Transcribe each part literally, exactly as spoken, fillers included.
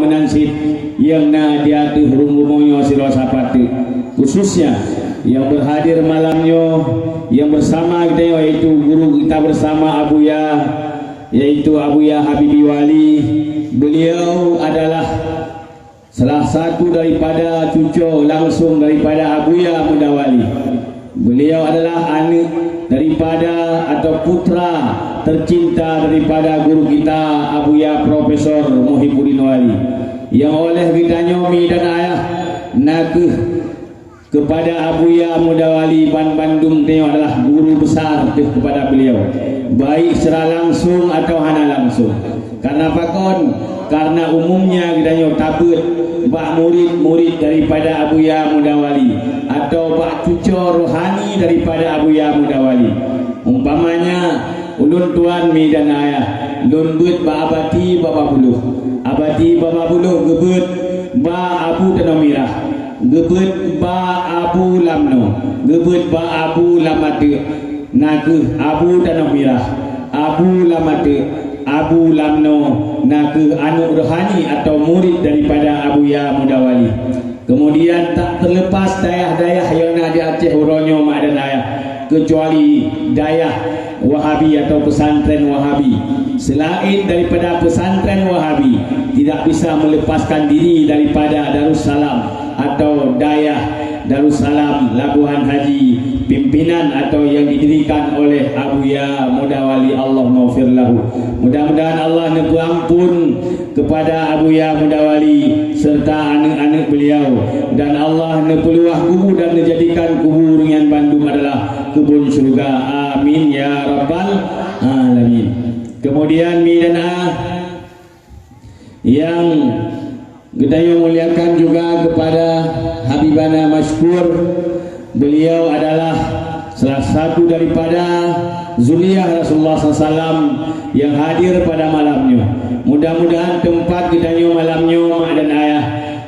Meunan cit nyang na di ateueh rumoh nyoe sidroe sapat teuk, khususnya nyang berhadir malam nyoe, nyang bersama kita nyoe, yaitu guru kita bersama Abuya, yaitu Abuya Habibi Wali. Beliau adalah salah satu daripada cucu langsung daripada Abuya Muda Wali. Beliau adalah aneuk daripada atau putra tercinta daripada guru kita, Abuya Profesor Muhibuddin Wali. Nyang oleh geutanyoe mi dan ayah, na kheueh kepada Abuya Muda Wali, ban bandum tanyoe adalah guru besar teuh kepada beliau, baik secara langsung atau hana langsung. Karena pakon? Karena umumnya geutanyoe tabeuet bak murid-murid daripada Abuya Muda Wali atau bak cucu rohani daripada Abuya Muda Wali. Umpamanya, ulôn tuan mi dan ayah, lôn beuet bak Abati Baba Buluh. Abati Baba Buluh geubeuet bak Abu Tanoh Mirah, geubeuet bak Abu Lamno, geubeuet bak Abu Lamateuk, na kheueh Abu Tanoh Mirah, Abu Lamateuk, Abu Lamno, na kheueh aneuk rohani atau murid daripada Abuya Muda Wali. Kemudian tak terlepas dayah-dayah yang na di Aceh uroe nyoe mak dan ayah, kecuali dayah Wahabi atau pesantren Wahabi. Selain daripada pesantren Wahabi, tidak bisa melepaskan diri daripada Darussalam atau dayah Darussalam Labuhan Haji, pimpinan atau yang didirikan oleh Abuya Muda Wali, Allahummaghfir lahu. Mudah-mudahan Allah neupeuampun kepada Abuya Muda Wali serta aneuk-aneuk beliau, dan Allah neupeuluah kubu dan neujadikan kubu ureuëng nyan bandum adalah keubun syeuruga. Amin ya rabbal alamin. Kemudian mi dan ah, yang geutanyoe muliakan juga kepada Habibana Masykur, beliau adalah salah satu daripada zuriat Rasulullah sallallahu alaihi wasallam yang hadir pada malam nyoe. Mudah-mudahan tempat geutanyoe malam nyoe, mak dan ayah,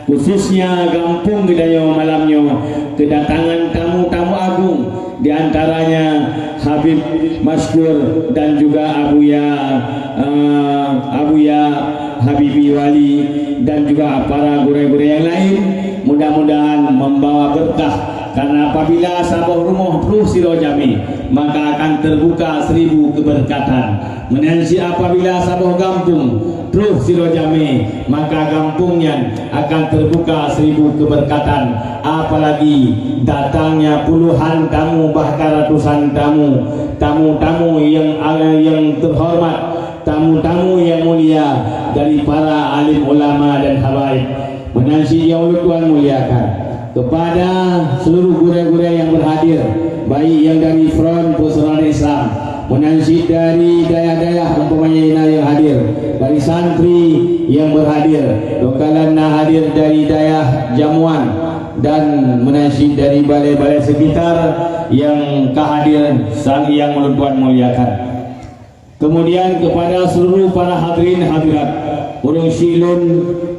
khususnya gampông geutanyoe malam nyoe, kedatangan tamu-tamu agung, di antaranya Habib Masykur dan juga Abuya, eh, Abuya Habibi Wali, dan juga para gurée-gurée yang lain, mudah-mudahan membawa berkah. Karena apabila saboh rumoh troh sidroe jamé, maka akan terbuka seribu keberkatan. Meunan cit apabila saboh gampông troh sidroe jamé, maka gampông nyan akan terbuka seribu keberkatan. Apalagi datangnya puluhan tamu, bahkan ratusan tamu, tamu-tamu yang, yang terhormat, tamu-tamu yang mulia dari para alim ulama dan habaib. Meunan cit nyang ulôn tuan muliakan, kepada seluruh gurée-gurée yang berhadir, baik yang dari Front Persaudaraan Islam, meunan cit dari dayah-dayah umpamanya na yang hadir, dari santri yang berhadir, dua kali na hadir dari dayah Jamuan, dan meunan cit dari balai-balai sekitar yang ka hadir, sang yang ulôn tuan muliakan. Kemudian kepada seluruh para hadirin hadirat, ureuëng syik lôn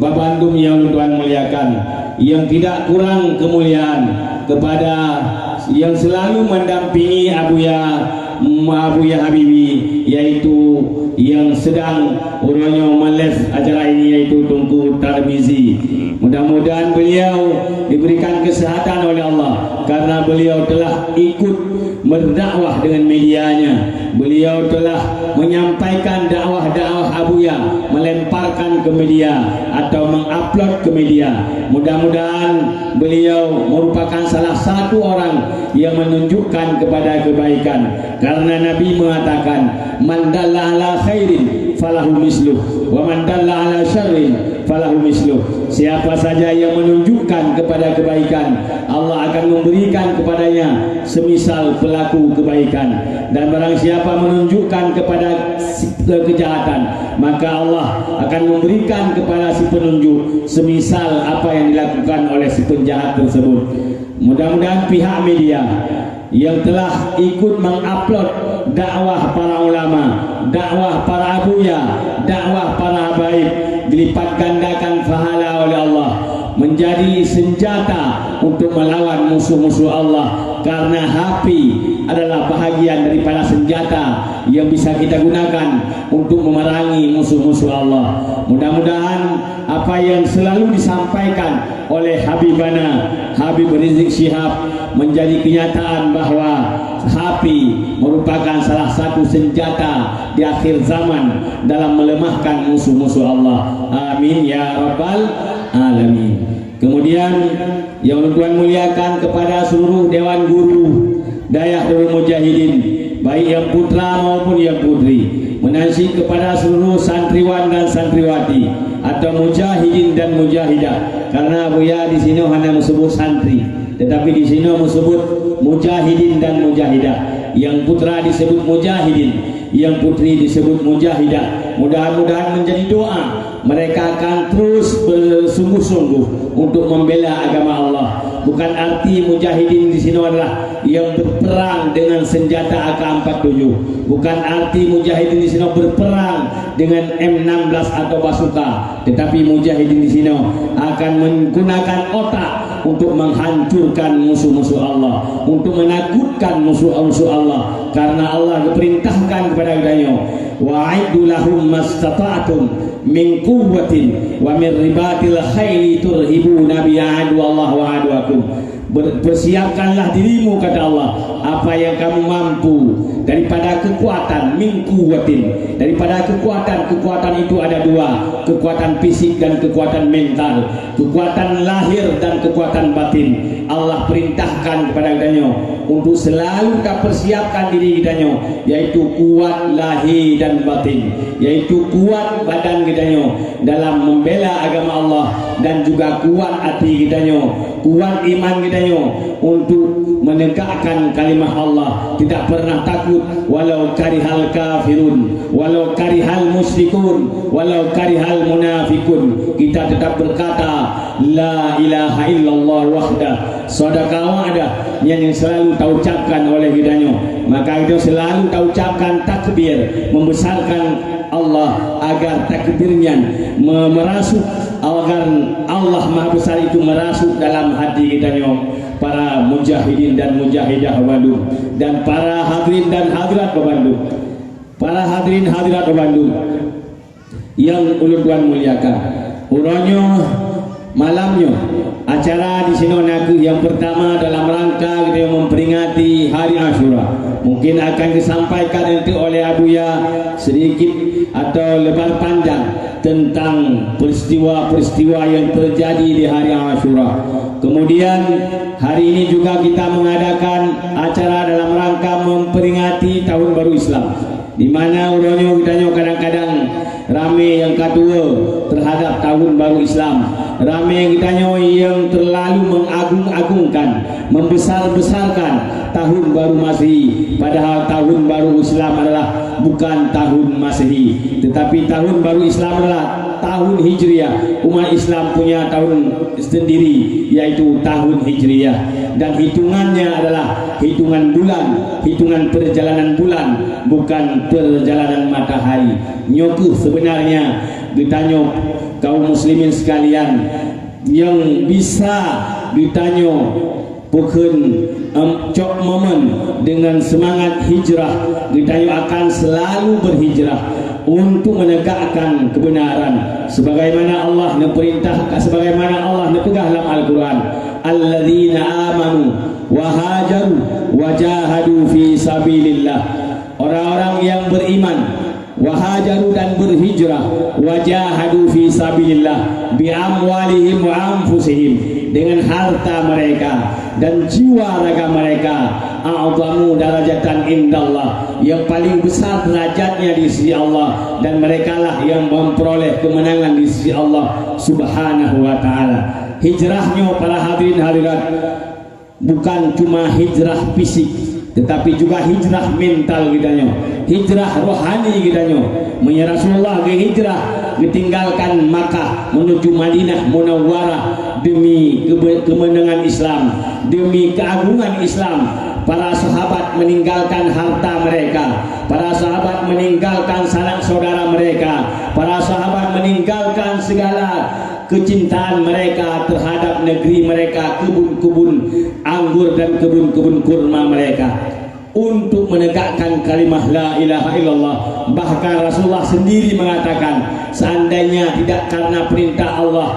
babandum nyang lôn tuan muliakan, yang tidak kurang kemuliaan kepada yang selalu mendampingi Abuya, Abuya Habibi, yaitu yang sedang uroe nyoe meles acara ini, yaitu Teungku Tarmizi. Mudah-mudahan beliau diberikan kesehatan oleh Allah karena beliau telah ikut berdakwah dengan medianya. Beliau telah menyampaikan dakwah-dakwah Abuya, melemparkan ke media atau mengupload ke media. Mudah-mudahan beliau merupakan salah satu orang yang menunjukkan kepada kebaikan. Karena Nabi mengatakan, "Man dalla ala khairin falahu misluh, wa man dalla ala syarrin falahu misluh." Siapa saja yang menunjukkan kepada kebaikan, Allah akan memberikan kepadanya semisal pelaku kebaikan. Dan barang siapa menunjukkan kepada si-, kejahatan, maka Allah akan memberikan kepada si penunjuk semisal apa yang dilakukan oleh si penjahat tersebut. Mudah-mudahan pihak media yang telah ikut mengupload dakwah para ulama, dakwah para abuya, dakwah para habaib dilipat gandakan pahala oleh Allah. menjadi senjata untuk melawan musuh-musuh Allah, karena api adalah bahagian daripada senjata yang bisa kita gunakan untuk memerangi musuh-musuh Allah. Mudah-mudahan apa yang selalu disampaikan oleh Habibana Habib Rizik Syihab menjadi kenyataan bahwa api merupakan salah satu senjata di akhir zaman dalam melemahkan musuh-musuh Allah. Amin ya rabbal alamin. Kemudian, yang Tuhan muliakan, kepada seluruh Dewan Guru Dayah Darul Mujahidin, baik yang putra maupun yang putri, meunan cit kepada seluruh santriwan dan santriwati atau mujahidin dan mujahidah, karena Buya di sinoe hana meusebut santri, tetapi di sinoe meusebut mujahidin dan mujahidah. Yang putra disebut mujahidin, yang putri disebut mujahidah. Mudah-mudahan menjadi doa mereka akan terus bersungguh-sungguh untuk membela agama Allah. Bukan arti mujahidin di sinoe adalah yang berperang dengan senjata A K empat tujuh. Bukan arti mujahidin di sinoe berperang dengan M enam belas atau bazooka. Tetapi mujahidin di sinoe akan menggunakan otak untuk menghancurkan musuh-musuh Allah, untuk menakutkan musuh-musuh Allah. Karena Allah geperintahkan kepada geutanyoe, "Wa a'iddu lahum mastata'tum min quwwatin wa min ribatil khaili turhibuna bihi aduwallahi wa aduwakum." Ber-, persiapkanlah dirimu, kata Allah, apa yang kamu mampu daripada kekuatan, min quwwatin, daripada kekuatan. Kekuatan itu ada dua, kekuatan fisik dan kekuatan mental, kekuatan lahir dan kekuatan batin. Allah perintahkan kepada geutanyoe untuk selalu tapersiapkan diri geutanyoe, yaitu kuat lahé dan batin, yaitu kuat badan geutanyoe dalam membela agama Allah, dan juga kuat até geutanyoe, kuat iman geutanyoe untuk menegakkan kalimah Allah, tidak pernah takut, walau karihal kafirun, walau karihal musyrikun, walau karihal munafikun. Kita tetap berkata, "La ilaha illallah wahdah, sadaqa wa'dah," yang, yang selalu taucapkan oleh geutanyoe. Maka geutanyoe selalu taucapkan takbir, membesarkan Allah, agar takbir nyan me-, merasuk, agar Allah Maha Besar itu merasuk dalam hati geutanyoe, para mujahidin dan mujahidah bandum, dan para hadirin dan hadirat bandum. Para hadirin hadirat bandum yang ulôn tuan muliakan, uroe nyoe, malam nyoe, acara di sinoe nakeuh yang pertama dalam rangka geutanyoe memperingati Hari Asyura. Mungkin akan disampaikan nanti oleh Abuya sedikit atau lebar panjang tentang peristiwa-peristiwa yang terjadi di Hari Asyura. Kemudian, hari ini juga kita mengadakan acara dalam rangka memperingati Tahun Baru Islam, di mana uroe nyoe geutanyoe kadang-kadang ramé nyang ka tuwoe terhadap Tahun Baru Islam. Ramé geutanyoe nyang terlalu mengagung-agungkan, membesar-besarkan Tahun Baru Masehi, padahal Tahun Baru Islam adalah bukan Tahun Masehi, tetapi Tahun Baru Islam adalah tahun Hijriah. Umat Islam punya tahun sendiri, yaitu tahun Hijriah. Dan hitungannya adalah hitungan bulan, hitungan perjalanan bulan, bukan perjalanan matahari. Nyoe kheueh sebenarnya geutanyoe kaum muslimin sekalian nyang bisa geutanyoe peukheun, em, cok momen dengan semangat hijrah. Geutanyoe akan selalu berhijrah untuk menegakkan kebenaran, sebagaimana Allah neupeurintah, sebagaimana Allah neupeugah lam Al-Quran, "Alladzina amanu wa hajaru wa jahadu fi sabilillah." Orang-orang yang beriman, wa hajaru, dan berhijrah, wa jahadu fi sabilillah, bi amwalihim wa anfusihim, dengan harta mereka dan jiwa raga mereka, a'zamu darajatan indallah, yang paling besar derajatnya di sisi Allah, dan merekalah yang memperoleh kemenangan di sisi Allah Subhanahu wa Ta'ala. Hijrah nyoe, para hadirin hadirat, bukan cuma hijrah fisik, tetapi juga hijrah mental geutanyoe, hijrah rohani geutanyoe. Meunyoe Rasulullah geuhijrah, geutinggalkan Makkah menuju Madinah Munawwarah demi kebe-, kemenangan Islam, demi keagungan Islam. Para sahabat meninggalkan harta mereka, para sahabat meninggalkan sanak saudara mereka, para sahabat meninggalkan segala kecintaan mereka terhadap negeri mereka, kebun-kebun anggur dan kebun-kebun kurma mereka, untuk menegakkan kalimah la ilaha illallah. Bahkan Rasulullah sendiri mengatakan, seandainya tidak karena perintah Allah,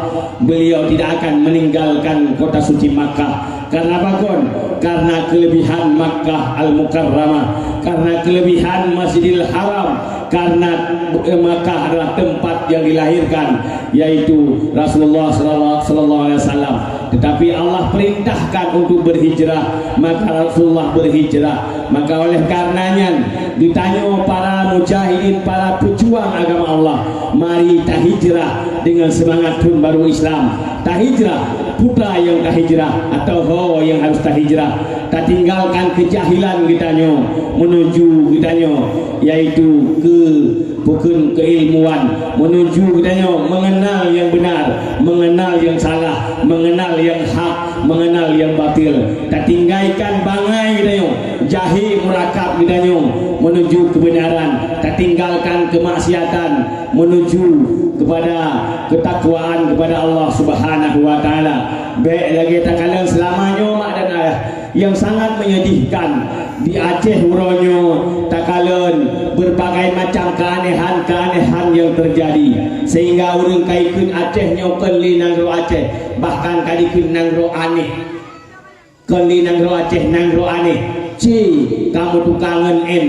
beliau tidak akan meninggalkan kota suci Makkah. Karena apa kon? Karena kelebihan Makkah Al-Mukarramah, karena kelebihan Masjidil Haram, karena, eh, Makkah adalah tempat yang dilahirkan, yaitu Rasulullah sallallahu, sallallahu alaihi wasallam. Tetapi Allah perintahkan untuk berhijrah, maka Rasulullah berhijrah. Maka oleh karenanya, ditanyoe para mujahidin, para pejuang agama Allah, mari tahijrah dengan semangat thon baru Islam. Tahijrah, peue nyang tahijrah atau ho nyang harus tahijrah. Tatinggalkan kejahilan geutanyoe menuju geutanyoe, yaitu ke bukon keilmuan, menuju geutanyoe mengenal nyang benar, mengenal nyang salah, mengenal nyang hak, mengenal nyang batil. Tatinggalkan bangai geutanyoe, jahé murakab geutanyoe menuju kebenaran, tatinggalkan kemaksiatan menuju kepada ketakwaan kepada Allah Subhanahu wa Taala. Bék lagée takalon seulama nyoe, mak dan ayah, yang sangat menyedihkan. Di Aceh uroe nyoe takalon berbagai macam keanehan-keanehan yang terjadi, sehingga ureuëng ka ikheun Aceh nyoe kon lé nanggroe Aceh, bahkan ka dikheun nanggroe aneh. Kon lé nanggroe Aceh nanggroe aneh, ci ka meutuka ngon M,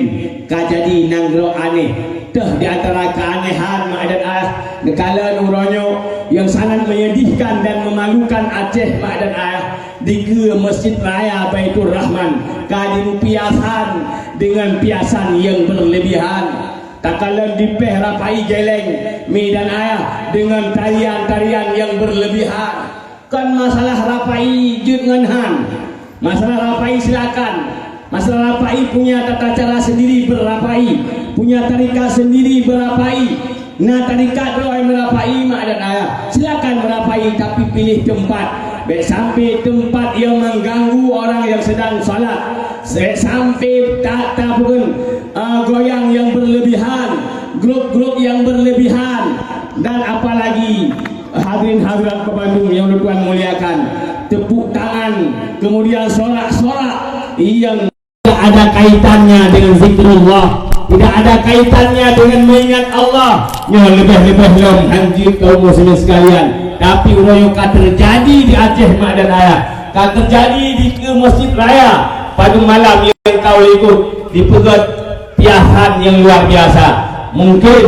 ka jadi nanggroe aneh. Teuh di antara keanehan, mak dan ayah, neukalon uroe nyoe yang sangat menyedihkan dan memalukan Aceh, mak dan ayah, dikeue Masjid Raya Baitur Rahman ka dipiasan dengan piasan yang berlebihan. Takalon dipéh rapai geleng, mi dan ayah, dengan tarian-tarian yang berlebihan. Kon masalah rapai jeuet ngon han. Masalah rapai silakan. Masalah rapai punya tata cara sendiri berrapai, punya tarikat sendiri berrapai. Na tarikat droe meurapai, mak dan ayah, silakan meurapai, tapi pilih tempat. Bék sampai tempat yang mengganggu orang yang sedang salat. Bék sampai tak, tak pun, eh, goyang yang berlebihan, grup-grup yang berlebihan, dan apalagi hadirin hadirat Bandung yang Tuhan muliakan, tepuk tangan, kemudian sorak-sorak yang tidak ada kaitannya dengan zikrullah, tidak ada kaitannya dengan mengingat Allah. Nyoe leubeh-leubeh lom hanjeuet kaum muslimin sekalian. Tapi uroe nyoe ka terjadi di Aceh, mak dan ayah, ka terjadi di ke Masjid Raya. Padum malam yang kau ikut dipeugét piasan yang luar biasa. Mungkin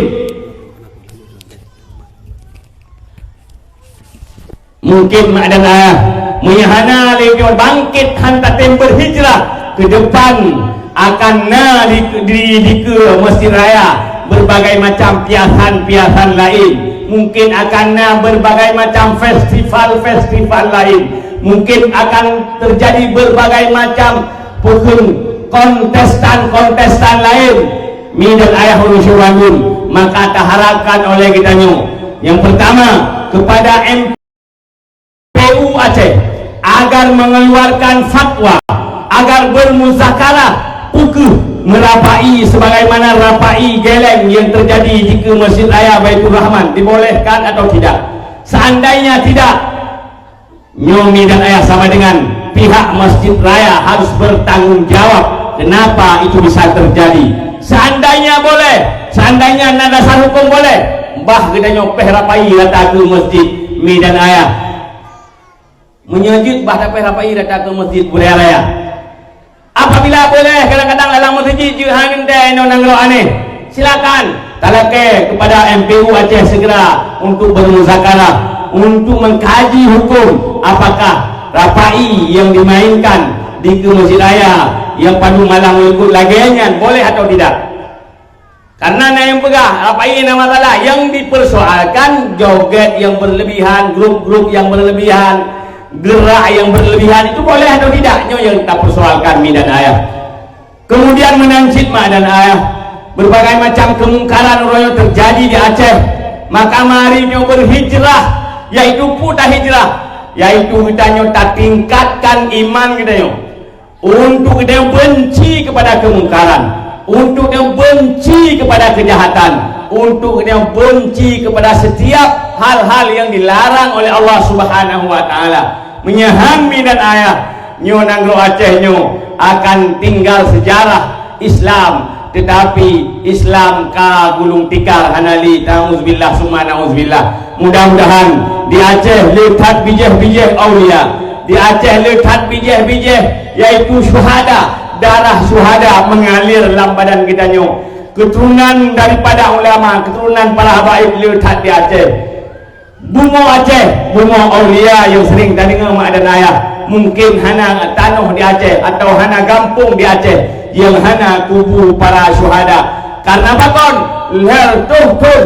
Mungkin mak dan ayah, meunyoe hana lé nyoe bangkét han tatem berhijrah, ke depan akan na di, di, dikeue Masjid Raya berbagai macam piasan-piasan lain. Mungkin akan na berbagai macam festival-festival lain. Mungkin akan terjadi berbagai macam pukul kontestan-kontestan lain. Mi dan ayah ureuëng syuruh bandum, maka taharapkan oleh geutanyoe, yang pertama, kepada M P U Aceh agar mengeluarkan fatwa, agar bermuzakarah, peu kheueh meurapai sebagaimana rapai geleng yang terjadi di ke Masjid Raya Baitur Rahman, dibolehkan atau tidak. Seandainya tidak, nyoe mi dan ayah sama dengan pihak Masjid Raya harus bertanggung jawab kenapa itu bisa terjadi. Seandainya boleh, seandainya na dasar hukum boleh, bah geutanyoe péh rapai rata ke masjid, mi dan ayah. Meunyoe jeuet bah tapéh rapai rata ke masjid budaya raya. Apabila boleh kadang-kadang dalam masjid jeuet hana teuntèe inoe nanggroe aneh, silakan talakèe kepada M P U Aceh segera untuk bermuzakarah, untuk mengkaji hukum apakah rapai yang dimainkan di ke masjid raya yang padum malam meuleugut lagèe nyan boleh atau tidak. Karena na nyang peugah, rapai na masalah, nyang dipersoalkan joget yang berlebihan, grup-grup yang berlebihan, gerak yang berlebihan, itu boleh atau tidak? Nyoe nyang tapersoalkan, mi dan ayah. Kemudian meunan cit, mak dan ayah, berbagai macam kemungkaran uroe nyoe terjadi di Aceh. Maka mari nyoe berhijrah, yaitu peue hijrah, yaitu geutanyoe tatingkatkan iman geutanyoe. Untuk geutanyoe benci kepada kemungkaran, untuk geutanyoe benci kepada kejahatan, untuk geutanyoe benci kepada setiap hal-hal yang dilarang oleh Allah Subhanahu wa Taala. Meunyoe han mi dan ayah, nyoe nanggroe Aceh nyoe akan tinggal sejarah Islam, tetapi Islam ka gulong tikar hana lé. Nauzubillah summa nauzubillah. Mudah-mudahan di Aceh le that bijéh-bijéh aulia, di Aceh le that bijéh-bijéh, yaitu syuhada, darah syuhada mengalir lam badan geutanyoe. Keturunan daripada ulama, keturunan para habaib le that di Aceh. Bumoe Aceh, bumoe aulia nyang sering tadeungoe mak dan ayah, mungkin hana tanoh di Aceh atau hana gampông di Aceh nyang hana kubu para syuhada. Karena pakon? Lhèe reutôh thon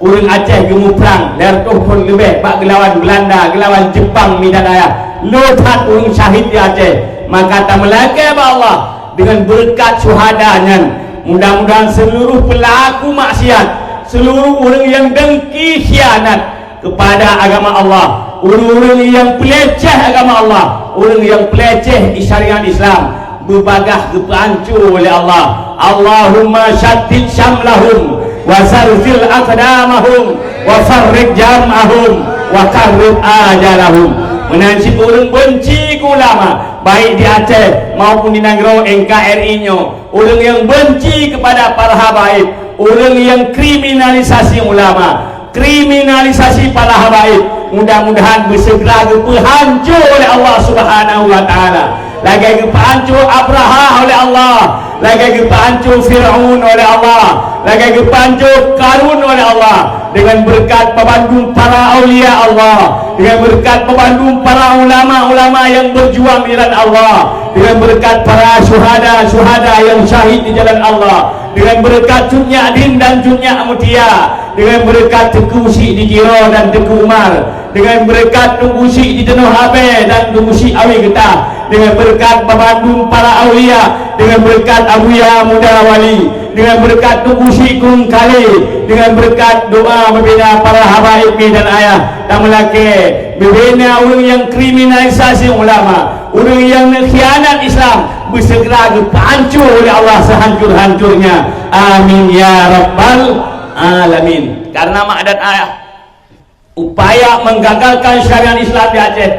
ureueng Aceh geumuprang, lhèe reutôh thon leubeh bak geulawan Beulanda, geulawan Jepang mi dan ayah. Le that ureueng syahid di Aceh. Maka tameulakèe bak Allah deungon beureukat syuhada nyan. Mudah-mudahan seluruh peulaku maksiat, seluruh ureueng nyang dengki khianat, kepada agama Allah, ureueng-ureueng nyang peuleceh agama Allah, ureueng nyang peuleceh syariat Islam, beubagaih geupeuhanco lé Allah. Allahumma syattid syamlahum, wa zarzil aqdamahum, wa farriq jam'ahum, wa qarrib ajalahum. Meunan cit ureueng benci keu ulama, baik di Aceh maupun di nanggroe N K R I nyoe, ureueng nyang benci kepada para habaib, ureueng nyang kriminalisasi ulama, kriminalisasi para habaib, mudah-mudahan beuseugeura geupeuhanco lé Allah Subhanahu wa Taala. Lagèe geupeuhanco Abrahah oleh Allah, lagèe geupeuhanco Firaun oleh Allah, lagèe geupeuhanco Karun oleh Allah. Dengan berkat babandum para aulia Allah, dengan berkat babandum para ulama-ulama yang berjuang di jalan Allah, dengan berkat para syuhada-syuhada yang syahid di jalan Allah, dengan berkat Cut Nyak Din dan Cut Nyak Mutia, dengan berkat Teungku Chik di Tiro dan Teungku Umar, dengan berkat Teungku Chik di Tanoh Abee dan Teungku Chik Awi Geutah, dengan berkat babandum para aulia, dengan berkat Abuya Muda Wali, dengan berkat Teungku Chik Krueng Kalé, dengan berkat doa bubena para habaib mi dan ayah, dan meulakèe bubena ureueng nyang kriminalisasi ulama, ureueng nyang neukhianat Islam, beuseugeura geupeuhanco lé Allah sehancur-hancurnya. Amin ya rabbal alamin. Karena mak dan ayah, upaya menggagalkan syariat Islam di Aceh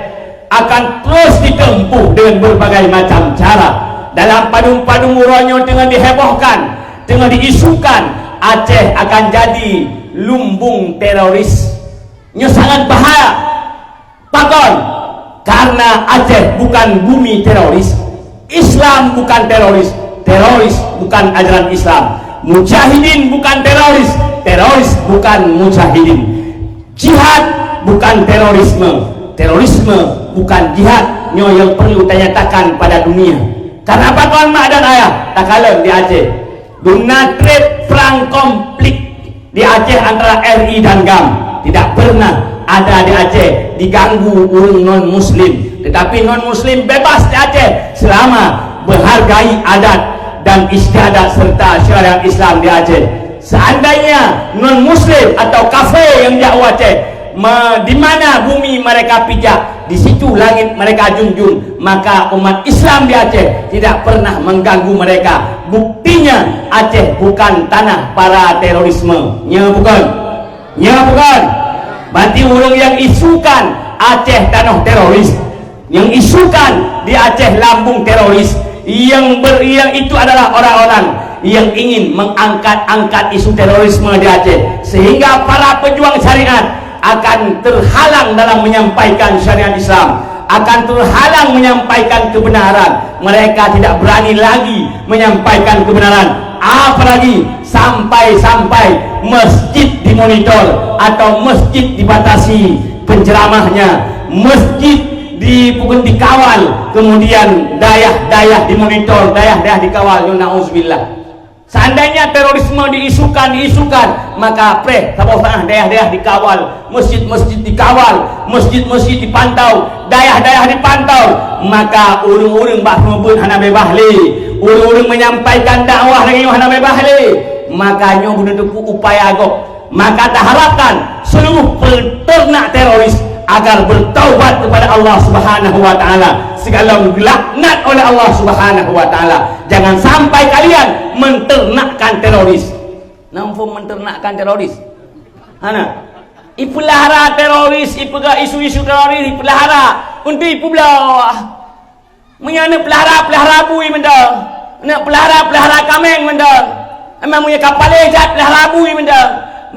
akan terus ditempuh dengan berbagai macam cara. Dalam padum-padum uroe nyoe teungoh dihebohkan, teungoh diisukan, Aceh akan jadi lumbung teroris. Nyoe sangat bahaya. Pakon? Karena Aceh bukan bumi teroris. Islam bukan teroris. Teroris bukan ajaran Islam. Mujahidin bukan teroris. Teroris bukan mujahidin. Jihad bukan terorisme. Terorisme bukan jihad. Nyoe yang perlu tanyatakan pada dunia. Karena pakon mak dan ayah? Takalon di Aceh. Dum na trép prang konflik di Aceh antara R I dan GAM, tidak pernah ada di Aceh diganggu ureueng non-muslim. Tetapi non-muslim bebas di Aceh selama menghargai adat dan istiadat serta syariat Islam di Aceh. Seandainya non-muslim atau kafir yang jak u Aceh, me-, di mana bumi mereka pijak, di situ langit mereka junjung, maka umat Islam di Aceh tidak pernah mengganggu mereka. Buktinya, Aceh bukan tanah para terorisme. Nya bukan? Nya bukan? Berarti ureueng yang isukan Aceh tanoh teroris, yang isukan di Aceh lambung teroris, yang ber-, yang itu adalah orang-orang yang ingin mengangkat-angkat isu terorisme di Aceh, sehingga para pejuang syariat akan terhalang dalam menyampaikan syariat Islam, akan terhalang menyampaikan kebenaran. Mereka tidak berani lagi menyampaikan kebenaran, apalagi sampai-sampai masjid dimonitor atau masjid dibatasi penceramahnya, masjid di-, bukan dikawal, kemudian dayah-dayah dimonitor, dayah-dayah dikawal. Na'udzubillah. Seandainya terorisme diisukan, diisukan, maka preh saboh saah dayah-dayah dikawal, masjid-masjid dikawal, masjid-masjid dipantau, dayah-dayah dipantau, maka ureueng-ureueng bak seumeubeuet hana beubaih lé, ureueng-ureueng menyampaikan dakwah lagèe nyoe hana beubaih lé. Maka nyoe beuneuteupeu upaya gob. Maka taharapkan seluruh peternak teroris agar bertaubat kepada Allah Subhanahu wa Taala, sigohlom geulaknat oleh Allah Subhanahu wa Taala. Jangan sampai kalian menternakkan teroris. Nang phôn menternakkan teroris. Hana. Ipeulara teroris, ipeugah isu-isu teroris, ipeulara untuk ipeubloe. Meunyoe neuk peulahara, peulahara bui mantong. Neuk peulahara, peulahara kaméng mantong. Emang meunyoe ka paléh that, peulahara bui mantong.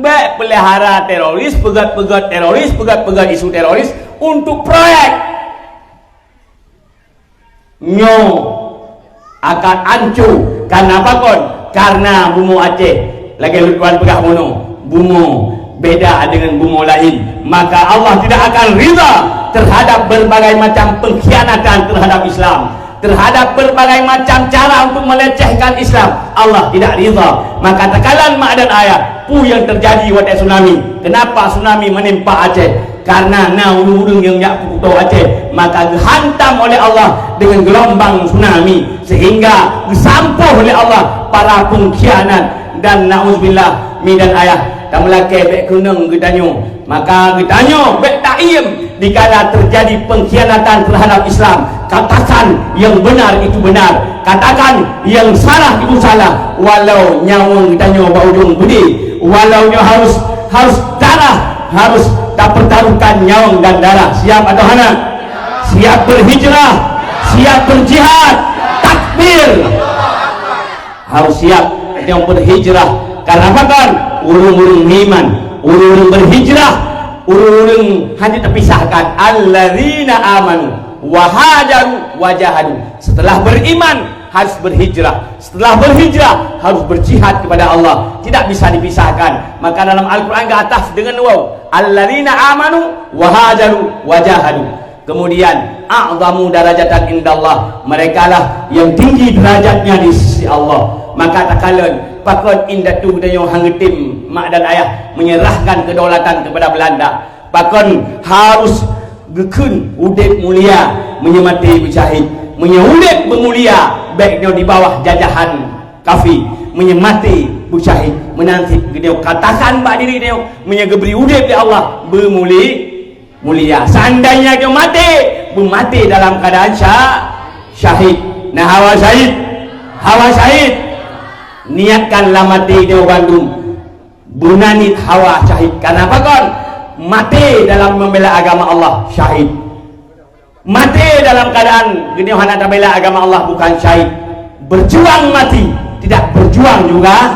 Bék peulahara teroris, peugét-peugét teroris, peugét-peugét isu teroris untuk proyek. Nyoe akan anco. Karena apa kon? Karena bumoe Aceh, lagée lôn tuan peugah bunoe, bumoe beda dengan bumoe lain. Maka Allah tidak akan ridha terhadap berbagai macam pengkhianatan terhadap Islam, terhadap berbagai macam cara untuk melecehkan Islam. Allah tidak ridha. Maka takalon mak dan ayah, peue nyang terjadi watée tsunami? Kenapa tsunami menimpa Aceh? Karena na ureuëng-ureuëng nyang jak peukuto Aceh, maka geuhantam oleh Allah dengan gelombang tsunami, sehingga geusampôh oleh Allah para pengkhianat. Dan naudzubillah, mi dan ayah, tameulakée bék keunong geutanyoe. Maka geutanyoe bék taiem dikala terjadi pengkhianatan terhadap Islam. Katakan yang benar itu benar, katakan yang salah itu salah, walau nyawöng geutanyoe bak ujong beudé, walau nyoe harus, harus darah, harus tapertaruhkan nyawöng dan darah. Siap atau hana? Siap berhijrah, siap berjihad, takbir. Harus siap nyang berhijrah. Karena apa kan? Ureuëng-ureuëng meuiman, ureuëng-ureuëng berhijrah, ureuëng-ureuëng hana terpisahkan. Alladzina amanu wa hajaru wa jahadu. Setelah beriman, harus berhijrah. Setelah berhijrah, harus berjihad kepada Allah. Tidak bisa dipisahkan. Maka dalam Al-Quran geuataf dengan waw. Alladzina amanu wa hajaru wa jahadu. Kemudian, a'zamu darajatan indallah. Merekalah yang tinggi derajatnya di sisi Allah. Maka takalon, pakon indatu geutanyoe hana geutem mak dan ayah menyerahkan kedaulatan kepada Belanda. Pakon harus geukheun udeb mulia meunyoe maté beusyahid. Meunyoe udeb beumulia, bék nyoe di bawah jajahan kafi. Meunyoe maté beusyahid, meunan cit geutanyoe katakan bak diri tanyoe, meunyoe geubri udeb lé Allah, beumuli-, mulia. Seandainya nyoe maté, beumaté dalam keadaan sya-, syahid. Nah, hawa syahid, hawa syahid. Niatkanlah maté nyoe bandum. Beunanit hawa syahid. Karena apa kon? Maté dalam membela agama Allah, syahid. Maté dalam keadaan geutanyoe hana tabela agama Allah, bukan syahid. Berjuang mati, tidak berjuang juga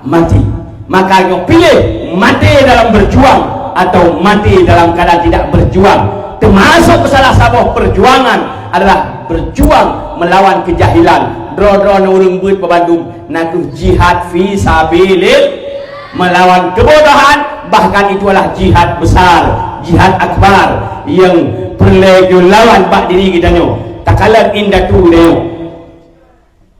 mati. Maka nyoe piléh, maté dalam berjuang atau maté dalam keadaan tidak berjuang. Termasuk salah saboh perjuangan adalah berjuang melawan kejahilan. Droe-droe ureuëng beuet bak bandum, na kheueh jihad fi sabilillah. Melawan kebodohan, bahkan itu adalah jihad besar, jihad akbar yang peureulée geulawan bak diri geutanyoe. Takalon indatu geutanyoe.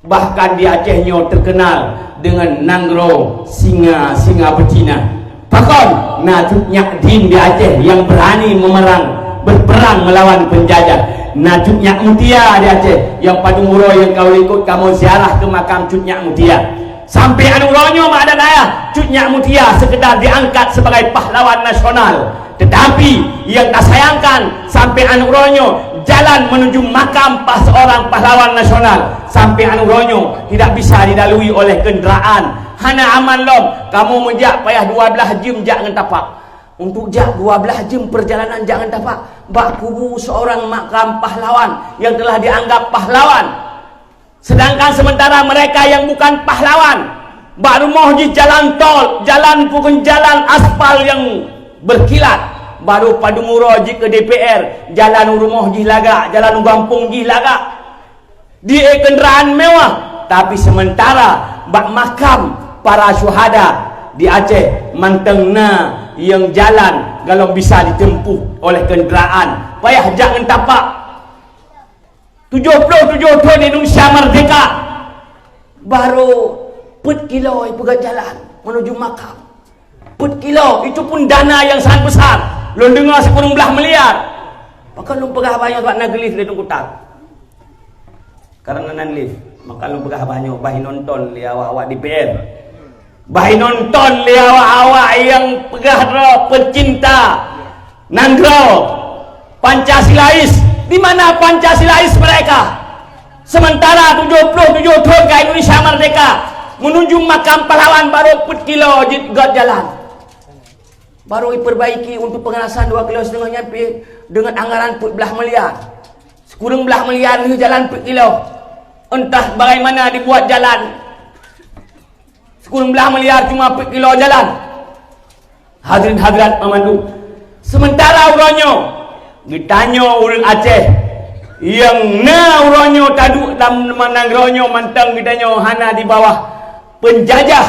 Bahkan di Aceh nyoe terkenal dengan nanggroe singa-singa betina. Pakon? Na Cut Nyak Din di Aceh yang berani memerang, berperang melawan penjajah. Na Cut Nyak Mutia di Aceh yang padum uroe nyang ka lheueh likot kamoe ziarah ke makam Cut Nyak Mutia. Sampai aneuk uroe nyoe mak dan ayah, Cut Nyak Mutia sekedar diangkat sebagai pahlawan nasional. Tetapi yang tasayangkan, sampai aneuk uroe nyoe jalan menuju makam pah-, seorang pahlawan nasional, sampai aneuk uroe nyoe tidak bisa dilalui oleh kenderaan. Hana aman lom, kamoe meujak payah dua belas jeuem jak ngon tapak. Untuk jak dua belas jeuem perjalanan jak ngon tapak, bak kubu seorang makam pahlawan yang telah dianggap pahlawan. Sedangkan sementara mereka yang bukan pahlawan, bak rumoh jih jalan tol, jalan bukan jalan aspal yang berkilat, baru padum uroe jih ke D P R, jalan u rumoh jih lagak, jalan u gampông jih lagak. Di kenderaan mewah, tapi sementara bak makam para syuhada di Aceh mantong na yang jalan galom bisa ditempuh oleh kenderaan, payah jak ngon tapak. Tujoh ploh tujoh thon Indonesia merdeka, baru peuet kilo ipeugét jalan menuju makam. Peuet kilo, itu pun dana yang sangat besar. Lôn deungoe sikureueng blah miliar. Maka lôn peugah haba nyoe bak na geulih lé Teungku Tat. Karena nan lih, maka lôn peugah haba nyoe bah inonton lé awak-awak D P R. Bah inonton lé awak-awak nyang peugah droe peucinta nanggroe, Pancasilais. Di mana Pancasilais mereka? Sementara tujoh ploh tujoh thon ka Indonesia merdeka, Menuju makam pahlawan baru peuet kilo jeuet göt jalan. Baru diperbaiki untuk pengelasan dua kilo setengah nyan pih dengan anggaran peuet belah miliar. Sikureueng belah miliar lheueh jalan peuet kilo. Entah bagaimana dibuat jalan. Sikureueng belah miliar cuma peuet kilo jalan. Hadirin hadirat meumandum, sementara uroe nyoe geutanyoe ureuëng Aceh nyang na uroe nyoe taduek lam nanggroe nyoe mantong geutanyoe hana di bawah peunjajah,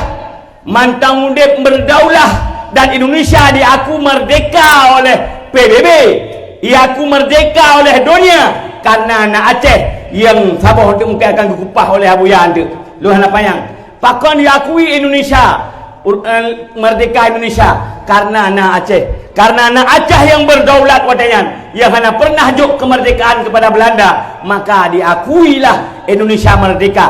mantong udeb berdaulat dan Indonesia diaku merdeka oleh P B B, diaku merdeka oleh donya karena na Aceh nyang saboh teuk mungken akan geukupah oleh Abuya anteuk. Lôn hana panyang. Pakon diakui Indonesia, ur-, eh, merdeka Indonesia? Karena na Aceh. Karena na Aceh nyang berdaulat watée nyan, nyang hana pernah jok kemerdekaan kepada Belanda, maka diakuilah Indonesia merdeka.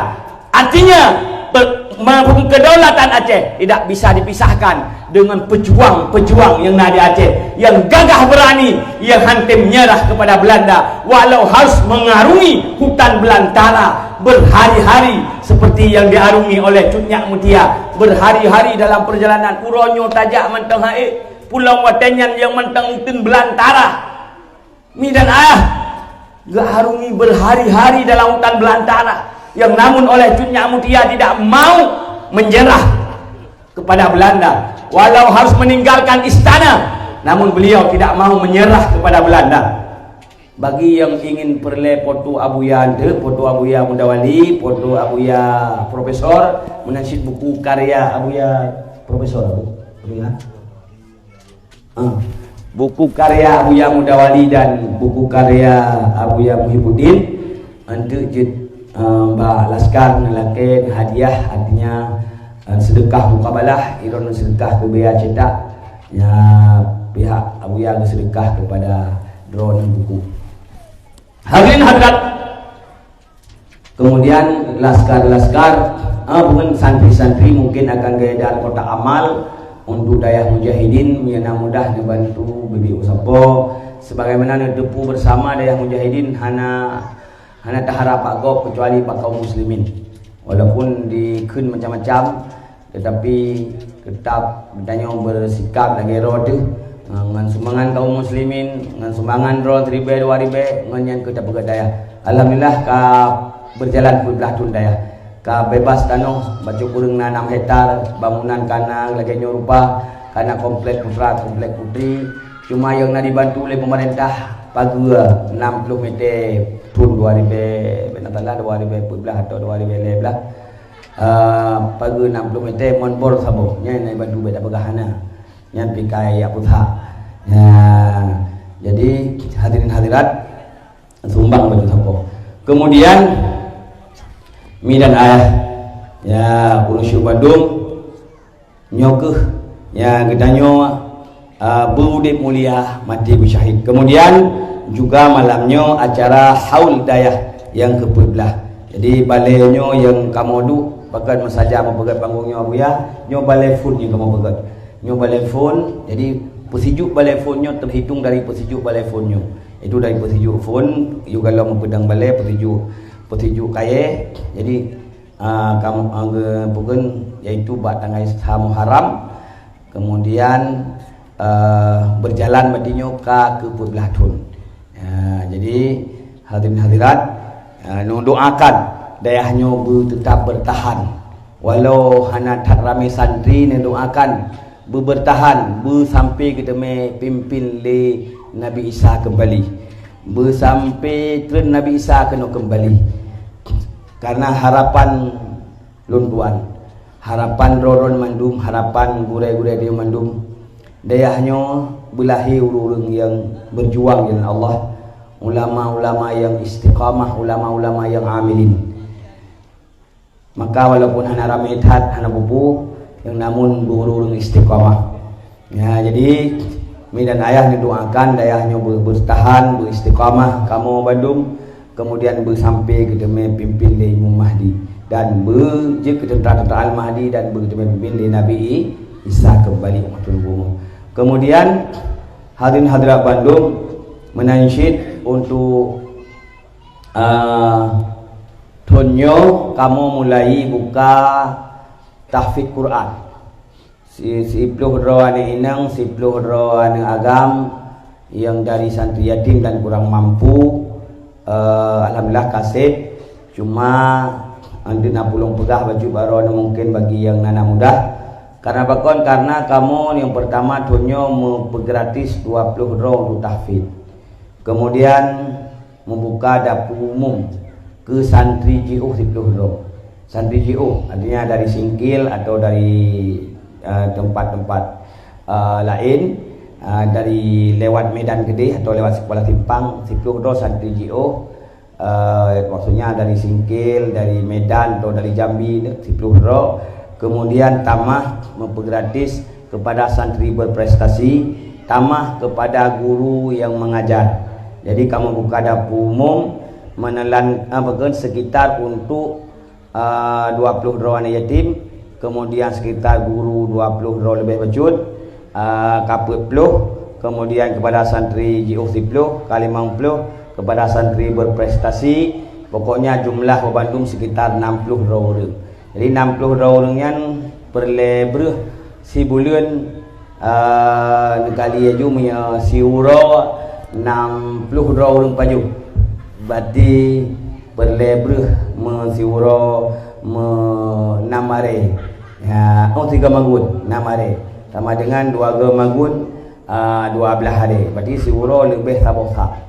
Artinya, pe-, ma-, kedaulatan Aceh tidak bisa dipisahkan dengan pejuang-pejuang nyang na di Aceh, nyang gagah berani, nyang hana menyerah kepada Belanda, walau harus mengarungi hutan belantara berhari-hari seperti yang diarungi oleh Cut Nyak Mutia berhari-hari dalam perjalanan. Uroe nyoe tajak mantong hai, pulang watée nyan nyang mantong uteuen belantara. Mi dan ayah geuarungi berhari-hari dalam hutan belantara, yang namun oleh Cut Nyak Mutia tidak mau menyerah kepada Belanda. Walau harus meninggalkan istana, namun beliau tidak mau menyerah kepada Belanda. Bagi yang ingin perle foto Abuya anteuk, foto Abuya Muda Wali, foto Abuya Profesor, meunan cit buku karya Abuya Profesor, Abuya. Ah, buku karya Abuya Muda Wali dan buku karya Abuya Muhibuddin, anteuk jeuet, eh, bak Laskar neulakée hadiah, artinya, eh, sedekah mukabalah, droeneuh sedekah keu biaya cetak, ya, pihak Abuya geusedekah kepada droeneuh buku. Hadirin hadirat, kemudian laskar-laskar, eh, bukan santri-santri mungkin akan geuedar kotak amal untuk dayah mujahidin, nyang mudah neubantu bibi usapo. Sebagaimana neuteupeue bersama, dayah mujahidin hana, hana taharap bak gob kecuali bak kaum muslimin. Walaupun dikheun macam-macam, tetapi tetap geutanyoe bersikap lagée droe teuh, eh, ngon sumbangan kaum muslimin, ngon sumbangan droe siribée dua ribée, ngon nyan keuh tapeugét dayah. Alhamdulillah ka berjalan peuet blah thon dayah. Ka bebas tanoh, bacut kureueng na enam hektar, bangunan ka na lagée nyoe rupa, ka na komplek putra, komplek putri. Cuma nyang na dibantu lé pemerintah pageue enam puluh meter thon dua ribée, bak na salah dua ribée peuet blah atau dua ribée lhée blah. Eh, pageue enam puluh meter mon bor saboh. Nyan na bantu beda peugah hana. Nyan pikai ya pusat. Ya. Jadi hadirin hadirat, sumbang baju sapo. Kemudian mi dan ayah, ya, ureuëng syuruh bandum, nyoe keuh, ya, geutanyoe, ah, beuudeb mulia, mati beusyahid. Kemudian juga malam nyoe acara haul dayah nyang keupeuet blah. Jadi balée nyoe nyang kamoe duek, pakon meusaja meupeugét panggong nyoe Abuya, nyoe balée phon nyang kamoe peugét. Nyoe balée phon, jadi peusijuek balée phon nyoe teuhitung dari peusijuek balée phon nyoe. Itu dari peusijuek phon, yue galom meupeudong balée peusijuek, peusijuek kayée. Jadi, ah, kam-, ah, ge-, bukan, yaitu bak tanggai sa Muharram, kemudian, ah, berjalan mati nyoe ka keupeuet blah thon. Ya, jadi hadirin hadirat, ah, neudoakan dayah nyoe beu-, tetap bertahan. Walau hana that ramé santri, neudoakan beu-, bertahan, beu-, sampai geuteumé pimpin lé Nabi Isa kembali. Beu-, sampai treun Nabi Isa keunoe kembali. Karena harapan lôn tuan, harapan droe-droe mandum, harapan gurée-gurée droe mandum, dayah nyoe beulahé ureuëng-ureuëng nyang berjuang jalan Allah, ulama-ulama nyang istiqamah, ulama-ulama nyang amilin. Maka walaupun hana ramé that, hana bubu, nyang namun ureuëng-ureuëng istiqamah. Ya, jadi mi dan ayah neudoakan dayah nyoe beu-, bertahan, beristiqamah, kamoe bandum, kemudian beu-, sampai geuteumé pimpin lé Imam Mahdi dan beu-, jeuet keu teuntara-teuntara Al-Mahdi dan beu-, geuteumé pimpin lé Nabi I-, Isa kembali umat bumoe. Kemudian hadirin hadirat bandum, meunan cit untuk Ah, thon nyoe kamoe mulai buka tahfidz Quran. Si, siploh droe aneuk inong, siploh droe aneuk agam nyang dari santri yatim dan kurang mampu, eh, alhamdulillah ka sép. Cuma, eh, deuh na pulong peugah bacut bak droeneuh mungken bagi nyang na, na mudah. Karena pakon? Karena kamoe nyang pertama thon nyoe meupeugratis dua ploh droe untuk tahfidz. Kemudian, membuka dapur umum keu santri jiôh siploh droe. Santri jiôh, artinya dari Singkil atau dari, eh, tempat-tempat, eh, laén, eh, dari lewat Medan Keudeh atau lewat Sikuala Simpang, siploh droe santri jiôh, eh, maksudnya dari Singkil, dari Medan atau dari Jambi, siploh droe. Kemudian tamah meupeugratis kepada santri berprestasi, tamah kepada guru yang mengajar. Jadi, kamoe buka dapur umum menelan, apa ke, sekitar untuk, ah, dua ploh droe aneuk yatim, kemudian sekitar guru dua ploh droe leubeh bacut, ah, ka peuet ploh, kemudian kepada santri jiôh siploh, ka limong ploh, kepada santri berprestasi, pokoknya jumlah bandum sekitar enam ploh droe ureuëng. Jadi, enam ploh droe ureuëng nyan peureulée breuh sibuleuen, eh, neukali laju meunyoe siuroe enam ploh droe ureuëng pajoh. Berarti peureulée breuh meusiuroe meu-, enam aré. Ya, oh, tiga magun, enam aré. Sama dengan dua go magun, eh, dua blaih aré. Berarti siuroe leubeh saboh sak.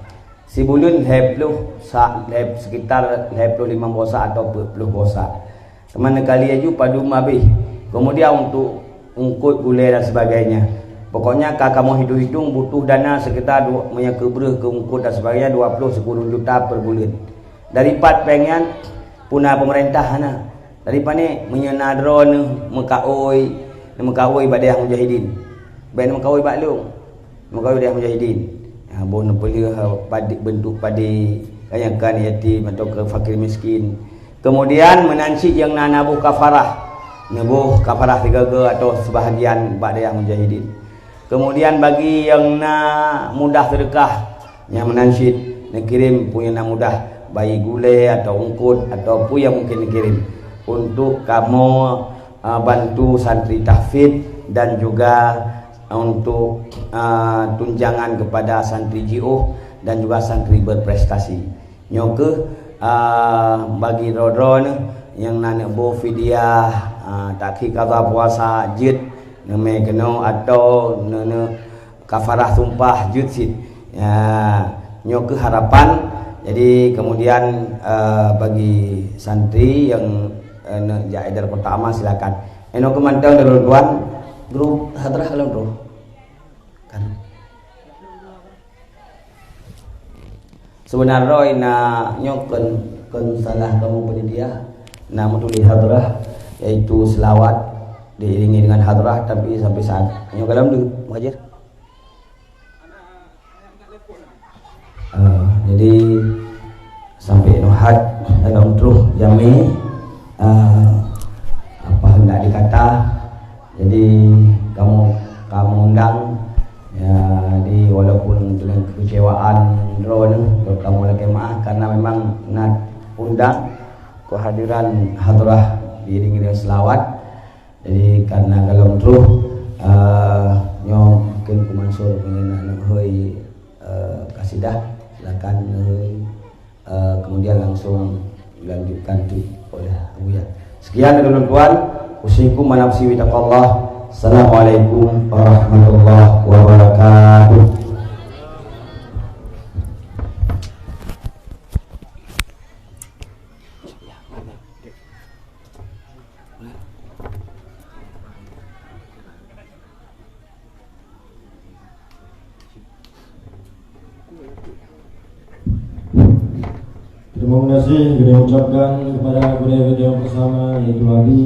Sibuleuen lhée ploh sak, lhée, sekitar lhée ploh limong boh sak atau peuet ploh boh sak. Teuma neukali laju padum abéh. Kemudian untuk ungkot gulée dan sebagainya. Pokoknya ka kamoe hitong-hitong butuh dana sekitar dua, meunyoe keu breuh, keu ungkot dan sebagainya, dua ploh sikureueng juta per buleuen. Dari pat péng nyan, puna pemerintah hana. Dari pané meunyoe na droeneuh meukaôi, meukaôi bak dayah mujahidin. Bék meukaôi bak lôn. Meukaôi dayah mujahidin. Ha, boh neupeuleueh padé, beuntuk padé, kanyakan yatim atau ke fakir miskin. Kemudian meunan cit nyang na neuboh kafarah. Neuboh kafarah sigoe-goe atau sebahagian bak dayah mujahidin. Kemudian bagi nyang na mudah seudeukah, nyang meunan cit neukirém peue nyang na mudah, baik gulée atau ungkot atau peue nyang mungken neukirém untuk kamoe, ah, bantu santri tahfidz dan juga untuk, ah, tunjangan kepada santri jiôh dan juga santri berprestasi. Nyoe kheueh, ah, bagi droe-droe neuh nyang na neuboh fidyah, ah, takhir qadha puasa jeuet neumé keunoe atau neu-, neu-, kafarah sumpah jeuet cit. Ya, nyoe kheueh harapan. Jadi, kemudian, eh, bagi santri nyang, eh, neujak Idar Kotak Amal, silakan. Inoe keu mantong, droe tuan, grup hadrah ka lom troh. Kan. Sebenarnya na nyoe kon, kon salah kamoe panitia, na meutuléh hadrah, yaitu selawat diiringi dengan hadrah, tapi sampai saat nyoe ka lom deuh, Muhajir. Ah, jadi sampai nuhat dalam truh jamé, ah, apa hendak dikata. Jadi kamoe, kamoe undang, ya, jadi walaupun dengan kekecewaan droeneuh, kamoe lakée maah karena memang na undang kehadiran hadrah diiringi dengan selawat. Jadi, karena ka lom troh, eh, nyoe mungkin Pu Mansur pengen nak neuhôi, eh, kasidah. Silakan neuhôi, eh, kemudian langsung dilanjutkan tu oleh Abuya. Sekian dari ulôn tuan. Usikum wa nafsi bitaqwallah. Assalamualaikum warahmatullahi wabarakatuh. Terima kasih kita ucapkan kepada gurée-gurée bersama, yaitu Abi.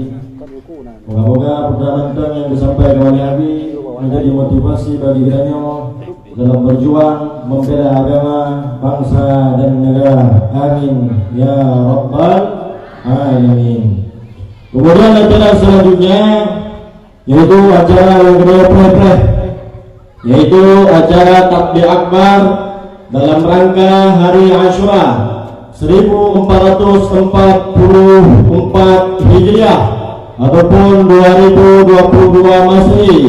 Moga-moga peukara mantong nyang disampaikan oleh Abi menjadi motivasi bagi geutanyoe dalam berjuang membela agama, bangsa dan negara. Amin ya rabbal alamin. Kemudian acara selanjutnya, yaitu acara yang kedua preh-preh, yaitu acara takbir akbar dalam rangka hari Asyura seribu empat ratus empat puluh empat Hijriah. ataupun dua ribu dua puluh dua Masehi,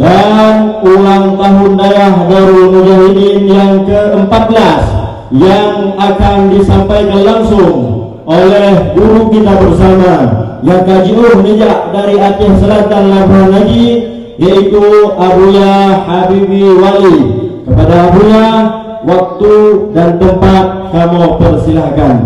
dan ulang tahun Dayah Darul Mujahidin yang keempat belas yang akan disampaikan langsung oleh guru kita bersama yang ka jiôh neujak dari Aceh Selatan Labuhan Haji, yaitu Abuya Habibi Wali. Kepada Abuya, waktu dan tempat kamoe persilahkan.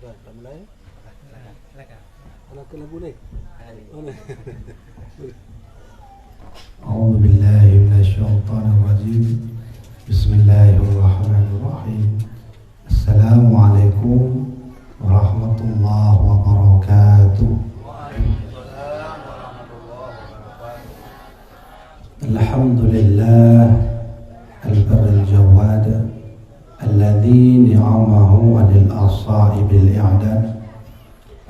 Udah, tak mulai? Silakan. Ada ke lagu ni? Ada. Mana? أعوذ بالله من الشيطان الرجيم. بسم الله الرحمن الرحيم. السلام عليكم ورحمة الله وبركاته. الحمد لله البر الجواد الذي نعمه عن الأصائب الإعداد،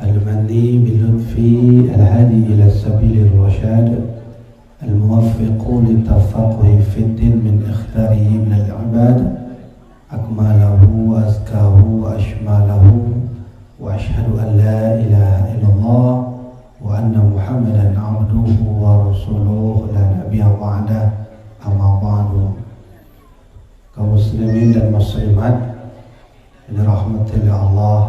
المني باللطف الهادي إلى سبيل الرشاد، الموفق للتفقه في الدين من اختاره من العباد، أكمله وأزكاه وأشمله، وأشهد أن لا إله إلا الله وأن محمدا عبده ورسوله لا نبي بعده، أما بعد. Kaum muslimin dan muslimat yang dirahmati oleh Allah,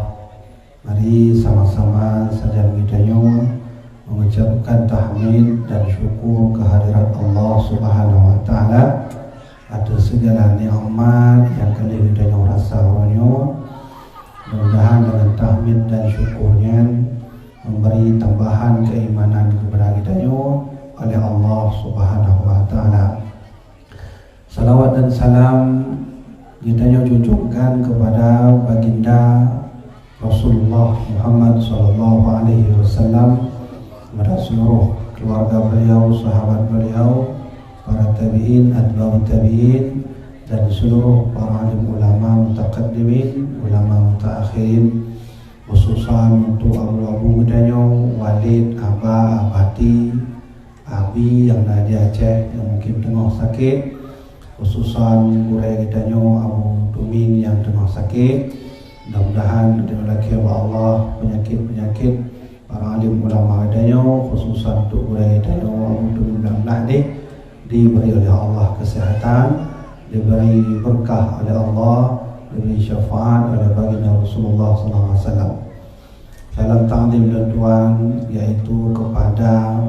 mari sama-sama sajan geutanyoe mengucapkan tahmid dan syukur kehadirat Allah Subhanahu wa Taala atas segala nikmat yang ka lheueh geutanyoe rasa uroe nyoe. Mudah-mudahan dengan tahmid dan syukur nyan memberi tambahan keimanan kepada geutanyoe oleh Allah Subhanahu wa Taala. Salawat dan salam geutanyoe junjungkan kepada Baginda Rasulullah Muhammad sallallahu alaihi wasallam, kepada seluruh keluarga beliau, sahabat beliau, para tabi'in, atba'ut tabi'in, dan seluruh para alim ulama mutaqaddimin, ulama mutaakhirin, khususan untuk abu-abu geutanyoe, Walid, Aba, Abati, Abi nyang na di Aceh nyang mungkin teungoh sakét, khususan gurée geutanyoe Abu Tumin nyang teungoh sakét. Mudah-mudahan geutanyoe lakée bak Allah peunyakét-peunyakét para alim ulama geutanyoe, khususan untuk gurée geutanyoe Abu Tumin Blang Blah deh, diberi oleh Allah kesehatan, diberi berkah oleh Allah, diberi syafaat oleh Baginda Rasulullah sallallahu alaihi wasallam. Salam takzim lôn tuan, yaitu kepada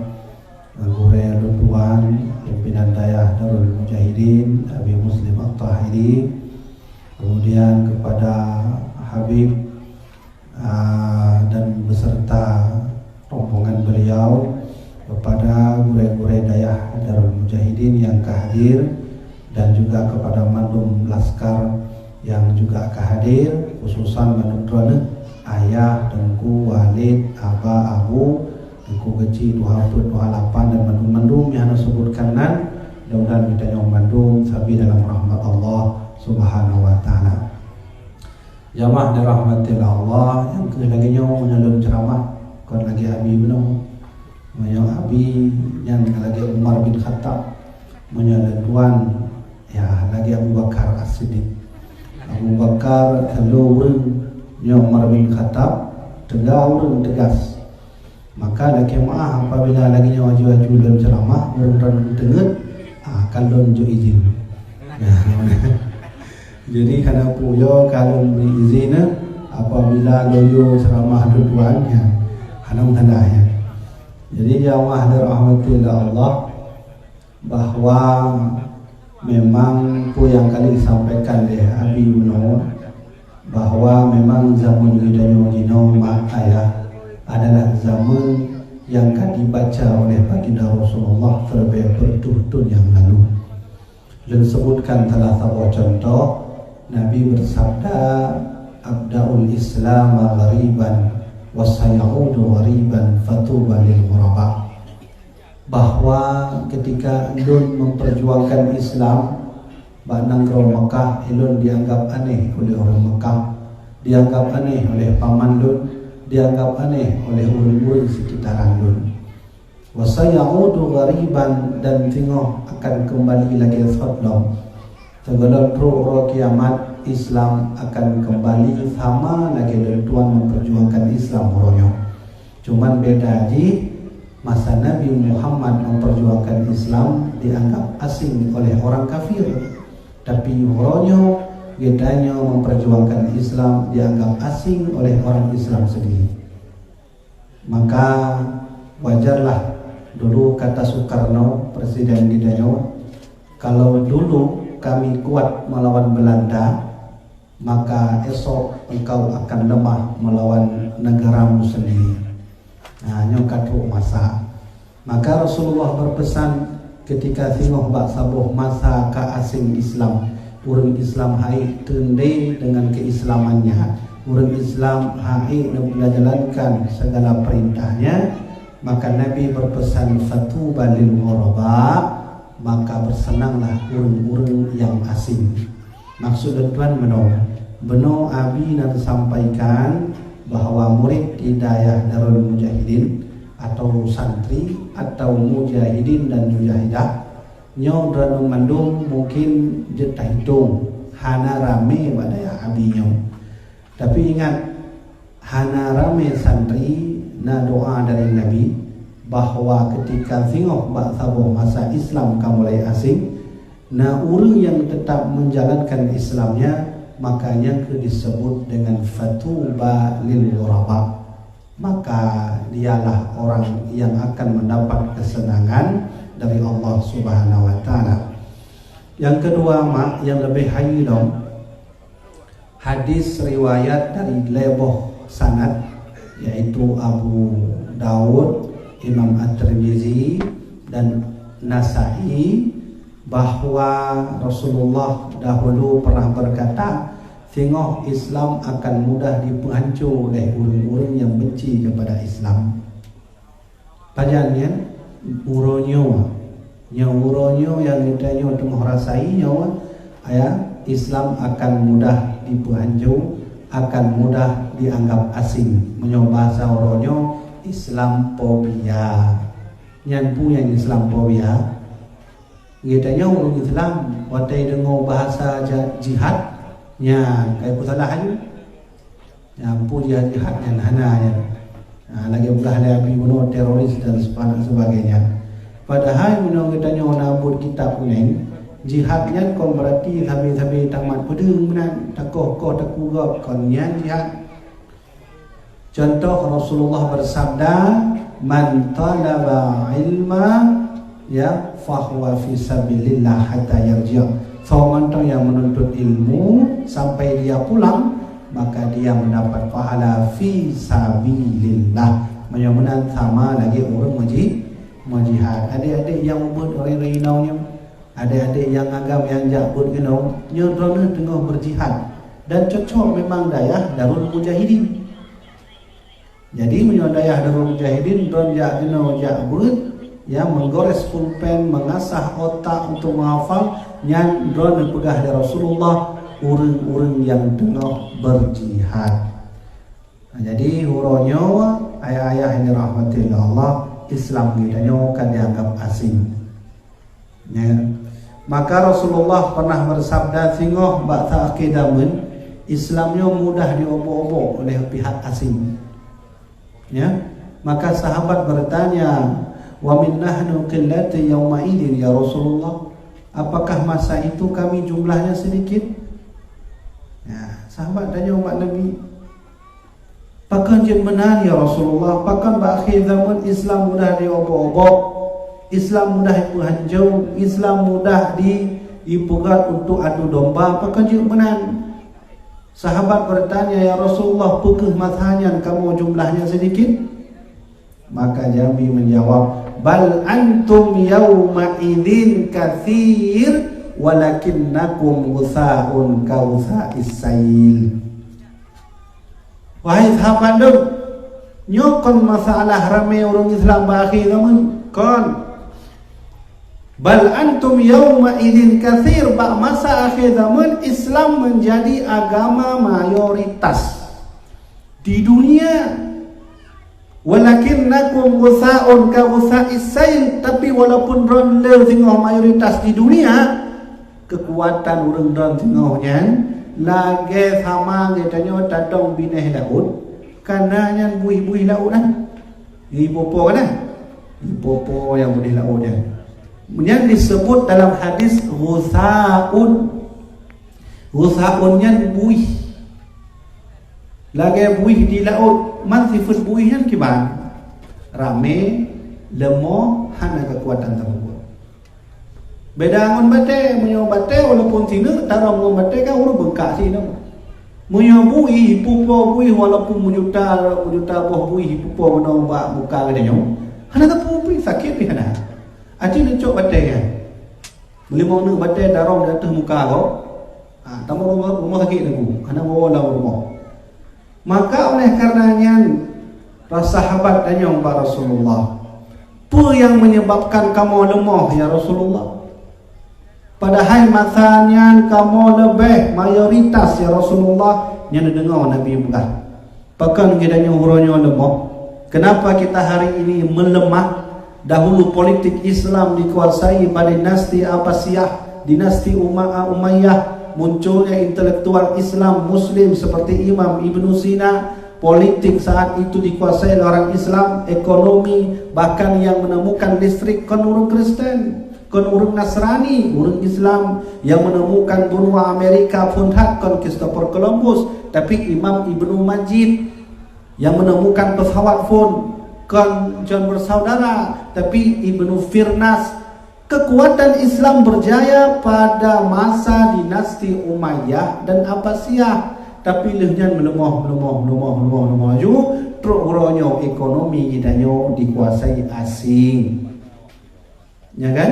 gurée lôn tuan, pimpinan Dayah Darul Mujahidin, Abi Muslim At-Tahiri, kemudian kepada Habib, ah, dan beserta rombongan beliau, kepada gurée-gurée Dayah Darul Mujahidin nyang ka hadir, dan juga kepada mandum laskar nyang juga ka hadir, khususan mandum droeneuh, ayah, teungku, walid, aba, abu, teungku geuchik, tuha peuet, tuha lapan, dan mandum-mandum nyang hana seubutkan nan, mudah-mudahan geutanyoe mandum sabe dalam rahmat Allah Subhanahu wa Taala. Jamaah dirahmati Allah, nyang keuh lagée nyoe meunyoe lôn ceuramah, kon lagée Abi bunoe. Meunyoe Abi nyan lagée Umar bin Khattab, meunyoe lôn tuan, ya, lagée Abu Bakar As-Siddiq. Abu Bakar kalo ureuëng, nyoe Umar bin Khattab teuga ureuëng teugas. Maka lakée meuáh apabila lagée nyoe aju-aju lôn ceuramah, ureuëng droen teungeut, ah, ka lôn jok izin. Jadi hana peue ka lôn bri izin, eh, apabila lôn yue ceuramah lôn tuan, ya, hana masalah, ya. Jadi jamaah dirahmati Allah, bahwa memang peue nyang ka lheueh sampaikan lé Abi bunoe, bahwa memang zaman geutanyoe jinoe mak ayah adalah zaman nyang ka dibaca oleh Baginda Rasulullah terlebih peureutôh thon nyang lalu. Lôn seubutkan salah saboh cuntoh, Nabi beusabda, "Abda'ul Islama ghariban, wa sayaudu ghariban, fatuba lil ghuraba." Bahwa ketika lôn memperjuangkan Islam bak nanggroe Mekah, lôn dianggap aneh oleh ureuëng Mekah, dianggap aneh oleh paman lôn, dianggap aneh oleh ureuëng-ureuëng seukitaran lôn. Wa sayaudu ghariban, dan singoh akan keumbali lagée sot lom. Sigohlom trok uroe kiamat, Islam akan keumbali sama lagée lôn tuan meupeurjuangkan Islam uroe nyoe. Cuman beda jih, masa Nabi Muhammad meupeurjuangkan Islam dianggap asing oleh orang kafir. Tapi uroe nyoe, geutanyoe meupeurjuangkan Islam dianggap asing oleh orang Islam sendiri. Maka wajarlah dulu kata Soekarno, presiden geutanyoe, "Kalau dulu kami kuat melawan Belanda, maka esok engkau akan lemah melawan negaramu sendiri." Nah, nyoe ka trok masa. Maka Rasulullah berpesan, ketika singoh bak saboh masa ka asing Islam, ureuëng Islam hai teuntée dengan keislamannya, ureuëng Islam hai menjalankan segala perintahnya, maka Nabi berpesan, "Fatuba lil ghuraba," maka bersenanglah ureuëng-ureuëng yang asing. Maksud lôn tuan meunoe, meunoe Abi na sampaikan bahwa murid di dayah Darul Mujahidin atau santri atau mujahidin dan mujahidah nyoe droeneuh mandum mungkin jeuet tahitong hana ramé bak dayah Abi nyoe. Tapi ingat, hana ramé santri na doa dari Nabi bahwa ketika singoh bak saboh masa Islam ka mulai asing, na ureuëng yang tetap menjalankan Islamnya, maka nyang keu disebut dengan fatuba lil ghuraba. Maka dialah orang yang akan mendapat kesenangan dari Allah Subhanahu wa Taala. Yang kedua, mak, yang lebih hai lom, hadis riwayat dari lhée boh sanad, yaitu Abu Daud, Imam At-Tirmizi, dan Nasai, bahwa Rasulullah dahulu pernah berkata, "Singoh Islam akan mudah dipeuhanco oleh ureuëng-ureuëng yang benci kepada Islam." Pajan nyan? Uroe nyoe. Nyoe uroe nyoe nyang geutanyoe teungoh rasai nyoe, ya, Islam akan mudah dipeuhanco, akan mudah dianggap asing. Meunyoe bahasa uroe nyoe, Islamophobia. Nyan peue nyang Islamophobia? Geutanyoe ureuëng Islam, watée deungoe bahasa ja-, jihad, nyan ka ipeusalah laju. Nyan peue jihad-jihad nyan hana nyan. Ha, lagée peugah lé Abi bunoe teroris dan seba-, sebagainya. Padahai meunyoe geutanyoe na buet kitab kunéng, jihad nyan kon beurati sabe-sabe tamat peudeueng meunan, takoh-koh takue gob, kon nyan jihad. Contoh, Rasulullah bersabda, "Man talaba ilma, ya, fahuwa fi sabilillah hatta yarji'." Soe mantong nyang menuntut ilmu sampai dia pulang, maka dia mendapat pahala fi sabilillah. Meunyoe meunan sama lagée ureuëng meuji-, meujihad. Adik-adik nyang ubit rinong-rinong nyoe, adik-adik nyang agam nyang jak buet keunoe, nyoe droeneuh teungoh berjihad dan cocok memang dayah Darul Mujahidin. Jadi meunyoe dayah Darul Mujahidin droen jak keunoe jak buet, ya, menggores pulpen, mengasah otak untuk menghafal, nyan droen neupeugah lé Rasulullah ureuëng-ureuëng nyang teungoh berjihad. Nah, jadi uroe nyoe, ayah-ayah yang dirahmati oleh Allah, Islam geutanyoe ka dianggap asing. Ya. Maka Rasulullah pernah bersabda, singoh bak akhé zaman, Islam nyoe mudah diobok-obok oleh pihak asing. Ya. Maka sahabat bertanya, "Wa min nahnu qillati yauma idin, ya Rasulullah? Apakah masa itu kami jumlahnya sedikit?" Ya, sahabat tanya bak Nabi, "Pakon jeuet meunan, ya Rasulullah? Pakon bak akhé zaman Islam mudah diobok-obok, Islam mudah dipeuhanco, Islam mudah di-, dipeugét untuk adu domba? Pakon jeuet meunan?" Sahabat bertanya, "Ya Rasulullah, peu kheueh masa nyan kamoe jumlahnya sedikit?" Maka Nabi menjawab, "Bal antum yauma idzin katsir, walakinnakum ghutsa'un ka ghutsa'is sail." Wahai sahabat lôn, nyoe kon masalah ramé ureuëng Islam bak akhé zaman, kon. Bal antum yauma idzin katsir, bak masa akhé zaman Islam menjadi agama mayoritas di dunia. "Walakinnakum ghutsa'un ka ghutsa'is sail," tapi walaupun droe le singoh mayoritas di dunia, keukuatan ureuëng droe singoh nyan lagée sama geutanyoe tadong binéh laôt, kana nyan buih-buih laôt nyan. Ipopo kana? Ipopo nyang binéh laôt nyan. Nyan disebut dalam hadis ghutsa'un. Ghutsa'un nyan buih. Lagée buih di laôt, man sifeuet buih nyan kiban? Ramé, leumoh, hana keukuatan tapeubuet. Beda ngon batée, meunyoe batée walaupun sineuk, tarông ngon batée kan ureuëng beungkak sineuk. Meunyoe buih, ipupo buih walaupun meujuta, meujuta boh buih ipupo meunoe bak muka geutanyoe, hana tapeupi, sakét pih hana. Aci neucok batée kan. Meulima neuk batée tarông di ateueh muka gob, ha, tamong rumoh, rumoh sakét teungku, hana woe lam rumoh. Maka oleh karena nyan, para sahabat tanyong bak Rasulullah, "Peue nyang menyebabkan kamoe leumoh, ya Rasulullah? Padahai masa nyan kamoe leubeh mayoritas, ya Rasulullah," nyan neudeungoe Nabi peugah. Pakon geutanyoe uroe nyoe leumoh? Kenapa kita hari ini melemah? Dahulu politik Islam dikuasai pada dinasti Abbasiyah, dinasti Uma-, Umayyah, munculnya intelektual Islam Muslim seperti Imam Ibnu Sina. Politik saat itu dikuasai oleh orang Islam, ekonomi, bahkan yang menemukan listrik kon ureuëng Kristen. Kon ureuëng Nasrani, ureuëng Islam yang menemukan benua Amerika phon that kon Christopher Columbus, tapi Imam Ibnu Majid. Yang menemukan pesawat phon kon John Bersaudara, tapi Ibnu Firnas. Kekuatan Islam berjaya pada masa dinasti Umayyah dan Abbasiyah, tapi lheueh nyan meuleumoh, meuleumoh, meuleumoh, meuleumoh, meuleumoh laju, trok uroe nyoe ekonomi geutanyoe dikuasai asing. Ya kan?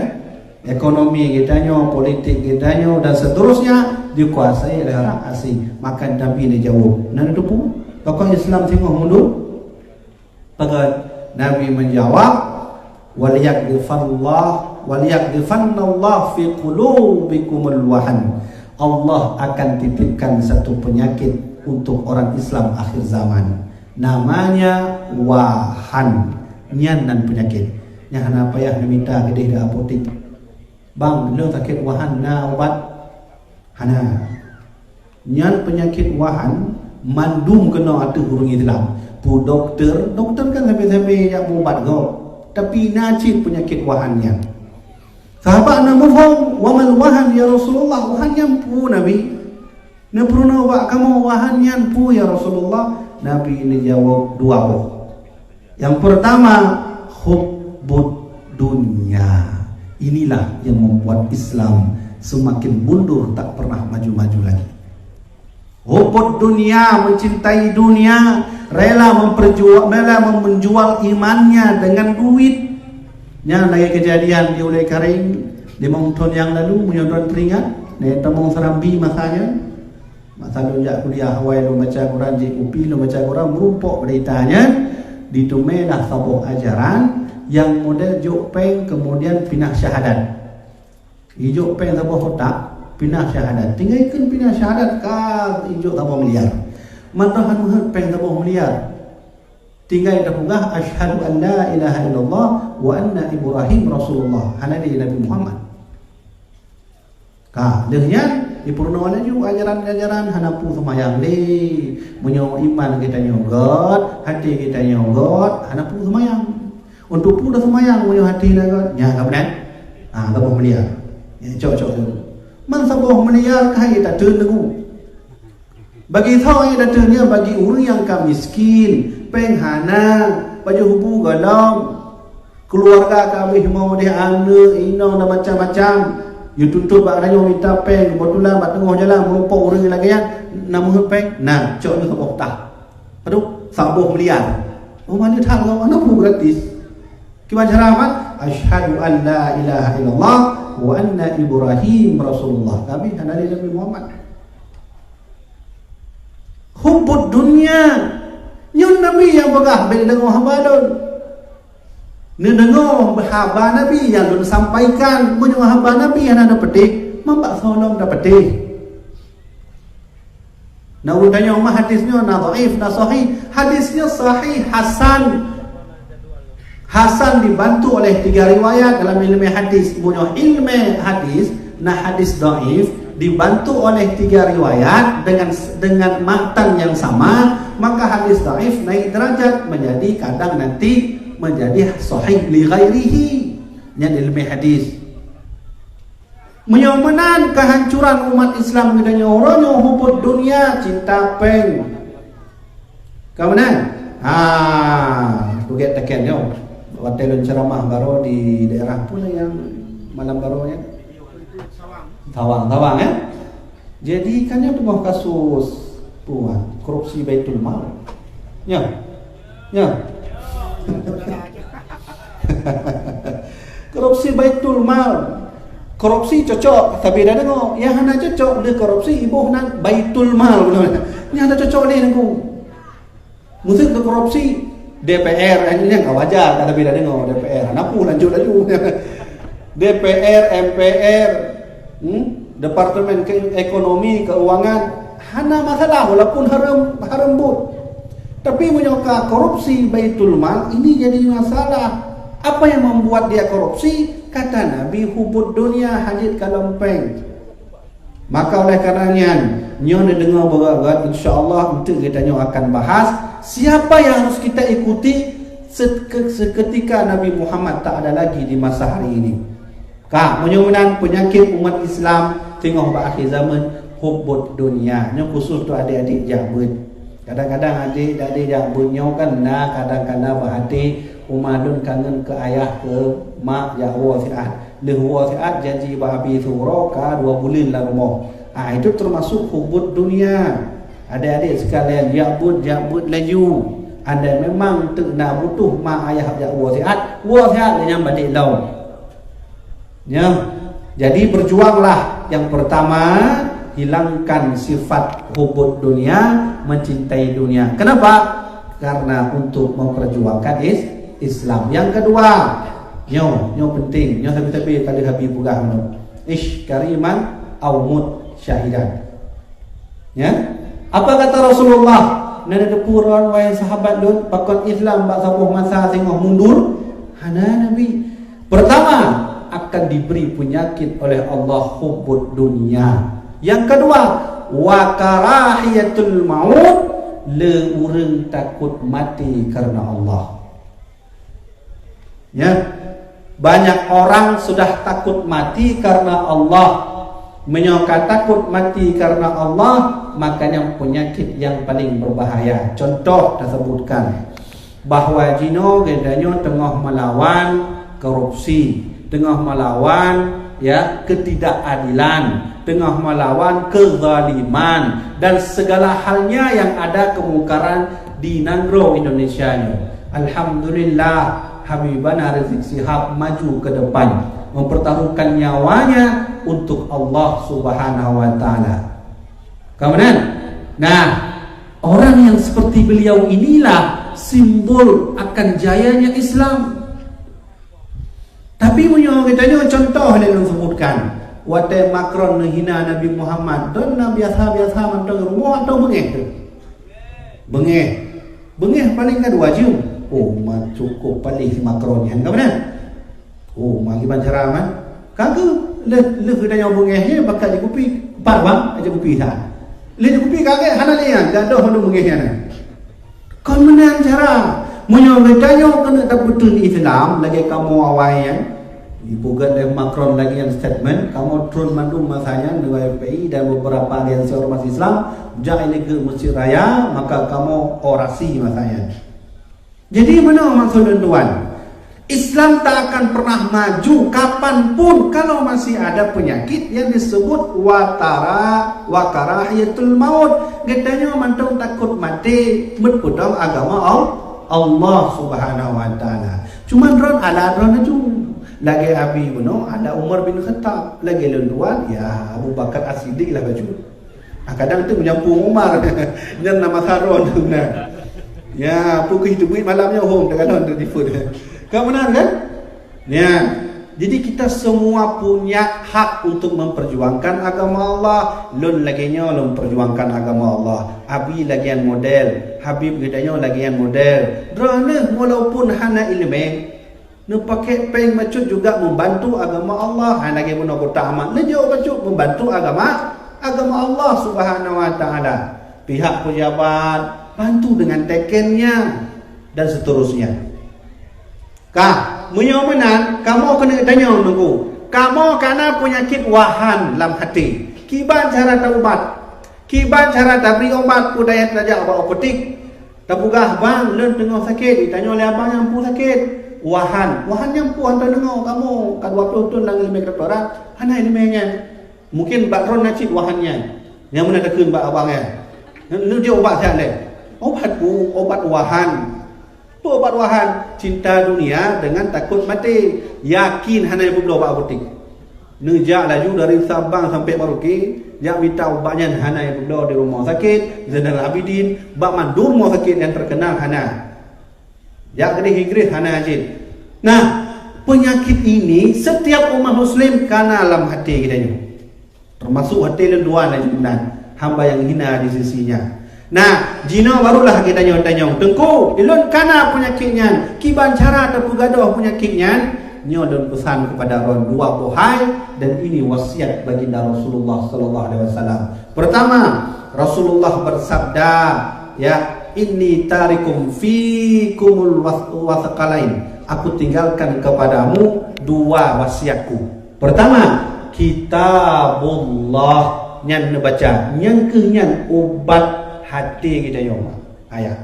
Ekonomi geutanyoe, politik geutanyoe, dan seterusnya dikuasai oleh orang asing. Maka Nabi dijawab, "Na neuteupeue? Pakon Islam singoh mundur?" Pakon Nabi menjawab, "Waliyaqdhifallah, waliyaqdhifannallah fi qulubikumul wahan." Allah akan titipkan satu penyakit untuk orang Islam akhir zaman. Namanya wahan. Nyan nan peunyakét. Nyan hana payah neumita keudeh di apotek. "Bang, lôn sakét wahan, na ubat?" Hana. Nyan peunyakét wahan mandum keunoe ateueh ureuëng Islam. Peue dokto, dokto kan sabe-sabe jak meuubat gob. Tapi na cit peunyakét wahan nyan. Sahabat na muphom, "Wa mal wahan ya Rasulullah?" Wahan nyan peue Nabi? Neupeurunoe bak kamoe wahan nyan peue ya Rasulullah? Nabi neujaweueb dua boh. Yang pertama, hubbud dunya. Inilah yang membuat Islam semakin mundur, tak pernah maju-maju lagi. Hubbud dunya, mencintai dunia, rela memperjual, rela menjual imannya dengan duit. Nyan lagée kejadian di Ulée Karéng limong thon nyang lalu, meunyoe droen teuingat, neuk tamong Serambi masa nyan. Masa lôn jak kuliah awai lôn baca Quran, jih kupi lôn baca Quran, meurumpok beurita nyan, diteumé lah saboh ajaran nyang model jok péng kemudian pinah syahadat. Ijok péng saboh kotak, pinah syahadat. Tinggai kheun pinah syahadat ka ijok saboh miliar. Mantong han meuheuet péng saboh miliar. Tinggai tapeugah, "Asyhadu an la ilaha illallah wa anna Ibrahim Rasulullah." Hana lé Nabi Muhammad. Ka, lheueh nyan, jipeurunoe laju ajaran-ajaran hana peue seumayang lé. Meunyoe iman geutanyoe göt, até geutanyoe göt, hana peue seumayang. Untuk peue taseumayang meunyoe até na göt? Nyan ka meunan. Ha, saboh miliar. Nyan cok-cok tu. Man saboh miliar ka hai tateun teungku. Bagi soe nyang tateun nyan? Bagi ureuëng nyang ka miskin, péng hana, baju hubu gohlom, keuluwarga ka abéh mo deh, aneuk, inong dan macam-macam. Yue tuntot bak rayeuk mita péng, keubeutulan bak teungoh jalan meurumpok ureuëng lagée nyan, na meuheuet péng, na, cok lheueh saboh tah. Aduh, saboh miliar. Oh, mana that, hana peue gratis. Kiban cara mat, "Asyhadu an la ilaha illallah wa anna Ibrahim Rasulullah." Kami hana lé Nabi Muhammad. Hubbud dunya. Nyoe Nabi nyang peugah, "Bèk neudeungoe haba lôn." Neudeungoe haba Nabi nyang lôn sampaikan. Meunyoe haba Nabi hana tapeuteh, man bak soe lom tapeuteh. Na ureuëng tanyong mah hadis nyoe na dhaif, na sahih. Hadis nyoe sahih, hasan. Hasan dibantu oleh tiga riwayat dalam ilmu hadis. Meunyoe ilmu hadis, na hadis dhaif, dibantu oleh tiga riwayat dengan, dengan matan yang sama, maka hadis dhaif naik derajat menjadi kadang nanti menjadi sahih li ghairihi. Nyan ilmu hadis. Meunyoe meunan kehancuran umat Islam geutanyoe, uroe nyoe hubud dunia, cinta péng. Ka meunan? Ha, kugét takén nyoe. Watèe lôn ceramah baroe di daerah pun yang malam baroe nyan. Tawang, Tawang, ya. Jadi kan nyoe teungoh kasus puan korupsi Baitul Mal. Ya. Ya. Korupsi Baitul Mal. Korupsi cocok, tapi dah dengar. Yang hana cocok, dia korupsi, iboh nan Baitul Mal. Yang hana cocok ni, nunggu. Mungkin ke korupsi, D P R, eh, ini yang wajar, tapi dah dengar D P R. Hana pun lanjut laju. D P R, M P R, hmm? Departemen ke-, Ekonomi, Keuangan, hana masalah walaupun harem, harem buet. Tapi meunyoe ka korupsi Baitul Mal, ini jadi masalah. Apa yang membuat dia korupsi? Kata Nabi, hubud dunia, hajat kalon péng. Maka oleh karena nyan, nyoe neudeungoe beugét-gét, insya Allah, enteuk geutanyoe akan bahas siapa yang harus kita ikuti seke-, seketika Nabi Muhammad tak ada lagi di masa hari ini. Ka, meunyoe meunan peunyakét umat Islam teungoh bak akhé zaman, hubbud dunya. Nyoe khusus untuk adik-adik jak beuet. Kadang-kadang adik-adik jak beuet nyoe kan na kadang-kadang bak até, uma lôn kangen keu ayah keu mak jak woe siat. Lheueh woe siat janji bak Abi Suro ka dua buleuen lam rumoh. Ah, itu termasuk hubbud dunya. Adik-adik sekalian, jak beuet, jak beuet laju. Andai memang teuk na butuh mak ayah jak woe siat, woe siat lé nyan balik lom. Ya. Jadi berjuanglah. Yang pertama, hilangkan sifat hubbud dunya, mencintai dunia. Kenapa? Karena untuk memperjuangkan is-, Islam. Yang kedua, nyoe, nyoe penting, nyoe tapi-tapi kali Habib peugah nyoe. Ish kariman au mut syahidan. Ya? Apa kata Rasulullah? Nyan teupeu ron wahai sahabat lôn, pakon Islam bak saboh masa singoh mundur? Hana Nabi. Pertama, akan diberi penyakit oleh Allah hubbud dunya. Yang kedua, wa karahiyatul maut, le ureueng takut mati karena Allah. Ya. Banyak orang sudah takut mati karena Allah. Meunyoe ka takut mati karena Allah, maka nyan penyakit yang paling berbahaya. Contoh tasebutkan bahwa jinoe geutanyoe teungoh melawan korupsi, teungoh melawan, ya, ketidakadilan, teungoh melawan kezaliman dan segala halnya yang ada kemungkaran di nanggroe Indonesia nyoe. Alhamdulillah, Habibana Rizik Sihab maju ke depan, mempertaruhkan nyawanya untuk Allah Subhanahu wa Taala. Ka meunan? Nah, orang yang seperti beliau inilah simbol akan jayanya Islam. Tapi meunyoe geutanyoe contoh lé lôn sebutkan, watée Macron neuhina Nabi Muhammad, droeneuh biasa-biasa mantong rumoh atau beungéh? Beungéh. Beungéh paléng ka dua jeuem. Oh, ma cukup paléh si Macron nyan ka meunan. Oh, ma kiban cara man. Ka geu lheueh, lheueh geutanyoe beungéh nyan bakat jikupi, pat bang aja kupi sa. Lheueh jikupi ka gét hana lé nyan, gadoh mandum beungéh nyan. Kon meunan cara. Meunyoe geutanyoe keuneuk tapeuteun Islam lagée kamoe awai nyan, dipeugét lé Macron lagée nyan statement, kamoe tron mandum masa nyan di F P I dan beberapa aliansi ormas Islam, jak ineuk Mesjid Raya, maka kamoe orasi masa nyan. Jadi meunoe maksud lôn tuan. Islam tak akan pernah maju kapan pun kalau masih ada penyakit yang disebut watara wa karahiyatul maut. Geutanyoe mantong takot maté meupeudong agama Al-, Allah Subhanahu wa Taala. Cuma droen ala droen laju. Lagée Abi bunoe ala Umar bin Khattab, lagée lôn tuan ya Abu Bakar As-Siddiq lah baju. Ah, kadang tu meunyampung Umar. Nyan nama saron tu beuna. Ya, pukul itu buit malam nyoe hom dah kalon tu tipu dia. Kan benar kan? Ya. Jadi kita semua punya hak untuk memperjuangkan agama Allah. Lôn lagée nyoe lôn perjuangkan agama Allah. Abi lagée nyan model, Habib geutanyoe lagée nyan model. Droeneuh walaupun hana ileumé, Neupakèk péng bacut juga membantu agama Allah. Hai lagèe bunoe kotak amal. Neujok bacut membantu agama, agama Allah Subhanahu wa Taala. Pihak pejabat bantu dengan tekennya dan seterusnya. Ka, meunyoe meunan, kamoe keuneuk tanyong Teungku. Kamoe kana peunyakét wahan lam até. Kiban cara taubat? Kiban cara tabri ubat? Peue daya tajak bak apotek? Tapeugah, "Bang, lôn teungoh sakét." Ditanyong lé abang nyang peue sakét. "Wahan." "Wahan nyang peue?" "Hana tadeungoe kamoe ka dua ploh thon lam ileumèe kedokteran, hana ileumèe nyan." Mungkin bak droeneuh na cit wahan nyan. Nyang meunan takheun bak abang nyan. Neujok ubat siat lé. Ubat peue? Ubat wahan. Peue ubat wahan? Cinta dunia dengan takot mati. Yakin hana nyang peubloe bak apotek. Neujak laju dari Sabang sampai Merauke, jak mita ubat nyan hana nyang peubloe di rumoh sakét Zainal Abidin, bak mandum rumoh sakét nyang terkenal hana. Jak keudéh Inggris hana jeuet. Nah, penyakit ini setiap umat muslim kana lam até geutanyoe. Termasuk até lôn dua na jeuet nan, hamba yang hina di sisinya. Nah, jinoe barulah geutanyoe tanyong, "Teungku, ulôn kana peunyakét nyan, kiban cara tapeugadôh peunyakét nyan?" Nyoe lôn peusan kepada droen dua boh hai, dan ini wasiat baginda Rasulullah sallallahu alaihi wasallam. Pertama, Rasulullah bersabda, ya, "Inni tarikum fikumul was-, wasaqalain." Aku tinggalkan kepadamu dua wasiatku. Pertama, kitabullah, nyan neubaca, nyan kheueh nyan ubat até geutanyoe. Ayah.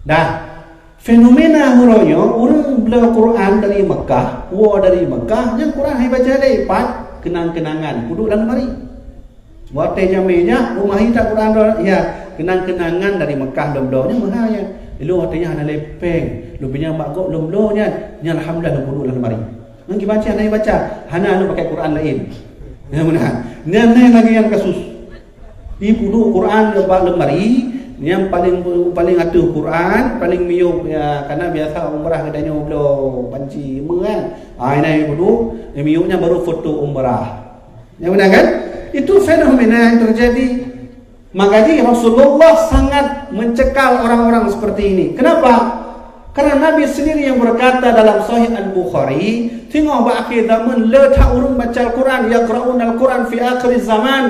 Dah. Fenomena uroe nyoe, ureueng bloe Quran dari Mekah, woe dari Mekah, nyan Quran hai baca lé, pat kenang-kenangan, peuduek lam lemari. Watèe jamèe nyak, rumoh hita Quran droe, ya, kenang-kenangan dari Mekah lôn bloe nyan meuhai nyan. Ilôn watèe nyan hana lé péng, lôn pinjam bak gob lôn bloe nyan, nyan alhamdulillah lôn peuduek lam lemari. Nyan kiban cit hana baca, hana lôn pakai Quran laén. Nyan meunan. Nyan, nyan lagèe nyan kasus. Ipeuduek Quran bak lemari, nyang paléng, paléng ateueh Quran, paléng miyueb, ya, karena biasa umrah geutanyoe bloe panci eumeu kan. Ah, inan ipeuduek, miyueb nyan baru foto umrah. Ya, benar kan? Itu fenomena yang terjadi. Makanya Rasulullah sangat mencekal orang-orang seperti ini. Kenapa? Karena Nabi sendiri yang berkata dalam Sahih Al-Bukhari, singoh bak akhé zaman le that ureueng baca Al-Quran, yaqra'un Al-Quran fi akhir zaman,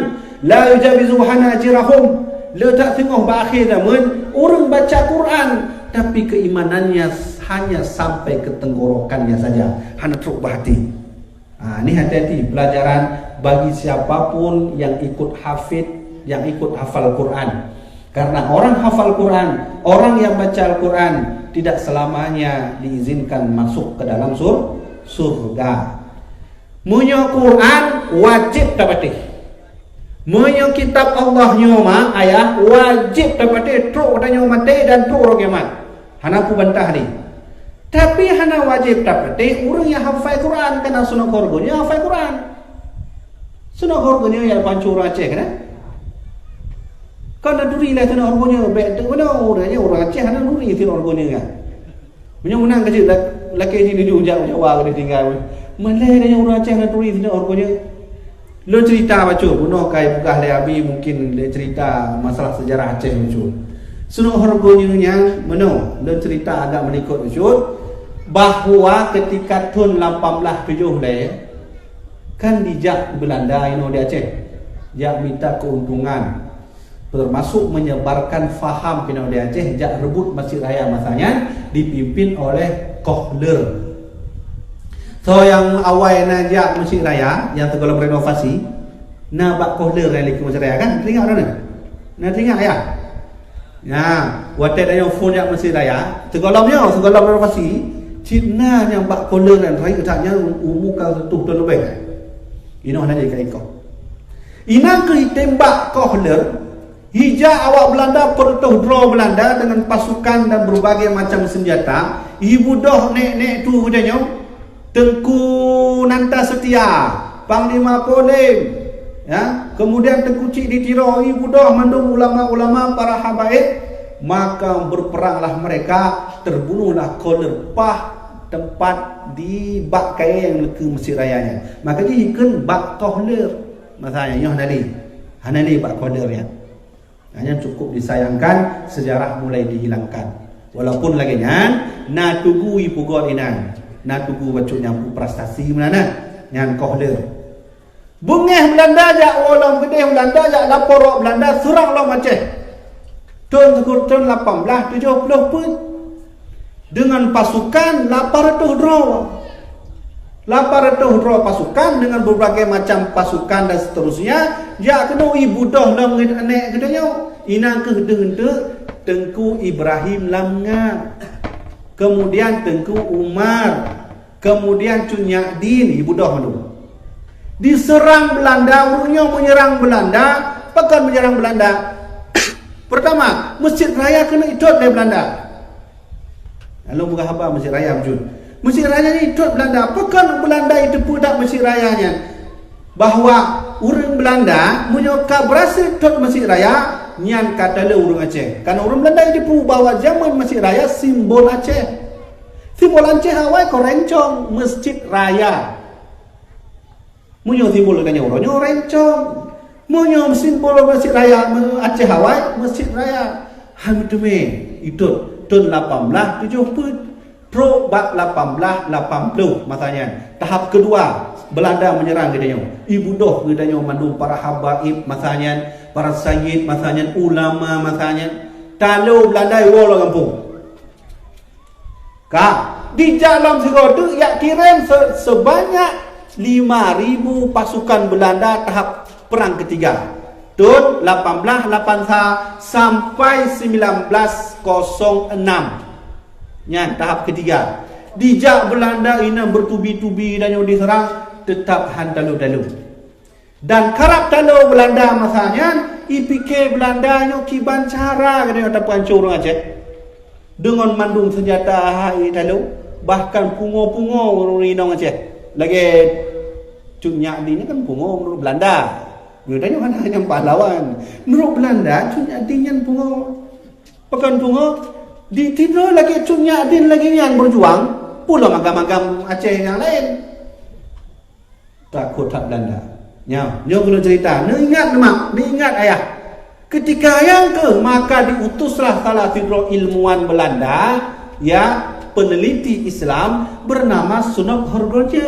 la yujawizu hanajirahum. Le that singoh bak akhé zaman, ureueng baca Quran, tapi keimanannya hanya sampai ke tenggorokannya saja, hana trok bak até. Ha, ni hati-hati pelajaran bagi siapapun yang ikut hafid, yang ikut hafal Quran. Karena orang hafal Quran, orang yang baca Al-Quran tidak selamanya diizinkan masuk ke dalam sur-, surga. Meunyoe Quran wajib tapatéh. Meunyoe kitab Allah nyoe ma ayah wajib tapatéh trok tanyoe maté dan trok uroe kiamat. Hana peubantah lé. Tapi hana wajéb tapatéh ureuëng nyang hafai Quran, kana sunat keureubeuen nyang hafai Quran. Sunat keureubeuen nyang pancôh ureuëng Aceh kana. Kon na turi lé sunat keureubeuen nyang bèk teuk meunoe ureuëng nyan ureuëng Aceh hana turi sunat keureubeuen nyang. Meunyoe meunang keu jeuet lakée jih nuju jak Jawa keuneuk tinggai. Malée nyan ureuëng Aceh hana turi sunat keureubeuen nyang. Lôn cerita bacut, bunoe kai peugah lé Abi mungkin lé cerita masalah sejarah Aceh bacut. Sunat keureubeuen nyang meunoe, lôn cerita agak meulikot bacut, bahwa ketika thon lapan belas tujoh lhèe, kan dijak Belanda inoe di Aceh, jak mita keuntungan. Termasuk menyebarkan faham keunoe di Aceh, jak reubot Masjid Raya masa nyan dipimpin oleh Kohler. So nyang awai na jak Masjid Raya nyang sigohlom renovasi, na bak Kohler nyang likot Masjid Raya kan? Teuingat droeneuh? Na teuingat ya? Nah, watèe tanyoe phôn jak Masjid Raya, sigohlom nyoe, sigohlom renovasi, cit na nyang bak Kohler nyan, rayeuk that nyan umu ka sireutoh thon leubeh. Inoe hana jai ka iko. Inan keuh itembak Kohler, ija awak Belanda peureutôh droe Belanda dengan pasukan dan berbagai macam senjata, ibudoh nek-nek tu geutanyoe, Teungku Nanta Setia, Panglima Polem, ya, kemudian Teungku Chik di Tiro, ibudoh mandum ulama-ulama, para habaib, maka berperanglah mereka, terbunuhlah Kohler paih teumpat di bak kayèe nyang dikeue Masjid Raya nyan. Maka jih ikheun bak Kohler. Masa nyan nyoe hana lé. Hana lé bak Kohler nyan. Hanya cukup disayangkan, sejarah mulai dihilangkan. Walaupun lagée nyan, na tugu ipeugot inan, na tugu bacut nyang prestasi meunan, nyan koh le. Beungéh Belanda jak woe lom keudeh, Belanda jak lapor rot Belanda seurang lom Aceh. Thon sikureueng thon lapan blaih tujoh ploh peuet. Deungon pasukan lapan ratus droe. Lapan ratus droe pasukan deungon berbagai macam pasukan dan seterusnya, jak keunoe ibudoh lom ngon aneuk geutanyoe. Inan kheueh deuh eunteuk Teungku Ibrahim Lamngat. Kemudian Teungku Umar. Kemudian Cut Nyak Din ibudoh mandum. Diseurang Belanda, ureuëng nyoe menyerang Belanda, pakon menyerang Belanda. Pertama, Mesjid Raya keuneuk itot lé Belanda. Lalu peugah haba Mesjid Raya beujeuet. Mesjid Raya nyan itot Belanda, pakon Belanda iteupeue that Mesjid Raya nyan. Bahwa ureuëng Belanda meunyoe ka berhasil tot Mesjid Raya, nyan ka talo ureuëng Aceh. Karena ureuëng Belanda iteupeue bahwa zaman Mesjid Raya simbol Aceh. Simbol Aceh awai ko rencong Mesjid Raya. Meunyoe simbol geutanyoe uroe nyoe rencong. Meunyoe simbol Mesjid Raya me-, Aceh awai, Mesjid Raya. Hai meuteumé, itot thon lapan blaih tujoh peuet. Trok bak lapan blaih lapan ploh masa nyan. Tahap kedua, Belanda menyerang geutanyoe. Ibudoh geutanyoe mandum para habaib masa nyan, para sayyid masa nyan, ulama masa nyan. Talo Belanda iwoe lam gampông. Ka, dijak lom sigoe teuk jak kirém se-, sebanyak lima ribu pasukan Belanda tahap perang ketiga. Thon lapan blaih lapan sa sampai sembilan blaih kosong enam. Nyan tahap ketiga. Dijak Belanda inan bertubi-tubi dan nyoe diserang, tetap han talo-talo. Dan karab talo Belanda masa nyan, ipike Belanda nyoe kiban cara geutanyoe tapeuancô ureuëng Aceh. Deungon mandum seunjata hai talo, bahkan pungo-pungo ureuëng inong Aceh. Lagée Cut Nyak Din nyan kan pungo meunurot Belanda. Geutanyoe hana nyang pahlawan. Meunurot Belanda, Cut Nyak Din nyan pungo. Pakon pungo, di tinoe lagée Cut Nyak Din lagée nyan berjuang, pulo agam-agam Aceh nyang laén. Takot that Belanda. Nyoe, nyoe keuneuk cerita. Neuingat mak, neuingat ayah. Ketika nyang keuh maka diutuslah salah sidroe ilmuwan Belanda, ya, peneliti Islam bernama Sunok Horgoje.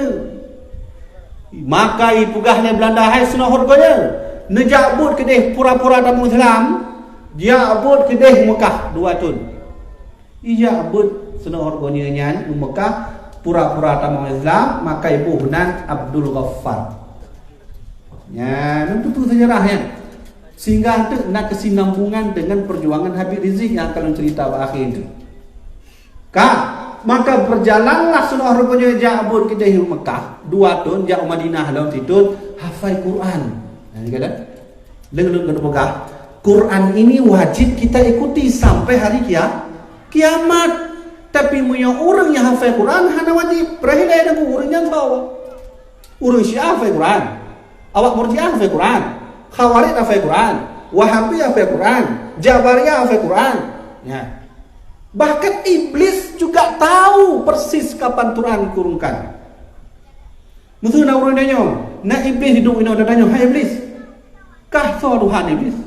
Maka ipeugah lé Belanda, "Hai Sunok Horgoje, neujak buet keudeh pura-pura tamong Islam, jak buet keudeh Mekah dua thon." Ijak beuet Sunok Horgoje nyan u Mekah pura-pura tamong Islam, maka iboh nan Abdul Ghaffar. Nyan, nyan teupeue sejarah nyan. Sehingga teuk na kesinambungan dengan perjuangan Habib Rizik nyang ka lôn cerita bak akhé nyoe. Ka, maka berjalanlah Sunok Horgoje jak beuet keudeh u Mekah, dua thon jak u Madinah lom siton hafai Quran. Nah, ni kata, leueng-leueng keuneuk peugah, Quran ini wajib kita ikuti sampai hari kia-, kiamat. Tapi meunyoe ureuëng nyang hafai Quran hana wajib, beureulée deungon ureuëng nyang sawa. Ureuëng Syiah hafai Quran, awak Murjiah hafai Quran, Khawarij hafai Quran, Wahabi hafai Quran, Jabariyah hafai Quran. Ya. Bahkan iblis juga tahu persis kapan Quran diturunkan. Meusu na ureuëng tanyoe, na iblis duek inoe dan tanyoe, "Hai iblis, kah soe Tuhan iblis?"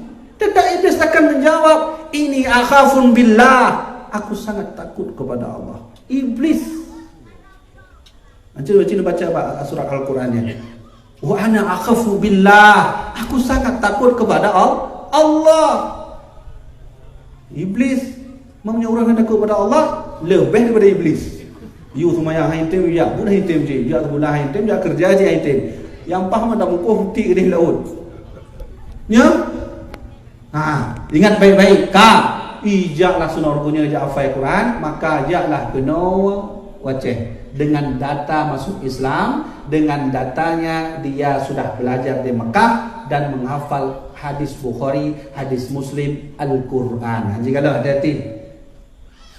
Tetap iblis akan menjawab, "Ini akhafun billah, aku sangat takut kepada Allah." Iblis. Anjir, anjir baca bak surat Al-Quran ni. "Wa ana akhafu billah, aku sangat takut kepada Al-, Allah." Iblis, meunyoe ureuëng hana takot pada Allah, leubeh daripada iblis. Yue seumayang hai tem, jak buet hai tem cit, jak seukolah hai tem, jak keureuja cit hai tem. Nyang pah mantong mukoh ti keudeh laôt. Nya? Ha, ingat baik-baik ka. Ijaklah Sunok Horgoje jak hafai Quran, maka jaklah keunoe u Aceh. Dengan data masuk Islam, dengan datanya dia sudah belajar di Mekah dan menghafal hadis Bukhari, hadis Muslim, Al-Quran. Ha, jikalau hati-hati.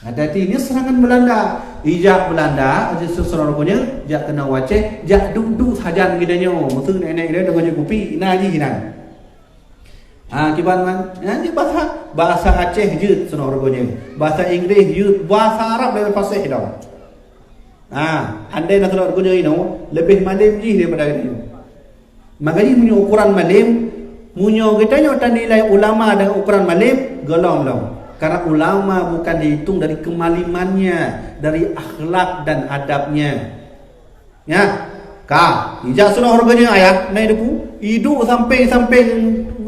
Hati-hati, ni serangan Belanda. Ijak Belanda, aja Sunok Horgoje, jak keunoe u Aceh, jak duek-duek sajan geutanyoe. Meusu nenek-nenek deungon jeuet kupi, na jih nan. Ha, kiban man? Ha, ni bahasa, bahasa Aceh jeuet Sunok Horgoje. Bahasa Inggris jeuet, bahasa Arab leubeh fasih dong. Ha, andai na Sunok Horgoje inoe, leubeh malem jih daripada geutanyoe. Maka jih meunyoe ukuran malem, meunyoe geutanyoe tanilai ulama deungon ukuran malem, gohlom lom. Karena ulama bukan dihitung dari kemalimannya, dari akhlak dan adabnya. Ya, ka, ijak sunat ureueng nyoe ayah, na idepu, iduek sampéng-sampéng,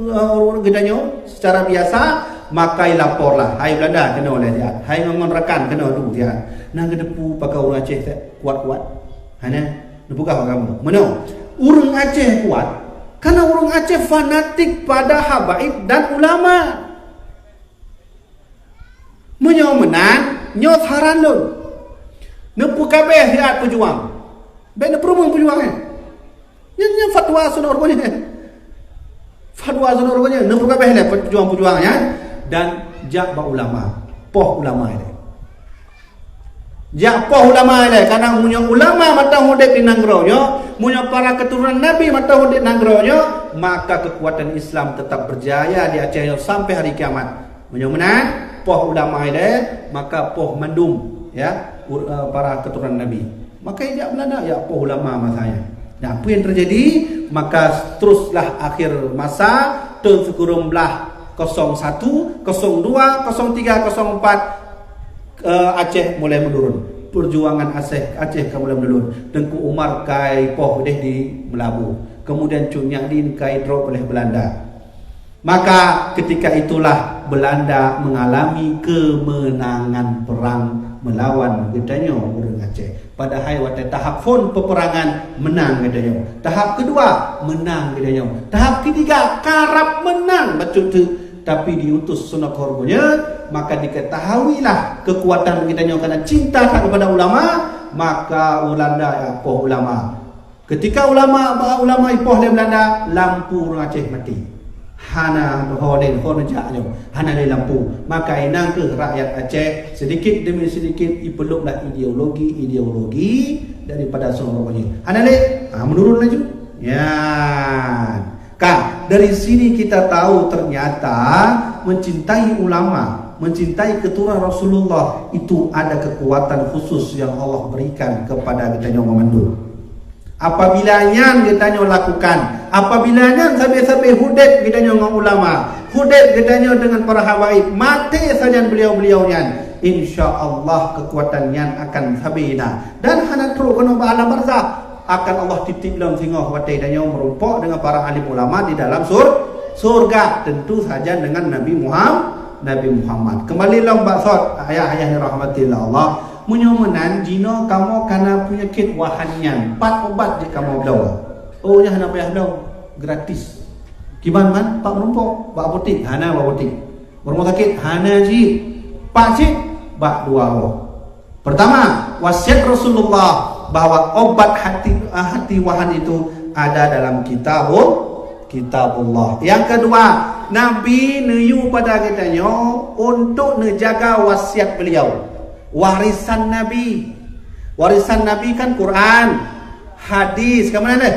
eh, ureueng geutanyoe secara biasa, maka ilaporlah, "Hai Belanda, keunoe lé siat. Hai ngon rakan, keunoe duek siat." Na geudepu pakon ureueng Aceh kuat-kuat. Hana, neupeugah bak kamoe. Meunoe, ureueng Aceh kuat, karena ureueng Aceh fanatik pada habaib dan ulama. Meunyoe meunan, nyoe saran lôn. Neupeukabeh siat peujuang. Bék neupeurumoh peujuang, eh. Nyan, nyan fatwa sunat ureueng nyan. Fatwa sunat ureueng nyan, neupeukabeh lé peujuang-peujuang nyan dan jak bak ulama. Poh ulama ilée. Jak poh ulama ilée. Karena meunyoe ulama mantong udeb di nanggroe nyoe, meunyoe para keturunan Nabi mantong udeb nanggroe nyoe, maka kekuatan Islam tetap berjaya di Aceh nyoe sampai hari kiamat. Meunyoe meunan, poh ulama ilée, maka poh mandum, ya, u-, eh, para keturunan Nabi. Maka ijak Belanda, ya, poh ulama masa nyan. Nah, apa yang terjadi? Maka teruslah akhir masa, tahun sikureueng blaih kosong satu, kosong dua, kosong tiga, kosong empat, eh, Aceh mulai menurun. Perjuangan Aceh, Aceh ka mulai menurun. Teungku Umar kai poh deh di Meulaboh. Kemudian Cut Nyak Dhien kai drop oleh Belanda. Maka ketika itulah Belanda mengalami kemenangan perang melawan geutanyoe ureueng Aceh. Padahai watée tahap phon peperangan menang geutanyoe. Tahap kedua menang geutanyoe. Tahap ketiga karab menang bacut teuk. Tapi diutus sunat ureueng nyan, maka diketahuilah kekuatan geutanyoe karena cinta that kepada ulama, maka Belanda ya poh ulama. Ketika ulama, ulama ipoh lé Belanda, lampu ureueng Aceh maté. Hana ho lé, ho neujak nyoe, hana lé lampu. Maka inan kheueh rakyat Aceh sedikit demi sedikit ipeuloplah ideologi-ideologi daripada sunat ureueng nyan. Hana lé, ha, menurun laju. Nyan. Ka, dari sini kita tahu ternyata mencintai ulama, mencintai keturunan Rasulullah itu ada kekuatan khusus yang Allah berikan kepada geutanyoe mandum. Apabila nyan geutanyoe lakukan, apabila nyan sabe-sabe udeb geutanyoe ngon ulama, udeb geutanyoe dengan para habaib, maté sajan beliau-beliau nyan, insya Allah kekuatan nyan akan sabe na dan hana trok keunoe bak alam barzakh. Akan Allah titip lom singoh watée tanyoe meurumpok dengan para alim ulama di dalam sur-, surga, tentu saja dengan Nabi Muham-, Nabi Muhammad. Kembali lom bak sot, ayah-ayah yang dirahmati Allah. Meunyoe meunan, jinoe kamoe kana peunyakét wahan nyan, pat ubat jih kamoe bloe? Oh, nyan hana payah bloe, gratis. Kiban man, pat meurumpok, bak apotek, hana bak apotek. Bak rumah sakit, hana jih, pat cit, bak dua boh. Pertama, wasiat Rasulullah bahwa obat hati, hati wahan itu ada dalam kitabul, kitabullah. Yang kedua, Nabi neuyue pada geutanyoe untuk neujaga wasiat beliau. Warisan Nabi. Warisan Nabi kan Quran, hadis, ka meunan deh?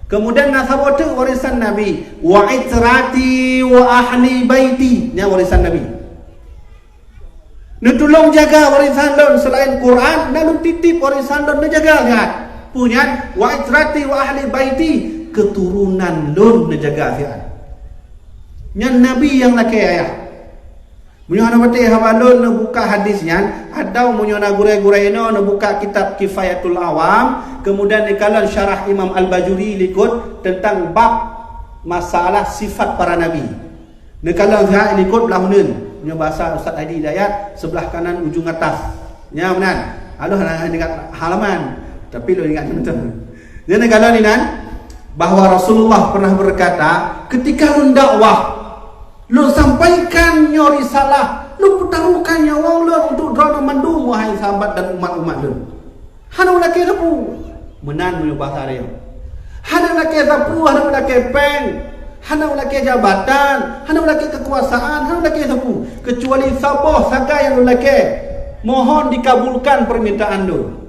Kemudian na saboh teuk warisan Nabi, "Wa itrati wa ahli baiti." Nyan warisan Nabi. Neutulông jaga warisan lôn, selain Quran, na lôn titip warisan lôn, neujaga siat. Peue nyan? "Wa itrati wa ahli baiti," keturunan lôn neujaga siat. Nyan Nabi nyang lakée, ayah. Meunyoe hana patéh haba lôn neubuka hadis nyan, atawa meunyoe na gurée-gurée inoe neubuka kitab Kifayatul Awam, kemudian neukalon syarah Imam Al-Bajuri likot tentang bab masalah sifat para nabi. Neukalon siat likot blah uneuen. Nyoe bahasa Ustaz Hadi Hidayat, sebelah kanan ujung atas. Nyan meunan. Alôh hana ingat halaman, tapi lôn ingat beutôi. Nyan neukalon inan bahwa Rasulullah pernah berkata, "Ketika lôn dakwah, lôn sampaikan nyoe risalah, lôn peutaruhkan nyawöng lôn untuk droeneuh mandum, wahai sahabat dan umat-umat lôn." Hana ulakée sapeue. Meunan meunyoe bahasa Aceh. Hana ulakée sapeue, hana ulakée péng, hana ulakée jabatan, hana ulakée kekuasaan, hana ulakée sapeue. Kecuali saboh sagai nyang ulakée, mohon dikabulkan permintaan lôn.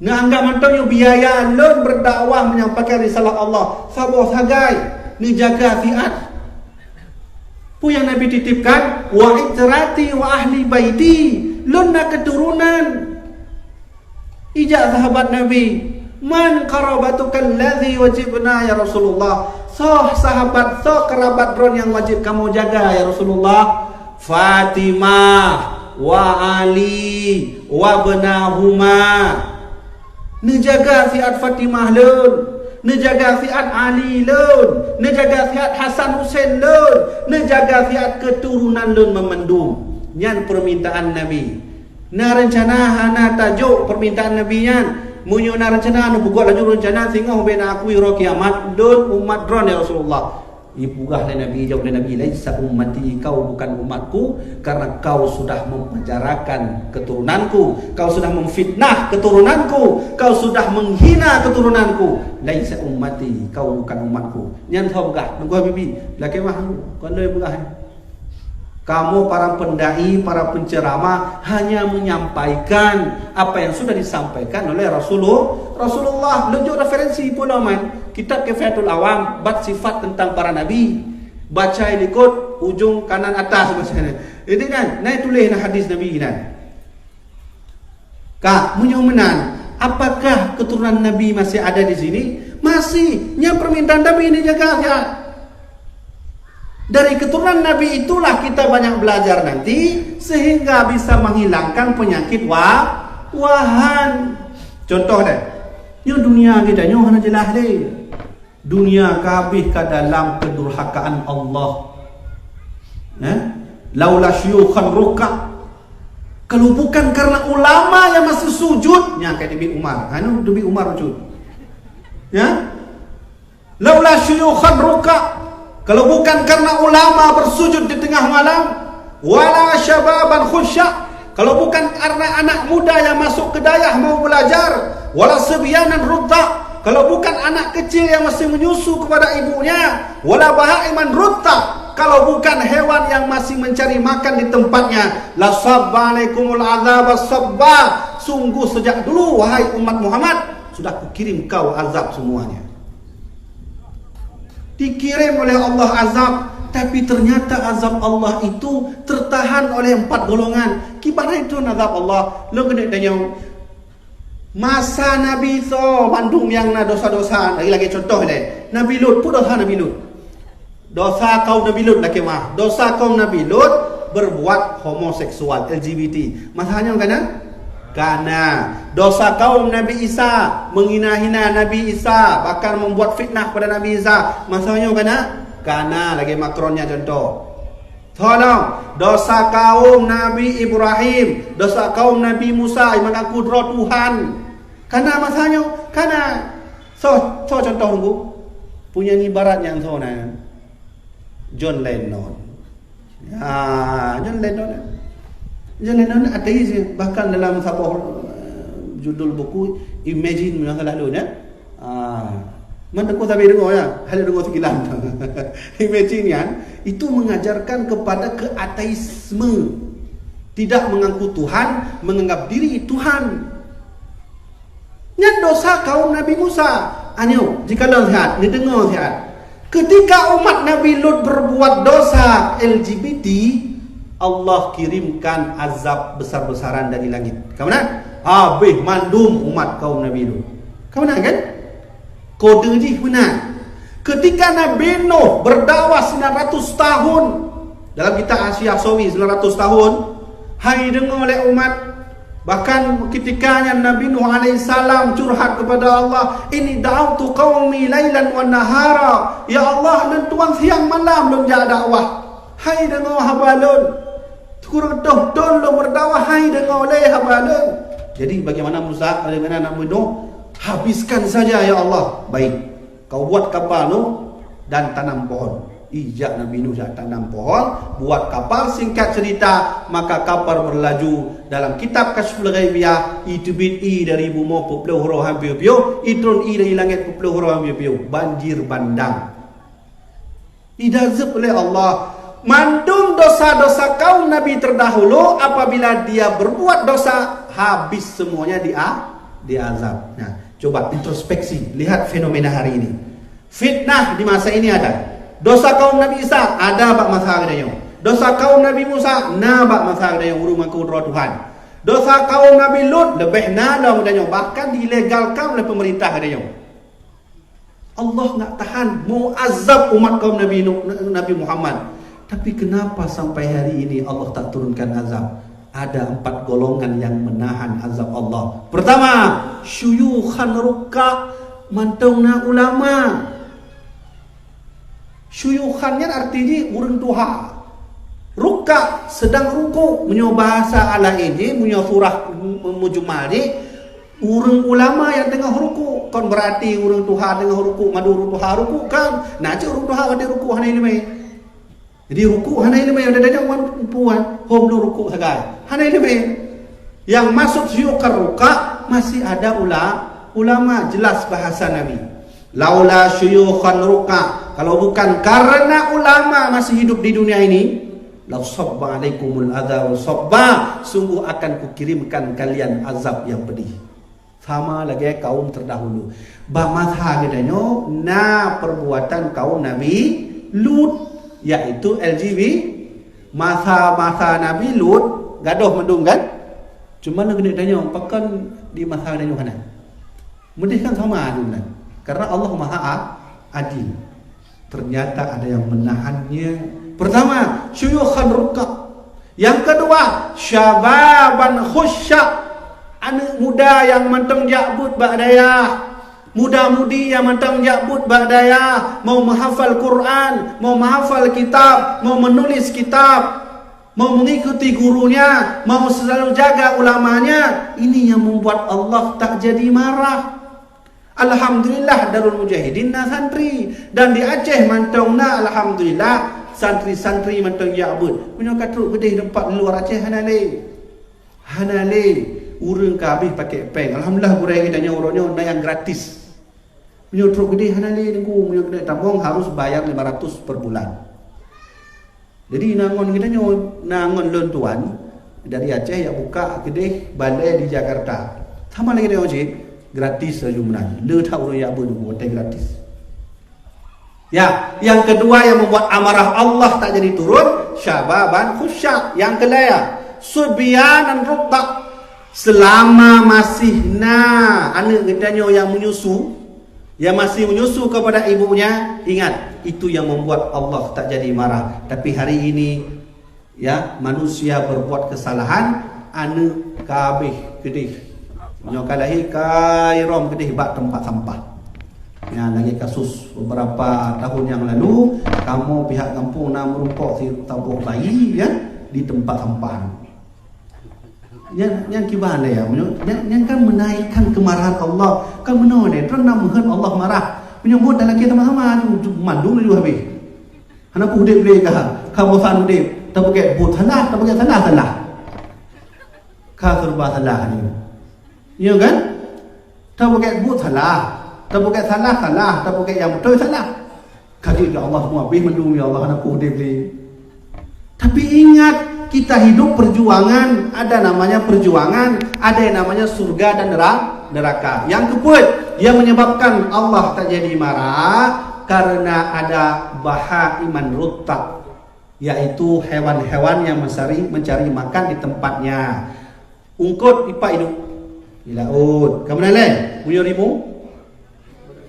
Neuanggap mantong nyoe biaya lôn berdakwah menyampaikan risalah Allah. Saboh sagai, neujaga siat. Peue nyang Nabi titipkan? "Wa itrati wa ahli baiti." Lôn na keturunan. Ijak sahabat Nabi, "Man qarabatuka allazi wajibna ya Rasulullah?" Soe sahabat, soe kerabat droen nyang wajib kamoe jaga ya Rasulullah? Fatimah wa Ali wa benahuma. Neujaga siat Fatimah lôn, neujaga siat Ali lôn, neujaga siat Hasan Husen lôn, neujaga siat keuturonan lôn meumandum. Nyan peumintaan Nabi. Na reuncana hana tajok peumintaan Nabi nyan. Meunyoe na reuncana, neupeugah laju reuncana singoh bèk na akui uroe kiamat, lôn umat droen ya Rasulullah. Ipeugah lé Nabi, jaweueb lé Nabi, "Laisa ummati, kau bukan umatku, karena kau sudah memenjarakan keturunanku, kau sudah memfitnah keturunanku, kau sudah menghina keturunanku. Laisa ummati, kau bukan umatku." Nyan soe peugah, Teungku Habibie, lakèe mah, kon lôn peugah. Kamoe para pendai, para penceramah hanya menyampaikan apa yang sudah disampaikan oleh Rasulullah. Rasulullah, lôn jok referensi pun aman. Kitab Kifayatul Awam, bab sifat tentang para nabi. Baca di likot ujong kanan atas macam ni. Jadi kan, na tuléh na hadis Nabi kan. Ka, meunyoe meunan, apakah keturunan Nabi masih ada di sini? Masih. Nyan peumintaan Nabi neujaga siat. Dari keturunan Nabi itulah kita banyak belajar nanti, sehingga bisa menghilangkan penyakit wa-, wahan. Contoh deh, nyoe dunia kita nyoe hana jelas deh. Dunia ka habéh ka dalam kedurhakaan Allah. Eh? Laula syuyukhan rukak. Kalau bukan karena ulama yang masih sujud, nyan ka teubiet Umar. Anu teubiet Umar sujud. Ya? Laula syuyukhan rukak. Kalau bukan karena ulama bersujud di tengah malam, wala syababan khusya, kalau bukan karena anak muda yang masuk ke dayah mau belajar, wala sibyanan rudda, kalau bukan anak kecil yang masih menyusu kepada ibunya, wala bahaiman rudda, kalau bukan hewan yang masih mencari makan di tempatnya, la sabba alaikumul azaba sabba, sungguh sejak dulu, wahai umat Muhammad, sudah kukirim kau azab semuanya. Dikirim oleh Allah azab, tapi ternyata azab Allah itu tertahan oleh empat golongan. Kiban hai tron azab Allah? Lôn keuneuk tanyong, masa Nabi soe bandum nyang na dosa-dosa? Lagi-lagi contoh lé, Nabi Lut, peue dosa Nabi Lut? Dosa kaum Nabi Lut, lakèe mah. Dosa kaum Nabi Lut berbuat homoseksual, L G B T. Masa nyoe kana? Kana. Dosa kaum Nabi Isa, menghina-hina Nabi Isa, bahkan membuat fitnah pada Nabi Isa. Masa nyoe kana? Kana, lagèe Macron nyan contoh. Tolong, dosa kaum Nabi Ibrahim, dosa kaum Nabi Musa, mengaku droe Tuhan. Kana masa nyoe? Kana. Soe, soe contoh Teungku? Penyanyi barat nyang soe nan? John Lennon. Ah, John Lennon. John Lennon ateis ya. Bahkan dalam saboh, eh, judul buku, Imagine, meunyoe salah lôn ya. Ah, man Teungku sabe deungoe ya, hana deungoe sikilan. Imagine kan, itu mengajarkan kepada keateisme. Tidak mengaku Tuhan, menganggap diri Tuhan. Nyan dosa kaum Nabi Musa. Anyoe, jikalon siat, neudeungoe siat. Ketika umat Nabi Lut berbuat dosa L G B T, Allah kirimkan azab besar-besaran dari langit. Ka meunan? Habéh mandum umat kaum Nabi Lut. Ka meunan kan? Kode jih meunan. Ketika Nabi Nuh berdakwah sembilan ratus tahun, dalam kitab Asia Sawi sembilan ratus tahun, hai deungoe lé umat, bahkan ketika nyan Nabi Nuh alaihissalam curhat kepada Allah, "Inni da'autu qaumi lailan wa nahara." "Ya Allah, lôn tuan siang malam lôn jak dakwah." Hai deungoe haba lôn. Kureueng toh thon lôn meudakwah, hai deungoe lé haba lôn. Jadi bagaimana Musa, bagaimana Nabi Nuh? Habiskan saja ya Allah. Baik. Kau buat kapal Nuh dan tanam pohon. Ijak Nabi Nuh jak tanam pohon, buat kapal, singkat cerita, maka kapal berlaju. Dalam kitab Kasyful Ghaibiyah, iteubiet ie dari bumoe peuet ploh uroe han piôh-piôh, itron ie dari langét peuet ploh uroe han piôh-piôh. Banjir bandang. Idazab oleh Allah. Mandum dosa-dosa kaum Nabi terdahulu, apabila dia berbuat dosa, habis semuanya dia, diazab. Nah, coba introspeksi, lihat fenomena hari ini. Fitnah di masa ini ada. Dosa kaum Nabi Isa ada bak masa geutanyoe. Dosa kaum Nabi Musa na bak masa geutanyoe, ureuëng mengaku droe Tuhan. Dosa kaum Nabi Lut leubeh na lom geutanyoe, bahkan dilegalkan oleh pemerintah geutanyoe. Allah nggak tahan mau azab umat kaum Nabi Nuh, Nabi Muhammad. Tapi kenapa sampai hari ini Allah tak turunkan azab? Ada empat golongan yang menahan azab Allah. Pertama, syuyukhan rukka, mantong na ulama. Syuyukhan nyan arti jih ureuëng tuha. Rukka sedang ruku. Meunyoe bahasa laén jih, meunyoe surah mu-, mujmal jih, ureuëng ulama nyang teungoh ruku. Kon beurati ureuëng tuha teungoh ruku, mandum ureuëng tuha ruku kan. Na cit ureuëng tuha watée ruku hana iéleumé. Jadi ruku hana iéleumé, udah dah wan puan, hom lu ruku sagai. Hana iéleumé. Yang maksud syuyukhan rukka masih ada ula-, ulama, jelas bahasa Nabi. Laula syuyukhan rukka, kalau bukan karena ulama masih hidup di dunia ini, la sabba alaikumul adza wa sabba, sungguh akan kukirimkan kalian azab yang pedih. Sama lagée kaum terdahulu. Bak masa geutanyoe na perbuatan kaum Nabi Lut, yaitu L G B. Masa-masa Nabi Lut gadoh mandum kan? Cuma na keuneuk tanyoe, pakon di masa geutanyoe hana? Meudeh kan sama dulu kan? Karena Allah Maha A-, Adil. Ternyata ada yang menahannya. Pertama, syuyukhan rukka. Yang kedua, syababan khusya. Aneuk muda nyang mantong jak buet bak dayah. Muda-mudi nyang mantong jak buet bak dayah, mau menghafal Quran, mau menghafal kitab, mau menulis kitab, mau mengikuti gurunya, mau selalu jaga ulamanya. Ini yang membuat Allah tak jadi marah. Alhamdulillah, Darul Mujahidin na santri. Dan di Aceh mantong na, alhamdulillah, santri-santri mantong jak buet. Meunyoe ka trok keudeh teumpat luar Aceh hana lé. Hana lé ureuëng ka habéh pakai péng. Alhamdulillah, gurée geutanyoe uroe nyoe na nyang gratis. Meunyoe trok keudeh hana lé Teungku, meunyoe keuneuk tabong harus bayar lima ratus per bulan. Jadi na ngon geutanyoe, na ngon lôn tuan dari Aceh nyang buka keudeh balai di Jakarta. Sama lagée tanyoe cit, gratis laju meunan. Le that ureuëng jak buet watée gratis. Ya, yang kedua yang membuat amarah Allah tak jadi turun, syababan khusya. Yang kelaya, subyanan rudda. Selama masih na aneuk geutanyoe yang menyusu, yang masih menyusu kepada ibunya, ingat, itu yang membuat Allah tak jadi marah. Tapi hari ini, ya, manusia berbuat kesalahan, aneuk ka habéh keudeh. Nyoe ka lahé ka irôm keudeh bak teumpat sampah. Nyan lagée kasus beberapa tahun yang lalu, kamoe pihak gampông na meurumpok si saboh bayi, ya, di teumpat sampah. Nyan, nyan kiban lé, ya, meunyoe nyan, nyan kan menaikkan kemarahan Allah. Kan meunoe lé, droe na meuheuet Allah marah. Meunyoe meuheuet dan lagée sama-sama, mandum laju habéh. Hana peue udeb lé ka, ka bosan udeb. Tapeugét buet salah, tapeugét salah, salah. Ka serba salah nyoe. Nyoe kan? Tapeugét buet salah, tapeugét salah, salah, tapeugét nyang beutôi salah. Ka jeuet ya Allah, semua habéh mandum ya Allah, hana peue udeb lé. Tapi ingat, kita hidup perjuangan, ada namanya perjuangan, ada yang namanya surga dan nera-, neraka. Yang keempat, yang menyebabkan Allah tak jadi marah karena ada bahaiman ruttab, yaitu hewan-hewan yang mencari, mencari makan di tempatnya. Ungkot ipak idup di laôt. Ka meunan lé, meunyoe rimueng?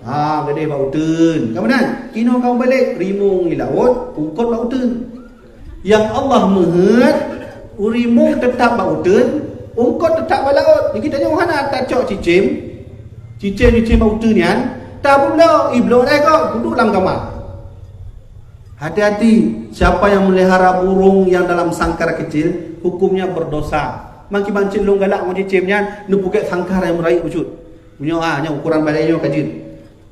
Ha, gadeh bak uteuen. Ka meunan, inoe ka mubalek, rimueng di laôt, ungkot bak uteuen. Nyang Allah meuheuet, rimueng teutap bak uteuen, ungkot teutap bak laôt. Jadi tanyoe hana tacok cicém, cicém-cicém bak uteuen nyan, tabloe, ibloe lé gob, duek lam kama. Hati-hati, siapa yang melihara burung yang dalam sangkar kecil, hukumnya berdosa. Makiban cit lôn galak ngon cicém nyan, neupeugét sangkar nyang meurayeuk bacut. Meunyoe, ah, nyoe ukuran balée nyoe ka jeuet.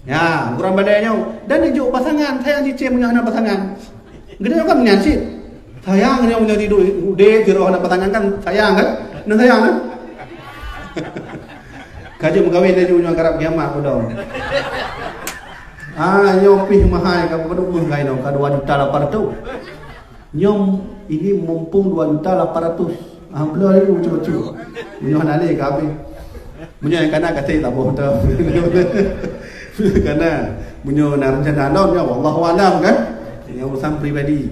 Ya, ukuran balée nyoe. Dan neujok pasangan, sayang cicém meunyoe hana pasangan. Geutanyoe kan meunyan cit. Sayang nyoe meunyoe tidu udeb, tiroh hana pasangan kan, sayang kan? Neu sayang kan? Ka jeuet meukawen laju nyoe karab kiamat peudong. Ah, nyoe pih meuhai ka padub meuh gai nyoe, ka dua juta lapan ratus. Nyoe ini mumpung dua juta lapan ratus. Ah, bloe laju bacut-bacut. Meunyoe hana lé ka habéh. Meunyoe nyang kana ka teuh taboh teuh. Kana meunyoe na rencana lom nyoe wallahu alam kan. Nyoe urusan pribadi.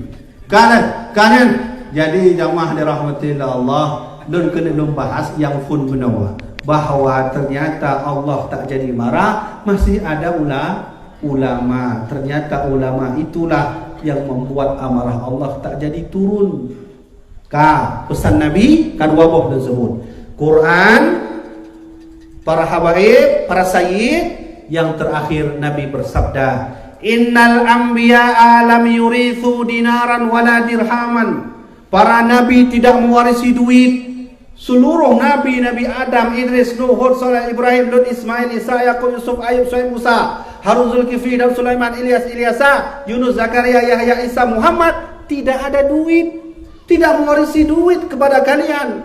Ka lheueh, ka lheueh. Jadi jamaah dirahmati Allah, lôn keuneuk lôn bahas nyang phon bunoe, bahwa ternyata Allah tak jadi marah, masih ada ula-, ulama. Ternyata ulama itulah yang membuat amarah Allah tak jadi turun. Ka, pesan Nabi ka dua boh tersebut. Quran, para habaib, para sayyid, yang terakhir Nabi bersabda, "Innal anbiya'a lam yurithu dinaran wala dirhaman." Para nabi tidak mewarisi duit. Seluruh nabi, Nabi Adam, Idris, Nuh, Hud, Saleh, Ibrahim, Lut, Ismail, Isa, Yakub, Yusuf, Ayub, Syuaib, Musa, Harun, Zulkifli, Daud, Sulaiman, Ilyas, Ilyasa, Yunus, Zakaria, Yahya, Isa, Muhammad, tidak ada duit. Tidak mewarisi duit kepada kalian.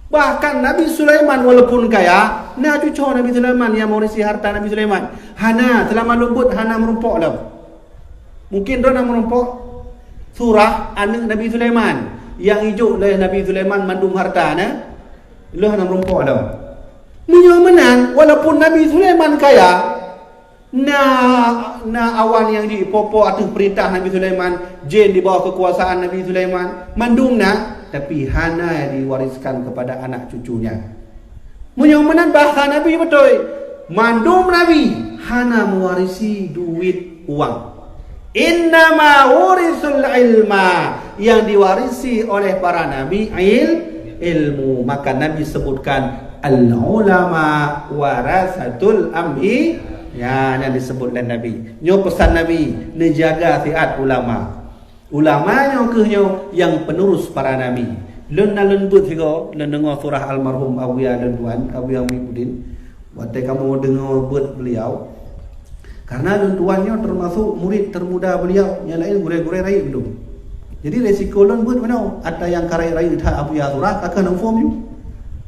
Bahkan Nabi Sulaiman walaupun kaya, na cucoe Nabi Sulaiman yang mewarisi harta Nabi Sulaiman. Hana, selama lôn beuet hana meurumpok lom. Mungkin droe na meurumpok surah aneuk Nabi Sulaiman, yang ijok lé Nabi Sulaiman mandum harta na, lôn hana meurumpok lom. Meunyoe meunan, walaupun Nabi Sulaiman kaya, na, na awan nyang jipoh-poh ateueh peurintah Nabi Sulaiman, jén di bawah kekuasaan Nabi Sulaiman, mandum na, tapi hana diwariskan kepada anak cucunya. Meunyoe meunan bahasa Nabi beutôi, mandum nabi hana mewarisi duit uang. Innama wurisul ilma, yang diwarisi oleh para nabi il-, ilmu. Maka Nabi sebutkan, "Al ulama warasatul anbi-," ya, yang disebut oleh Nabi. Nyoe pesan Nabi, neujaga siat ulama. Ulama nyoe kheueh nyoe nyang penerus para nabi. Lôn na lôn beuet sigoe, lôn deungoe surah almarhum Abuya lôn tuan, Abuya Muhyiddin. Watée kamoe deungoe beuet beliau, karena lôn tuan nyoe termasuk murid termuda beliau, nyang laén gurée-gurée rayeuk lom. Jadi resiko lôn beuet meunoe, ata nyang ka rayeuk-rayeuk that Abuya surah, ka keuh lôn phon ju.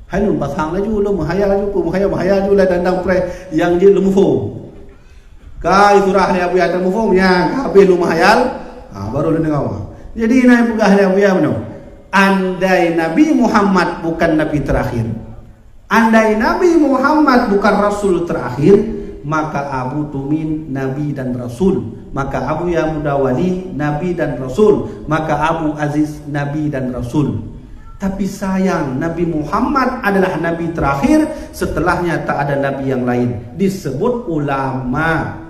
Hai lôn pasang laju, lôn meuhayal laju, peue meuhayal-meuhayal ju lah dandang preh nyang jeuet lôn phon. Ka surah lé Abuya teumuphom, nyan ka habéh lôn meuhayal, ha, baru lôn deungoe. Jadi, na nyang peugah lé Abuya meunoe, andai Nabi Muhammad bukan nabi terakhir, andai Nabi Muhammad bukan rasul terakhir, maka Abu Tumin nabi dan rasul, maka Abuya Muda Wali nabi dan rasul, maka Abu Aziz nabi dan rasul. Tapi sayang, Nabi Muhammad adalah nabi terakhir, setelahnya tak ada nabi yang lain. Disebut ulama.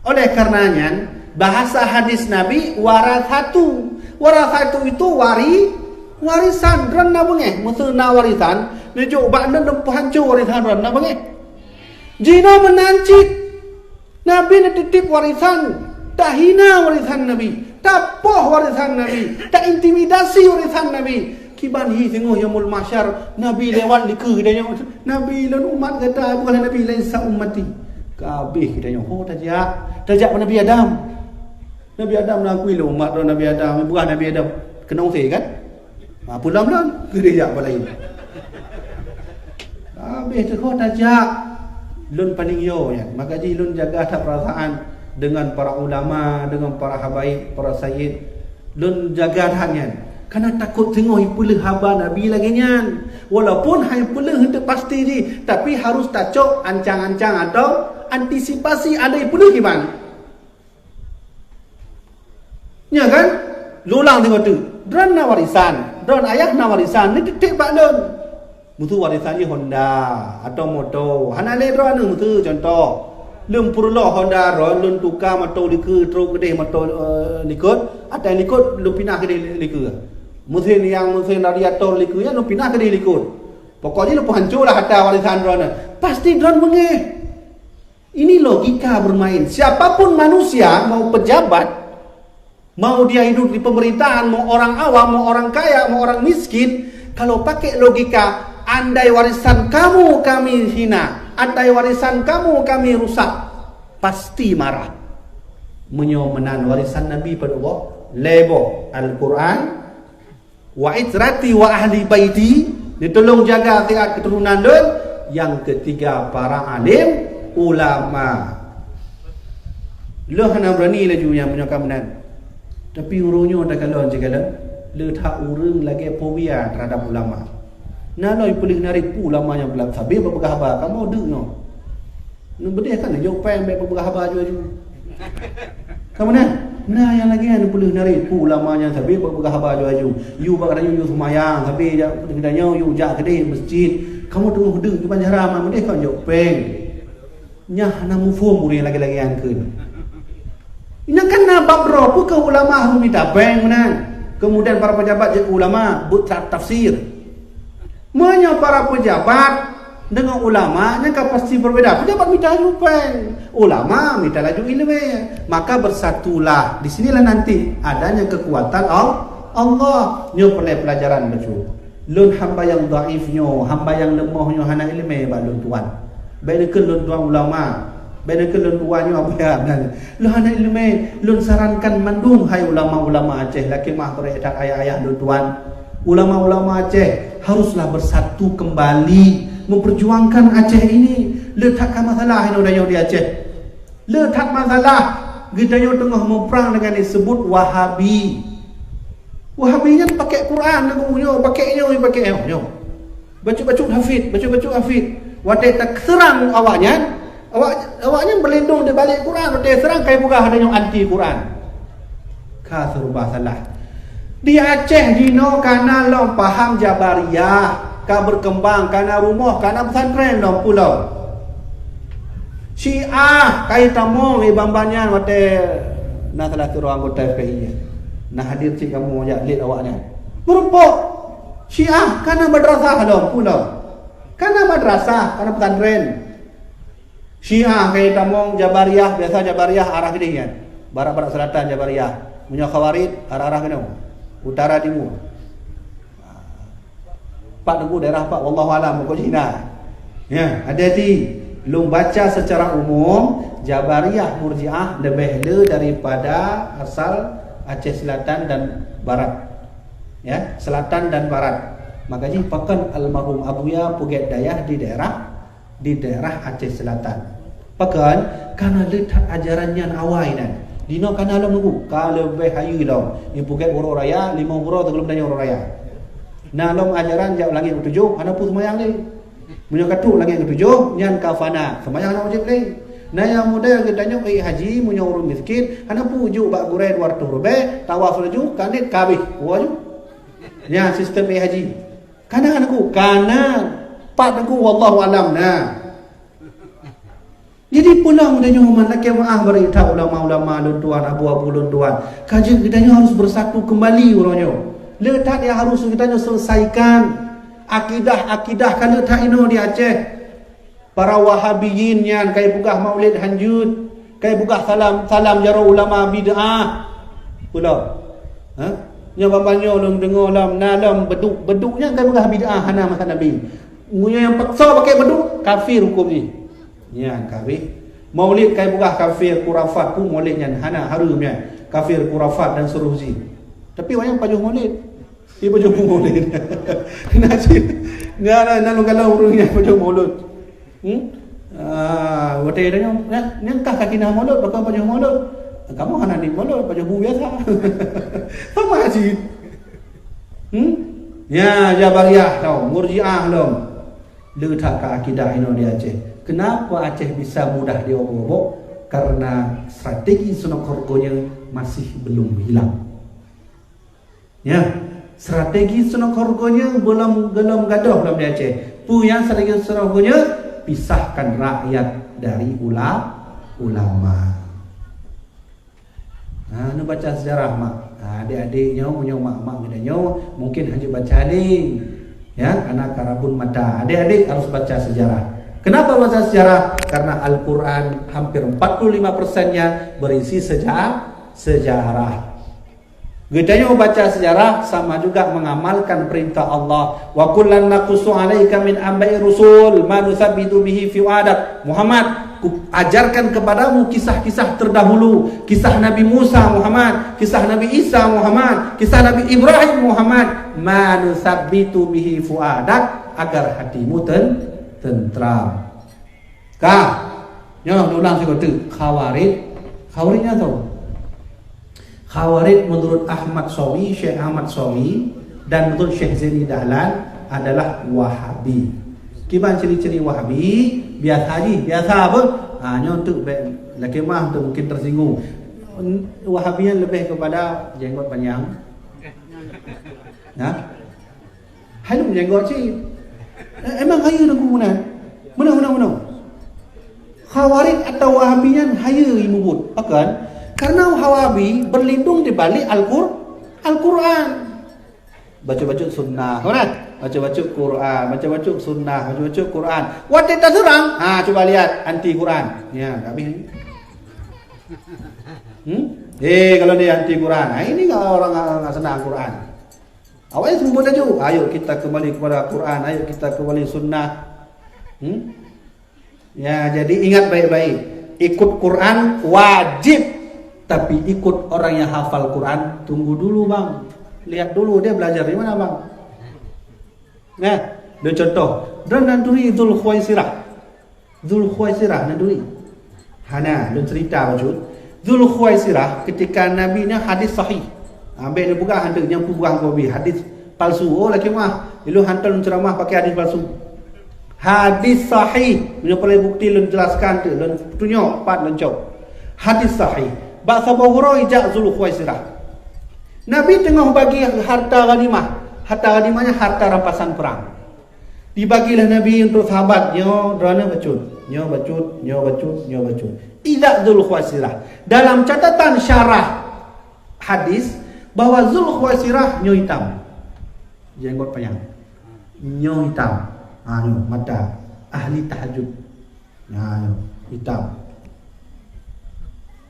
Oleh karena nyan, bahasa hadis Nabi, warathatu. Warathatu itu wari-, warisan. Droe na beungéh, meuseu na warisan, neujok bak droe, peuhanco warisan droe na beungéh. Jinoe meunan cit. Nabi neutitip warisan, tahina warisan Nabi, tapoh warisan Nabi, taintimidasi warisan Nabi. Kiban hi singoh Yaumul Mahsyar, Nabi lewat dikeue geutanyoe, "Nabi, lôn umat gata, bukan Nabi, laisa ummati." Ka habéh geutanyoe, ho tajak, tajak bak Nabi Adam. Nabi Adam na akui lé umat droe Nabi Adam, bukan Nabi Adam. Keunoe usé kan? Ha, pulang lôn, geurejak bak laén. Habéh teuh ho tajak. Lôn paling yo nyan. Maka jih lôn jaga that perasaan dengan para ulama, dengan para habaib, para sayyid. Lôn jaga that nyan. Karena takot teungoh ipeuleueh haba Nabi lagée nyan. Walaupun hai peuleueh heunteu pasti jih, tapi harus tacok ancang-ancang atau antisipasi ada ipeuleueh kiban. Nya kan? Lulang teungoh teuk. Droe na warisan. Droe ayah na warisan. Neutitip bak lôn. Meuseu warisan jih Honda atau moto. Hana lé droe aneuk meuseu contoh. Lôn peuruloh Honda droe, lôn tuka moto likeue trok keudeh moto, eh, likot. Atai likot lôn pinah keudeh likeue. Mesin nyang mesin radiator likeue nyan lôn pinah keudeh likot. Pokok jih lôn peuhanco lah harta warisan droe nyan. Pasti droe beungéh. Ini logika bermain. Siapapun manusia, mau pejabat, mau dia hidup di pemerintahan, mau orang awam, mau orang kaya, mau orang miskin, kalau pakai logika, andai warisan kamu kami hina, andai warisan kamu kami rusak, pasti marah. Meunyoe meunan warisan Nabi padub boh, lhée boh Al-Quran, "Wa itrati wa ahli baiti," neutulông jaga siat keuturonan lôn. Nyang keutiga, para alim ulama. Lôn hana beurani laju nyang meunyoe ka meunan. Tapi uroe nyoe takalon sikalon, le that ureuëng lagée fobia terhadap ulama. Na lom ipeuleueh narit peue ulama nyang beulat sabe bak peugah haba, kamoe deuk nyoe. Neubeudeh kan neujok péng bék peugah haba aju-aju. Kamoe na, na nyang lagée nyan peuleueh narit peue ulama nyan sabe peugah haba aju-aju. Yue bak geutanyoe yue seumayang sabe jak geutanyoe yue jak keudeh meuseujid. Kamoe teungoh deuk di banjara ma meudeh kan jok péng. Nyan hana muphom ureuëng lagée-lagée nyan kheun. Nyan kan na bab droe, peu kheueh ulama harôh mita péng meunan. Kemudian para pejabat jeuet keu ulama, buet ta-, tafsir. Meunyoe para pejabat deungon ulama, nyan ka pasti berbeda. Pejabat mita laju péng, ulama mita laju ileumèe. Maka bersatulah. Di sinilah nanti adanya kekuatan Al-, Allah. Nyoe peureulèe pelajaran bacut. Lôn hamba nyang dhaif nyoe, hamba nyang leumoh nyoe hana ileumèe bak lôn tuan. Bèk neukheun lôn tuan ulama. Bèk neukheun lôn tuan nyoe Abu Yahya. Lôn hana ileumèe, lôn sarankan mandum hai ulama-ulama Aceh, lakèe meu'ah bak ayah-ayah lôn tuan. Ulama-ulama Aceh haruslah bersatu kembali memperjuangkan Aceh ini. Le that ka masalah inoe tanyoe di Aceh. Le that masalah geutanyoe teungoh muprang dengan disebut Wahabi. Wahabi nyan pakèk Quran lagu nyoe, pakèk nyoe, pakèk nyoe, nyoe. Bacut-bacut Hafid, bacut-bacut Hafid. Watèe taseurang awaknyan, awak, awaknyan berlindung di balik Quran, watèe seurang kai peugah tanyoe anti Quran. Ka serba salah. Di Aceh jinoe kana lom paham Jabariyah, ka berkembang, kana rumoh, kana pesantren lom pulo. Syiah kai tamong di Bamban nyan watèe na salah sidroe anggota F P I nyan. Na hadir cit kamoe jak lét awaknyan. Meureumpok. Syiah kana madrasah lom pulo. Kana madrasah, kana pesantren. Syiah kai tamong Jabariyah, biasa Jabariyah arah keudéh nyan. Barat-barat selatan Jabariyah. Meunyoe Khawarij arah-arah keunoe. Utara timur. Pat teungku daerah pat, wallahu alam, pokok jih na. Ya, hati-hati. Lôn baca secara umum, Jabariyah Murji'ah leubeh le daripada asal Aceh Selatan dan Barat. Ya, Selatan dan Barat. Maka jih pakon almarhum Abuya peugèt dayah di daerah, di daerah Aceh Selatan. Pakon, kana le that ajaran nyan awai nan. Dinoe kana lom nunggu, ka leubeh hayeue lom. Ipeugèt uroe raya, limong uroe teugohlom tanyoe uroe raya. Na lom ajaran jak langèt keutujoh, hana peue seumayang lé. Meunyoe ka trok langèt keutujoh, nyan ka fana, seumayang hana wajéb lé. Na nyang model geutanyoe ék haji, meunyoe ureueng miskin, hana peue jok bak gurèe dua reutôh ribèe, tawaf laju, ka niet ka habéh, ka laju. Nyan sistem ék haji. Kana teungku, kana. Pat teungku, wallahu alam na. Jadi pulang tanyoe man lakèe meu'ah bak ulama-ulama lôn tuan, abu-abu lôn tuan. Ka jeuet geutanyoe harus bersatu kembali uroe nyoe. Le that nyang harus geutanyoe selesaikan. Akidah-akidah ka le that inoe di Aceh. Para Wahabiyin nyan kai peugah maulid hanjeuet, kai peugah salam, salam jaroe ulama bid'ah. Pulo. Ha? Nyoe ban-ban nyoe lôn deungoe lom, na lom beduk. Beduk nyan kai peugah bid'ah, hana masa Nabi. Meunyoe nyang paksa pakai beduk, kafir huköm jih. Nyan kafir. Maulid kai peugah kafir, khurafat, peue maulid nyan hana, hareuem nyan. Kafir, khurafat dan seterusnya. Tapi awak nyan pajoh maulid. Ipajoh maulid. Na cit. Na, na, na lôn kalon ureueng nyang pajoh maulid. Hmm? Ah, watèe tanyoe, nah, nyan kah kaki na maulid, pakon pajoh maulid. Kamoe hana niet maulid, pajoh bu biasa. Sama cit. Hmm? Ya, Jabariyah lom, Murji'ah lom. Le that ka akidah inoe di Aceh. Kenapa Aceh bisa mudah diobok-obok? Karena strategi sunat keluarganya masih belum hilang. Ya, strategi sunat keluarganya belum, belum gadoh lom di Aceh. Peue nyang strategi sunat keluarganya? Pisahkan rakyat dari ula-, ulama. Ha, neubaca sejarah, mak. Ha, adik-adik nyoe, meunyoe mak-mak geutanyoe, mungkin hana baca lé. Ya, karena karabun mata. Adik-adik harus baca sejarah. Kenapa baca sejarah? Karena Al-Quran hampir empat puluh lima persennya berisi seja-, sejarah. Geutanyoe baca sejarah sama juga mengamalkan perintah Allah. Wa kullan naqussu 'alaika min anba'i rusul ma nusabbitu bihi fuadak. Muhammad, ku ajarkan kepadamu kisah-kisah terdahulu, kisah Nabi Musa Muhammad, kisah Nabi Isa Muhammad, kisah Nabi Ibrahim Muhammad, ma nusabbitu bihi fuadak, agar hatimu ten-, tentram. Ka. Nyoe ulang sigoe teuk. Khawarij. Khawarij nyan soe? Khawarij menurut Ahmad Sawi, Syekh Ahmad Sawi, dan menurut Syekh Zaini Dahlan adalah Wahabi. Kiban ciri-ciri Wahabi, biasa jih, biasa apa? Ha, nyoe teuk bèk lakèe meu'ah tu mungkin tersinggung. Wahabi nyan lebih kepada jenggot panjang. Ha? Hai lôn jenggot cit. Eh, emang hayeue teungku meunan? Meunan, meunan, meunan. Khawarij atawa Wahabi nyan hayeue imubuet. Pakon? Karena Wahabi berlindung di balik Al-Qur-, Al-Quran. Bacut-bacut sunnah, kan? Bacut-bacut Quran, bacut-bacut sunnah, bacut-bacut Quran. Watèe taseurang, ha, cuba lihat, anti Quran. Ya, tak habis ni. Hmm? Eh, kalau dia anti Quran, ha, ini orang, orang senang Quran. Awaknyan seumeubeuet laju, "Ayo kita kembali kepada Quran, ayo kita kembali sunnah." Hmm? Ya, jadi ingat baik-baik. Ikut Quran wajib, tapi ikut orang yang hafal Quran, tunggu dulu, bang. Lihat dulu dia belajar di mana, bang. Nah, ada contoh. Dan nanti Dzul Khuwaisirah. Dzul Khuwaisirah na duek? Hana, lôn cerita bacut. Dzul Khuwaisirah, ketika Nabi nyan hadis sahih. Ambek lôn peugah hana nyang peugah gobi hadis palsu. Oh, laki mah, ilôn hantom lôn ceramah pakai hadis palsu. Hadis sahih. Meunyoe peureulèe bukti lôn jelaskan tu, lôn tunyok pat lôn cok. Hadis sahih. Bak saboh uroe ijak Dzul Khuwaisirah. Nabi teungoh bagi harta ghanimah. Harta ghanimah nyan harta rampasan perang. Dibagi lé Nabi untuk sahabat, nyoe droeneuh bacut, nyoe bacut, nyoe bacut, nyoe bacut. Ijak Dzul Khuwaisirah. Dalam catatan syarah hadis bahwa Dzul Khuwaisirah nyoe hitam. Jenggot panyang. Nyoe hitam. Ha, nyoe mata ahli tahajud. Nah, hitam.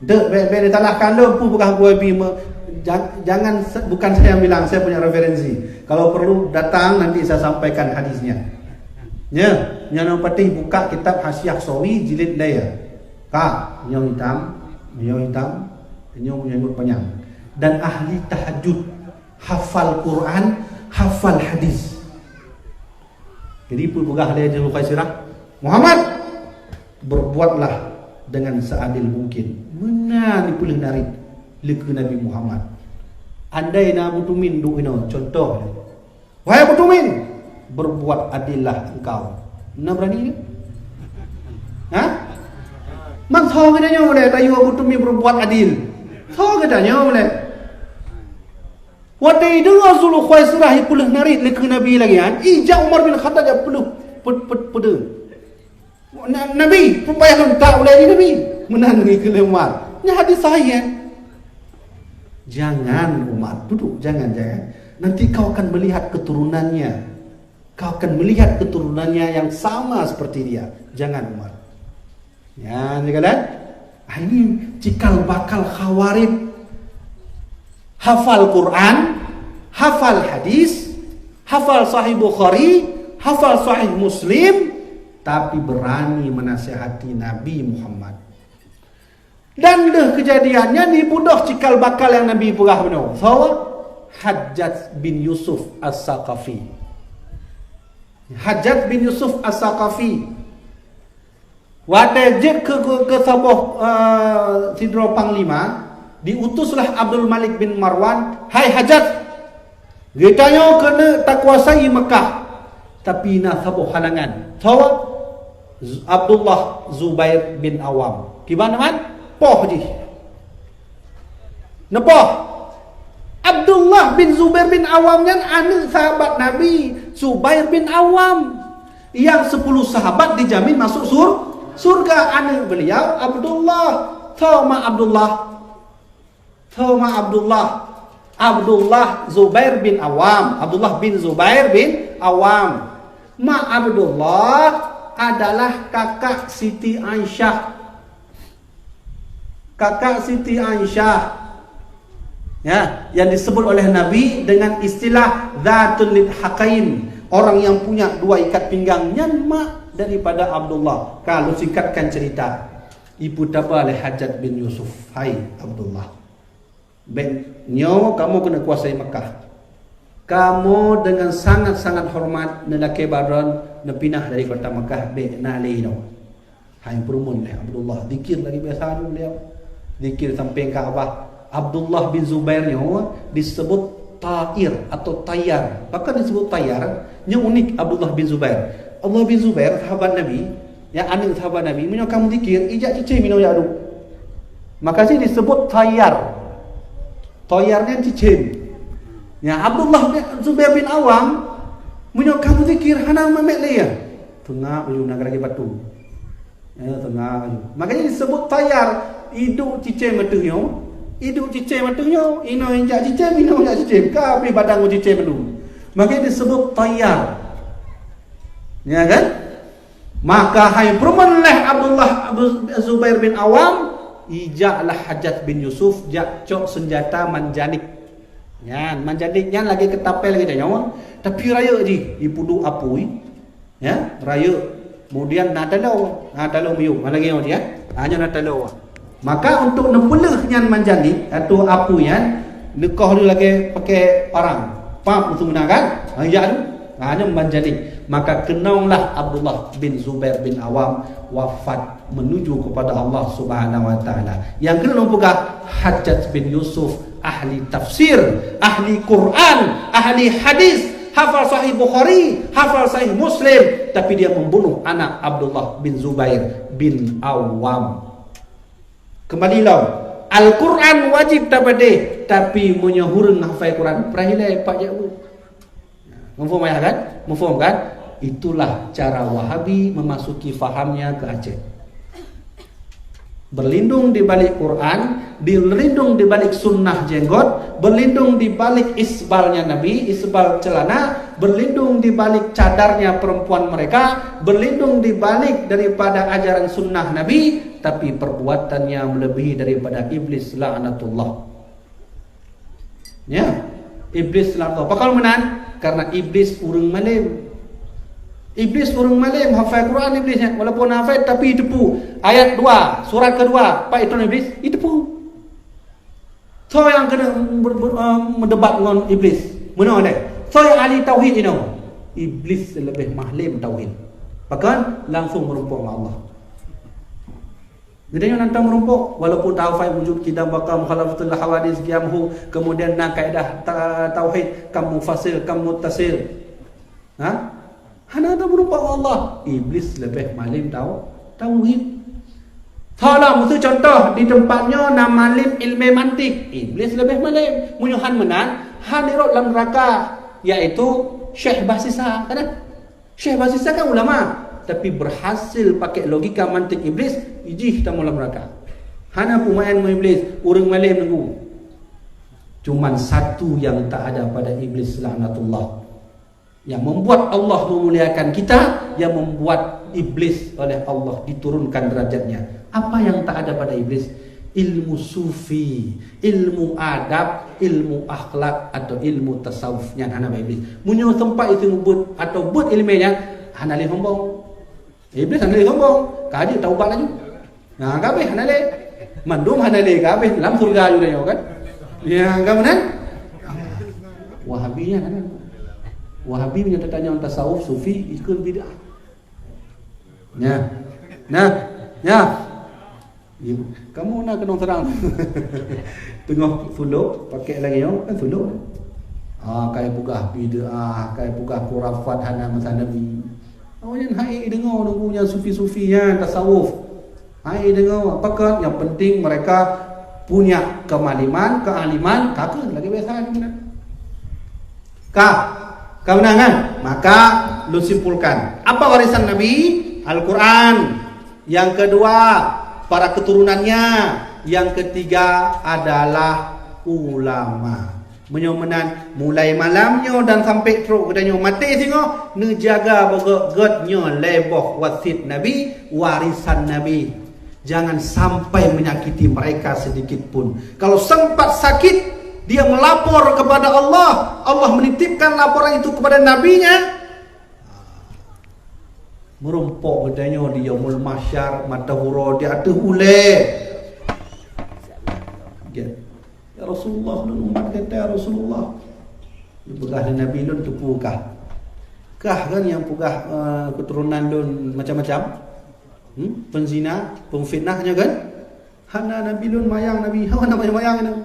Dek, bèk, bèk disalahkan lôn, peue beukah gua bi me-, ja-, jangan se-, bukan saya yang bilang, saya punya referensi. Kalau perlu datang nanti saya sampaikan hadisnya. Ya, nyang patéh buka kitab Hasyiah Sawi jilid lhèe. Ka, nyoe hitam, nyoe hitam, nyoe menyangkut panyang. Dan ahli tahajud, hafal Quran, hafal hadis. Jadi, peue peugah lé Dzul Khuwaisirah, "Muhammad, berbuatlah dengan seadil mungkin." Meunan peuleueh narit lé keu Nabi Muhammad. Andai na Abu Tumin duek inoe, contoh, "Wahai Abu Tumin, berbuat adillah engkau." Na berani dia? Ha? Man soe geutanyoe lé tayue Abu Tumin berbuat adil? Soe geutanyoe lé? Watèe ideuh Rasul Khuwaisirah ipeuleueh narit lé keu Nabi lagèe nyan, ijak Umar bin Khattab jak peuleueh ped-, ped-, peudeueng. Na-, Nabi, peue payah lôn tak ulèe di Nabi? Meunan geukheun lé Umar. Nyan hadis sahih, kan? Jangan, Umar, duduk, jangan, jangan. Nanti kau akan melihat keturunannya. Kau akan melihat keturunannya yang sama seperti dia. Jangan, Umar. Ya, ni kan? Ah, ini cikal bakal Khawarij. Hafal Quran, hafal hadis, hafal Sahih Bukhari, hafal Sahih Muslim, tapi berani menasihati Nabi Muhammad. Dan lheueh keujadian nyan, ibudoh cikal bakal nyang Nabi peugah bunoe. Soe? Hajjaj bin Yusuf As-Saqafi. Hajjaj bin Yusuf As-Saqafi. Watèe jeuet keu, keu, keu saboh, eh, sidroe panglima, diutuslah Abdul Malik bin Marwan, "Hai Hajjaj, geutanyoe keuneuk takuasai Meukah, tapi na saboh halangan." Soe? Z-, Abdullah Zubair bin Awam. Kiban man? Poh jih. Neupoh. Abdullah bin Zubair bin Awam nyan aneuk sahabat Nabi, Zubair bin Awam. Yang sepuluh sahabat dijamin masuk sur-, surga. Aneuk beliau Abdullah. Soe ma Abdullah? Soe ma Abdullah? Abdullah Zubair bin Awam. Abdullah bin Zubair bin Awam. Ma Abdullah adalah kakak Siti Aisyah. Kakak Siti Aisyah. Ya, yang disebut oleh Nabi dengan istilah Dzatun Lidhaqain. Orang yang punya dua ikat pinggang. Nyan mak daripada Abdullah. Ka lôn singkatkan cerita. Ipeutaba lé Hajjaj bin Yusuf, "Hai Abdullah, bèk nyoe kamoe keuneuk kuasai Makkah. Kamoe deungon sangat-sangat hormat neulakèe baron neupinah dari kota Makkah, bèk na lé inoe." Hai, peurumoh lé Abdullah, zikir lagi biasa tu beliau. Zikir sampéng Ka'bah. Abdullah bin Zubair nyoe disebut Tair atau Tayar. Pakon disebut Tayar? Nyoe unik Abdullah bin Zubair. Abdullah bin Zubair, sahabat Nabi, ya, aneuk sahabat Nabi, meunyoe ka meuzikir, ijak cicém inoe jak duek. Maka jih disebut Tayar. Tayar nyan cicém. Ya, Abdullah bin Zubair bin Awam, meunyoe ka meuzikir, hana meumet lé, ya. Teungak baju na lagèe batu. Ya, teungak baju. Makanya disebut Tayar, iduek cicém ateueh nyoe. Iduek cicém ateueh nyoe, inoe jak cicém, inoe jak cicém. Ka habéh badan ngon cicém mandum. Maka disebut tayar. Ya kan? Maka hai peurumoh lé Abdullah Abu Zubair bin Awam, ijaklah Hajjaj bin Yusuf jak cok senjata manjanik. Nyan, manjanik nyan lagèe keutapèe lagèe tanyoe, tapi rayeuk jih, ipeuduek apui. Ya, rayeuk. Kemudian na taloe, na taloe miyueb, lagèe nyoe jih, ya. Ha, nyoe na taloe. Maka untuk neupeuleuh nyan manjanik atau apui nyan, neukoh lé lagèe pakai parang. Pam, beutôi meunan kan? Ha, ya tu. Ha, nyan manjanik. Maka keunonglah Abdullah bin Zubair bin Awam wafat menuju kepada Allah Subhanahu wa Taala. Nyang keuneuk lôn peugah, Hajjaj bin Yusuf, ahli tafsir, ahli Quran, ahli hadis, hafal Sahih Bukhari, hafal Sahih Muslim, tapi dia membunuh anak Abdullah bin Zubair bin Awam. Kembali lom, Al-Quran wajib tapadeh, tapi meunyoe ureueng hafai Quran, peurah ilèe, pat jak buet. Muphom ya kan? Muphom kan? Itulah cara Wahabi memasuki fahamnya ke Aceh. Berlindung di balik Quran, berlindung di balik sunnah jenggot, berlindung di balik isbalnya Nabi, isbal celana, berlindung di balik cadarnya perempuan mereka, berlindung di balik daripada ajaran sunnah Nabi, tapi perbuatannya melebihi daripada iblis laknatullah. Ya. Iblis laknat. Pakon meunan? Karena iblis ureueng malém. Iblis ureueng malém, hafai Quran iblis nyan. Walaupun hafai, tapi iteupeue. Ayat dua, surat kedua, pat itron iblis, iteupeue. Soe nyang keuneuk ber-, ber-, eh, meudebat ngon iblis? Meunoe lé. Soe nyang ahli tauhid inoe? Iblis leubeh malém tauhid. Pakon? Langsung meurumpok ngon Allah. Geutanyoe nyan meurumpok, walaupun tahafai wujud, qidam, baqa, mukhalafatul hawadits, qiyamhu, kemudian na kaidah ta-, tauhid, kam munfasil, kam muttasil. Ha? Hana meurumpok ngon Allah. Iblis leubeh malém tau-, tauhid. Salah musu contoh di tempat nyoe na malém ilmu mantik. Iblis leubeh malém. Meunyoe han meunan, han irot lam neraka, yaitu Syekh Basisa, kan? Syekh Basisa kan ulama, tapi berhasil pakai logika mantik iblis, jih tamong lam neraka. Hana peumaén ngon iblis, ureueng malém nunggu. Cuman satu yang tak ada pada iblis laknatullah. Yang membuat Allah memuliakan kita, yang membuat iblis oleh Allah diturunkan derajatnya. Apa yang tak ada pada iblis? Ilmu sufi, ilmu adab, ilmu akhlak atau ilmu tasawuf nyan hana bak iblis. Meunyoe sempat itu beuet atau beuet ileumèe nyan, hana lé sombong. Iblis hana lé sombong. Ka jeuet taubat laju. Nah, ka habéh hana lé. Mandum hana lé, ka habéh lam syurga ju nyoe kan. Ya, ka meunan? Wahabi nyan hana. Wahabi meunyoe tatanyong tasawuf, sufi, ikut bid'ah. Ya. Nah, ya. Kamoe na keunong seurang. Teungoh sulok, pakai lagèe nyoe, kan sulok. Ah, kai peugah bid'ah, kai peugah khurafat hana masa Nabi. Awak nyan hai deungoe nunggu nyang sufi-sufi nyan tasawuf. Hai deungoe, pakon yang penting mereka punya kemaliman, kealiman, takut lagi biasa ni. Ka, ka meunan kan? Maka lôn simpulkan, apa warisan Nabi? Al-Quran. Yang kedua, para keturunannya. Yang ketiga adalah ulama. Meunyoe meunan, mulai malam nyoe dan sampai trok geutanyoe maté singoh, neujaga beugöt-göt nyoe lhèe boh wasiet Nabi, warisan Nabi. Jangan sampai menyakiti mereka sedikit pun. Kalau sempat sakit, dia melapor kepada Allah, Allah menitipkan laporan itu kepada nabinya. Meurumpok geutanyoe di Yaumul Mahsyar, mata uroe di ateueh ulèe. Ya. "Ya Rasulullah, lôn umat gata, ya Rasulullah." Dipeugah lé Nabi, "Lôn teupeue kah. Kah kan nyang peugah, eh, keuturonan lôn macam-macam? Hmm? Peuzina, peufitnah nyan kan?" Hana Nabi lôn mayang, Nabi. Hana mayang-mayang nyan.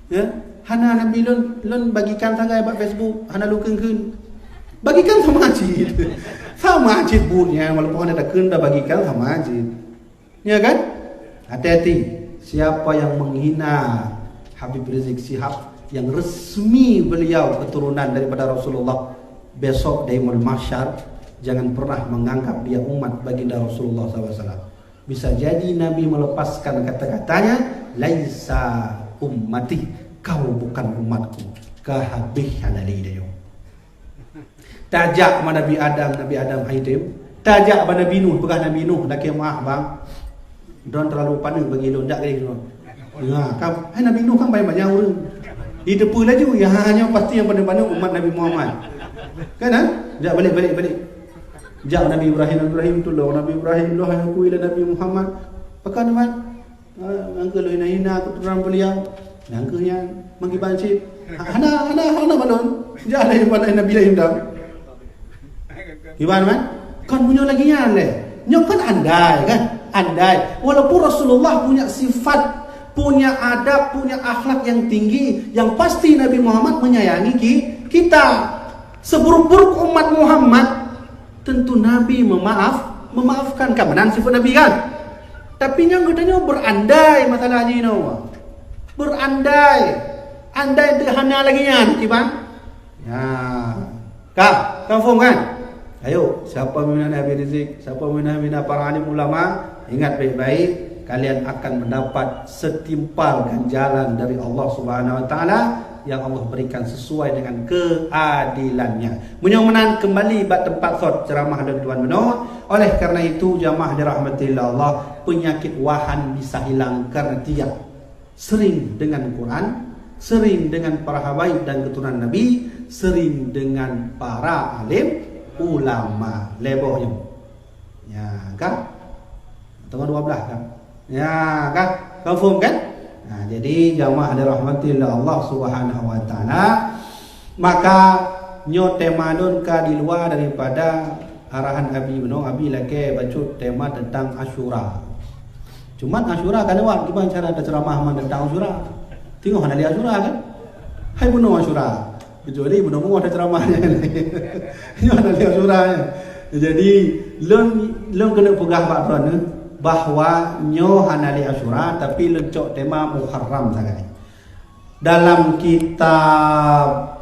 Ya? Hana Nabi lôn, lôn bagikan sagai bak Facebook, hana lôn kheun-kheun. Bagikan sama cit. Sama cit buet nyan, walaupun hana takheun, dah bagikan sama cit. Ya kan? Hati-hati, siapa yang menghina Habib Rizik Syihab yang resmi beliau keturunan daripada Rasulullah, besok di Yaumul Mahsyar, jangan pernah menganggap dia umat baginda Rasulullah sallallahu alaihi wasallam. Bisa jadi Nabi melepaskan kata-katanya, "Laisa Ummati, kau bukan umatku. Ka habéh hana lé tanyoe. Tajak bak Nabi Adam, Nabi Adam hai tem. Tajak bak Nabi Nuh, peugah Nabi Nuh, "Lakée meu'ah, bang. Droen terlalu paneuk bagi lôn, jak lé droen." Nah, kan, hai Nabi Nuh kan banyak-banyak ureuëng. Jiteupeue laju, ya, hanya pasti nyang paneuk-paneuk umat Nabi Muhammad. Kan, ha? Jak balik, balik, balik. Jak Nabi Ibrahim, Nabi Ibrahim tulông, Nabi Ibrahim, "Lôn hai aku ilée Nabi Muhammad." Pakon, Mat? Ah, nyang keuh lôn hina-hina keuturonan beliau. Nyang keuh nyan, meukiban cit. Ha, hana, hana, hana balon. Jak lé ibadat Nabi laén dah. Kiban, kan? Kon meunyoe lagée nyan lé. Nyoe kan andai, kan? Andai. Walaupun Rasulullah punya sifat, punya adab, punya akhlak yang tinggi, yang pasti Nabi Muhammad menyayangi ki-, kita. Seburuk-buruk umat Muhammad, tentu Nabi memaaf, memaafkan. Kan meunan sifat Nabi, kan? Tapi nyang geutanyoe berandai masalah jinoe. Berandai. Andai teuh hana lagée nyan, kiban? Ya. Ka, ka phom, kan? Ayo, siapa minat Habib Rizik, siapa minat, minat para alim ulama, ingat baik-baik, kalian akan mendapat setimpal ganjaran dari Allah Subhanahu wa Taala yang Allah berikan sesuai dengan keadilannya. Meunyoe meunan, kembali bak teumpat sot ceramah lôn tuan meunoe. Oleh karena itu, jamaah dirahmati Allah, penyakit wahan bisa hilang karena tiap sering dengan Quran, sering dengan para habaib dan keturunan Nabi, sering dengan para alim ulama. Lhèe boh nyoe. Ya, kan? Atau dua belas, kan? Ya, kan? Confirm, kan? Nah, jadi jamaah dirahmati Allah Subhanahu wa Taala, maka nyoe tema lôn ka di luar daripada arahan Abi meunoe. Abi lakèe bacut tema tentang Asyura. Cuman Asyura ka lewat, kiban cara teuceramah man tentang Asyura. Teungoh hana lé Asyura, kan? Hai bunoe Asyura. Kecuali bunoe-bunoe teuceramah nyan. Nyoe hana lé Asyura nyan. Jadi, lôn, lôn keuneuk peugah bak droeneuh bahwa nyoe hana lé Asyura, tapi lôn cok tema Muharram sagai. Dalam kitab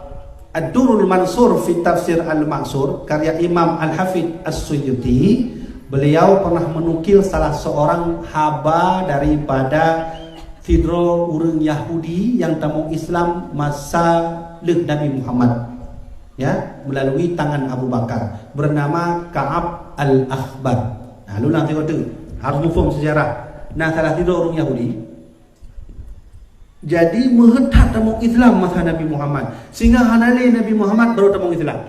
Ad-Durrul Mansur fi Tafsir Al-Ma'sur, karya Imam Al-Hafidz As-Suyuti, beliau pernah menukil salah seorang haba daripada sidroe ureuëng Yahudi nyang tamong Islam masa lheueh Nabi Muhammad, ya, melalui tangan Abu Bakar, bernama Ka'ab Al-Akhbar. Nah, lôn lam teuka tu, harus muphom sejarah. Nah, salah sidroe ureuëng Yahudi, jadi meuheuet that tamong Islam masa Nabi Muhammad, sehingga hana lé Nabi Muhammad baru tamong Islam.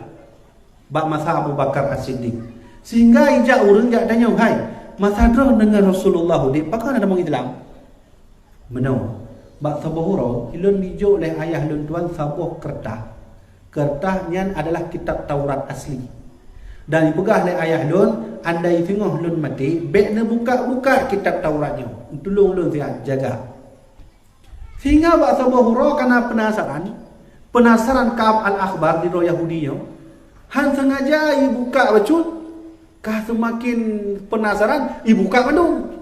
Bak masa Abu Bakar As-Siddiq. Sehingga ijak ureuëng jak tanyong, "Hai, masa droe deungon Rasulullah udeb, pakon hana tamong Islam?" Meunoe, bak saboh uroe, ilôn jijok lé ayah lôn tuan saboh keureutah. Keureutah nyan adalah kitab Taurat asli. Dan ipeugah lé ayah lôn, andai teungoh lôn maté, bék neubuka-buka kitab Taurat nyoe. Tulông lôn siat jaga. Sehingga bak saboh uroe kana peunasaran, peunasaran Ka'ab Al-Akhbar di droe Yahudi nyoe, han sengaja ibuka bacut, ka seumaken peunasaran, ibuka mandum.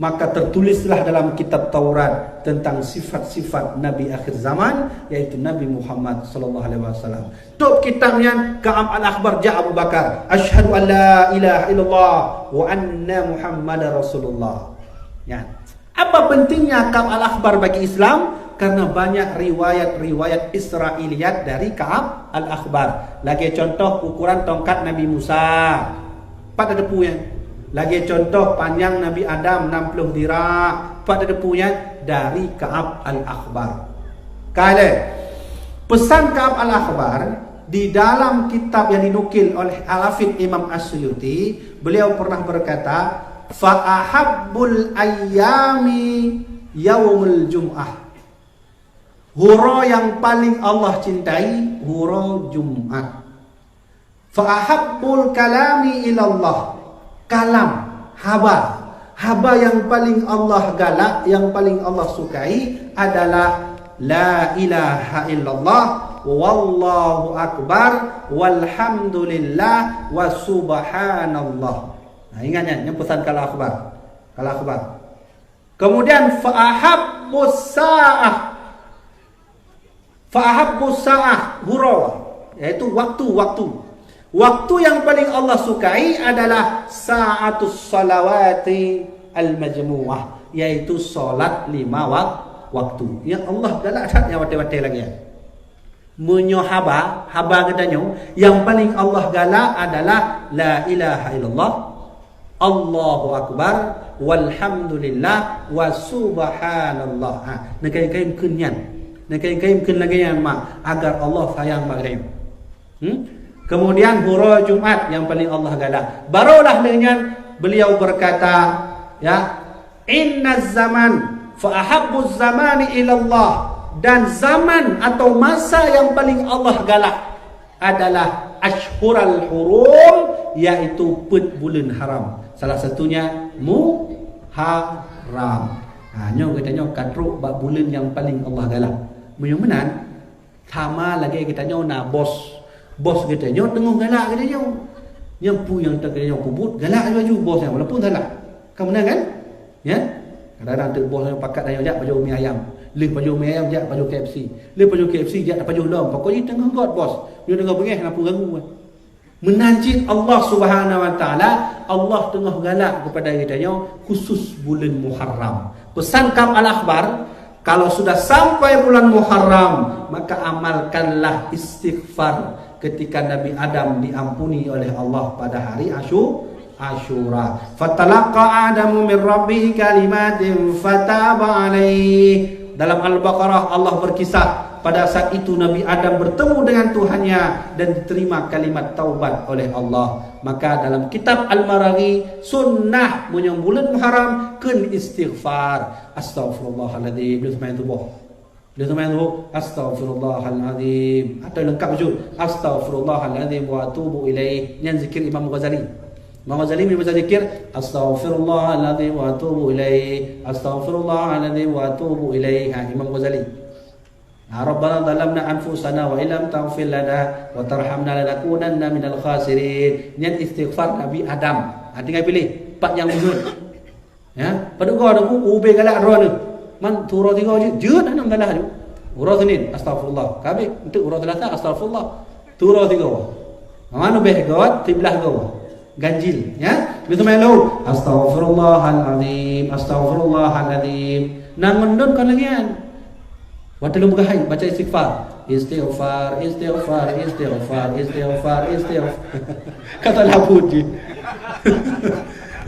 Maka tertulislah dalam kitab Taurat tentang sifat-sifat Nabi akhir zaman, yaitu Nabi Muhammad sallallahu alaihi wasallam. Tôb kitab nyan, Ka'ab Al-Akhbar jak Abu Bakar, "Asyhadu an la ilaha illallah wa anna Muhammadar Rasulullah." Nyan. Apa pentingnya Ka'ab Al-Akhbar bagi Islam? Karena banyak riwayat-riwayat Israiliyat dari Ka'ab Al-Akhbar. Lagèe contoh ukuran tongkat Nabi Musa. Pat tateupeue nyan? Lagèe contoh panjang Nabi Adam enam puluh zira. Pat tateupeue nyan? Dari Ka'ab Al-Akhbar. Ka lhèe, pesan Ka'ab Al-Akhbar di dalam kitab yang dinukil oleh Al-Hafidz Imam As-Suyuti, beliau pernah berkata, "Fa ahabbul ayyami yaumul jum'ah." Uroe nyang paling Allah cintai, uroe Jumat. "Fa ahabbul kalami ilallah." Kalam, haba. Haba nyang paling Allah galak, nyang paling Allah sukai adalah, "La ilaha illallah, wallahu akbar, walhamdulillah, wa subhanallah." Nah, ingat nyan, nyan pesan Ka'ab Al-Akhbar. Ka'ab Al-Akhbar. Kemudian, fa ahabbus sa'ah. Fa ahabbus sa'ah, uroe, yaitu waktu, waktu. Waktu yang paling Allah sukai adalah sa'atus salawati al-majmu'ah, yaitu salat lima wak-, waktu. Ya Allah galak that nyang watée-watée lagée nyan. Meunyoe haba, haba geutanyoe, nyang paleng Allah galak adalah la ilaha illallah, Allahu akbar, walhamdulillah, wa subhanallah. Ha, neukayém-kayém kheun nyan. Neukayém-kayém kheun lagée nyan mak, agar Allah sayang bak geutanyoe. Hmm? Kemudian uroe Jumat nyang paleng Allah galak. Barulah lheueh nyan beliau berkata, ya, "Inna zaman fa ahabbuz zamani ilallah," dan zaman atau masa yang paling Allah galak adalah ashhural hurum, yaitu peuet buleuen haram. Salah satunya Muharram. Ha, nyoe geutanyoe ka trok bak buleuen nyang paleng Allah galak. Meunyoe meunan, sama lagée geutanyoe na bos. Bos geutanyoe teungoh galak geutanyoe. Nyang peue nyang teuk geutanyoe peubuet, galak laju bos nyan walaupun salah. Ka meunan kan? Ya? Kadang-kadang teuk bos nyan pakat tanyoe jak pajoh mi ayam. Lheueh pajoh mi ayam jak pajoh K F C. Lheueh pajoh K F C jak pajoh lom. Pokokjih teungoh göt bos. Nyoe teungoh beungéh na peue ganggu kan. Meunan cit Allah Subhanahu wa Taala, Allah teungoh galak keupada geutanyoe khusus buleuen Muharram. Peusan Ka'ab Al-Akhbar, kalau sudah sampai bulan Muharram, maka amalkanlah istighfar ketika Nabi Adam diampuni oleh Allah pada hari Asyu-, Asyura. "Fatalaqa Adamu min rabbihi kalimatin fataba alaih." Dalam Al-Baqarah, Allah berkisah, pada saat itu Nabi Adam bertemu dengan Tuhannya dan diterima kalimat taubat oleh Allah. Maka dalam kitab Al-Maraghi, sunnah meunyoe buleuen Muharram kheun istighfar. Astaghfirullahaladzim. Dia seumayang suboh. Dia seumayang suboh. Astaghfirullahaladzim. Atau lengkap ju. Astaghfirullahaladzim wa atubu ilaih. Nyan zikir Imam Ghazali. Imam Ghazali meunyoe baca zikir, "Astaghfirullahaladzim wa atubu ilaih. Astaghfirullahaladzim wa atubu ilaih." Ha, Imam Ghazali. Ha, "Rabbana zalamna anfusana wa illam taghfir lana wa tarhamna lanakunanna minal khasirin." Nyan istighfar Nabi Adam. Ha, tinggai piléh pat nyang meuheuet. Ya, padub goe teungku, ubé galak droeneuh. Man, tu uroe tiga jeuet, jeuet hana masalah ju. Uroe Senin, astaghfirullah. Ka abéh, enteuk uroe Selasa, astaghfirullah. Tu uroe tiga. Man ubé göt, siblaih goe. Ganjil, ya. Beuseumayang lom, astaghfirullahalazim, astaghfirullahalazim. Nan ngon lôn kon lagée nyan. Watée lôn peugah hai, baca istighfar. Istighfar, istighfar, istighfar, istighfar, istighfar. Ka salah buet jih.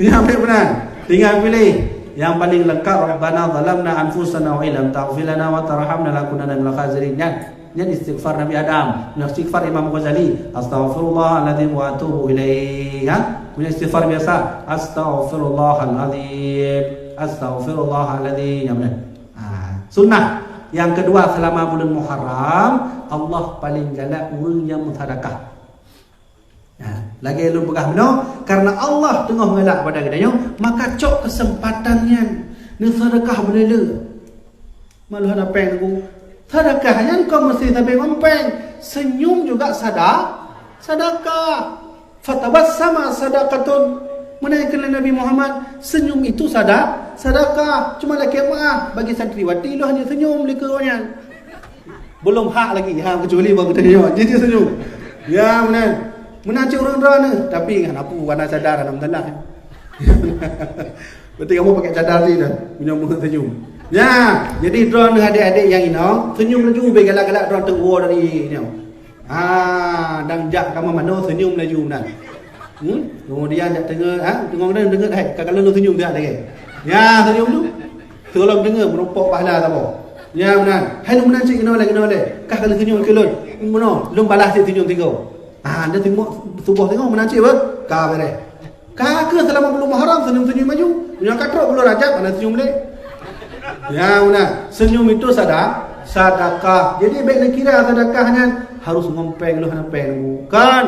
Nyan bèk meunan. Tinggai piléh. Nyang paleng lengkap, "Rabbana zalamna anfusana wa illam taghfir lana wa tarhamna lanakunanna minal khasirin." Nyan, nyan istighfar Nabi Adam. Nyan istighfar Imam Ghazali, "Astaghfirullahalazim wa atubu ilaih." Ha? Punya istighfar biasa, "Astaghfirullahalazim. Astaghfirullahalazim." Nyan meunan. Ha, sunnah. Nyang keudua, selama buleuen Muharram, Allah paleng galak ureuëng nyang meusadakah. Ha, lagée lôn peugah meunoe, karena Allah teungoh galak pada geutanyoe, maka cok keuseumpatan nyan neusadakah beulé-lé. Malu hana péng teungku. Sadakah nyan kon meusti sabe ngon péng. Seunyum juga sada-, sadakah. "Fatabassama sadaqatun." Meunan kheun lé Nabi Muhammad, "Senyum itu sada-, sadakah." Cuma lakée meuah bagi santriwati lôn hana seunyum lé keu awaknyan. Belum hak lagi, ha, kecuali bak geutanyoe. Jadi senyum. Ya, meunan. Meunan cit ureuëng droeneuh, tapi hana peue, hana sadar, hana meusalah. Berarti kamu pakai cadar tadi dah, meunyoe meuheuet senyum. Ya, jadi droeneuh adék-adék nyang inong, senyum laju, ubé galak-galak droeneuh teuwoe dari nyoe. Ah, dan jak kamoe manoe senyum laju meunan. Hmm? Kemudian jak teungeut, ha, teungoh meunan teungeut, hai, ka kalon lôn senyum siat lagée. Ya, senyum tu. Sigohlom teungeut meurumpok pahala saboh. Ya, meunan. Hai, lôn meunan cit keunoe lé, keunoe lé. Kah ka lôn senyum keu lôn. Meunoe, lôn balah cit senyum sigoe. Ah, anda tengok tuboh tengok meunan cit beuh. Ka beureh. Ka keuh selama bulan Muharram senyum-senyum laju. Meunyoe ka trok bulan Rajab, hana senyum lé. Ya, meunan. Senyum itu sada-, sadakah. Jadi, bék neukira sadakah nyan harus ngon péng, lôn hana péng. Bukan.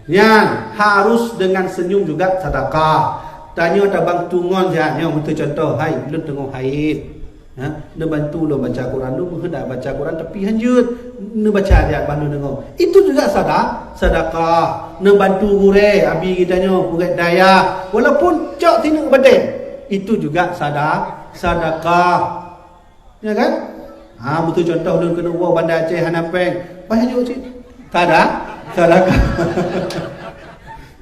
Nyan, harus dengan senyum juga sadakah. Tanyoe tabantu ngon siat, nyoe beutôi contoh, hai, lôn teungoh haid. Ha? Neubantu lôn baca Quran, lôn meuheudak baca Quran, tapi hanjeuet neubaca ayat ban lôn deungoe. Itu juga sada-, sadakah. Neubantu gurée, abi geutanyoe, peugét dayah, walaupun cok sineuk batée, itu juga sada-, sadakah. Ya kan? Ha, beutôi contoh lôn keuneuk woe Banda Aceh hana péng. Bah hanjeuet cit. Sada-, sadakah.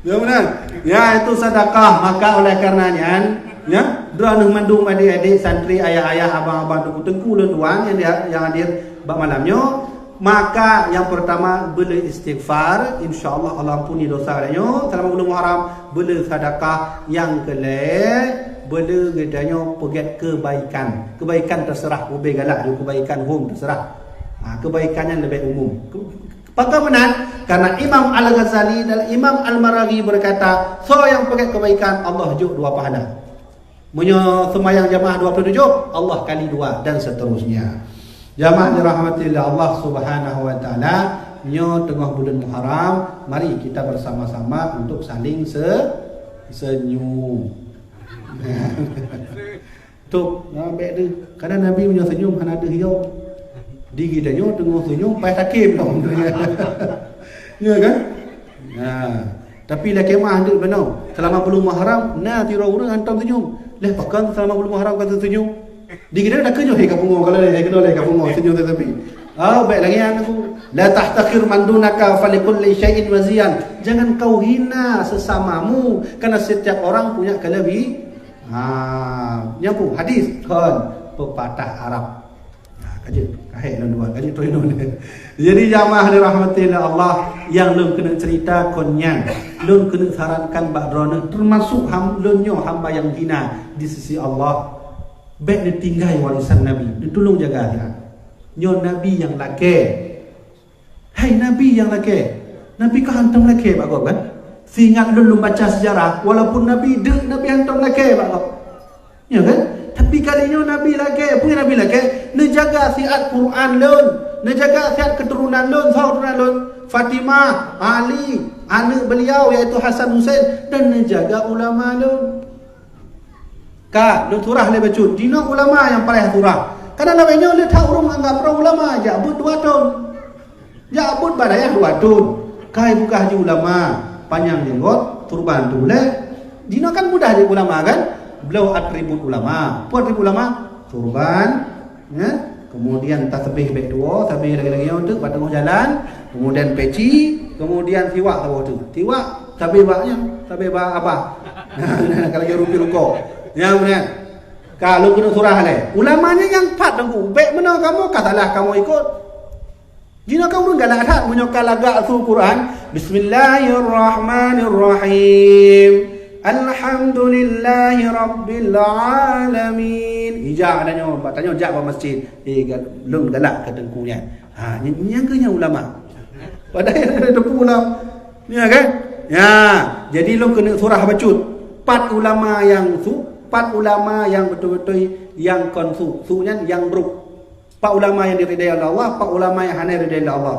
Ya, meunan. Ya, itu sadakah. Maka oleh karena nyan, Ya, droeneuh mandum adik-adik, santri, ayah-ayah, abang-abang, teungku-teungku lôn tuan nyang, nyang hadir bak malam nyoe, maka nyang peurtama beuleu istighfar, insya Allah Allah ampuni dosa geutanyoe selama buleuen Muharram, beuleu sedekah, nyang keulhèe beuleu geutanyoe peugèt keubaikan. Keubaikan teuseurah, ubé galak ju keubaikan hom teuseurah. Ha, keubaikan nyan leubeh umum. Pakon meunan? Karena Imam Al-Ghazali dan Imam Al-Maraghi berkata, soe nyang peugèt keubaikan, Allah jok dua pahala. Meunyoe seumayang jamaah dua puluh tujuh, Allah kali dua dan seterusnya. Jamaah dirahmati Allah Subhanahu wa taala, nyoe teungoh buleuen Muharram, mari kita bersama-sama untuk saling se-, senyum. Tok, na bèk deuh. Kadang Nabi meunyoe senyum hana deuh yo. Di geutanyoe teungoh senyum paih sakét lom. Ya kan? Nah, tapi lakèe meu'ah deuh bunoe. Selama buleuen Muharram na sidroe ureueng hantom senyum. Leh pakon selama buleuen Muharram ka senyum? Di geutanyoe takheun nyoe, "Hei ka pungo, kalau leh, hei keunoe leh ka pungo, senyum teutepi." Oh, bèk lagèe nyan aku. "La tahtakhir man dunaka, falikulli syai'in wazian." Jangan kau hina sesamamu, karena setiap orang punya kelebi-, Ha, nyambung hadis kon pepatah Arab. Ha, ka jeuet, ka hék lôn dua, ka jeuet troh inong. Jadi jamaah dirahmati Allah, nyang lôn keuneuk cerita kon nyan. Lôn keuneuk sarankan bak droeneuh, termasuk ham-, lôn nyoe hamba nyang hina di sisi Allah. Bèk neutinggai warisan Nabi, neutulông jaga siat. Nyoe Nabi nyang lakèe. Hai Nabi nyang lakèe, Nabi ka hantom lakèe bak gob kan? Seingat lôn, lôn baca sejarah, walaupun Nabi deuek, Nabi hantom lakèe bak gob. Ya kan? Tapi kali nyoe Nabi lakèe, peue Nabi lakèe? Neujaga siat Quran lôn, neujaga siat keuturonan lôn, soe keuturonan lôn? Fatimah, Ali, aneuk beliau yaitu Hasan Husain, dan neujaga ulama lôn. Ka, lôn surah lé bacut. Dinoe ulama nyang paléh surah. Kadang lawét nyoe le that ureueng anggap droe ulama, jak beuet dua thon. Jak beuet bak dayah dua thon. Kai bukah jih ulama, panyang jenggot, turban teuulèe. Dinoe kan mudah jeuet ulama kan? Bloe atribut ulama. Peue atribut ulama? Turban, ya. Kemudian tasbih bèk tuwoe, tasbih lagèe-lagèe nyoe teuk bak teungoh jalan, kemudian peci, kemudian siwak saboh teuk. Siwak sabé bak nyan, sabé bak abah. Ka lagèe rupi rukok. Nyan, nyan. Ka lôn keuneuk surah lé. Ulama nyan nyang pat teungku, bèk meunoe kamoe ka salah kamoe ikot. Jinoe ka ureueng galak that meunyoe ka lagak su Quran, "Bismillahirrahmanirrahim. Alhamdulillahi rabbil alamin." Ijak tanyoe, bak tanyoe jak bak masjid. Eh, gal-, lôn galak keu teungku nyan. Ha, nyan, nyan keuh nyan ulama. Padahai ada teupeu ulama. Ya kan? Ya, jadi lôn keuneuk surah bacut. Pat ulama nyang su, pat ulama nyang beutôi-beutôi nyang kon su. Su nyan nyang brôk. Pat ulama nyang diridai oleh Allah, pat ulama nyang hana diridai oleh Allah.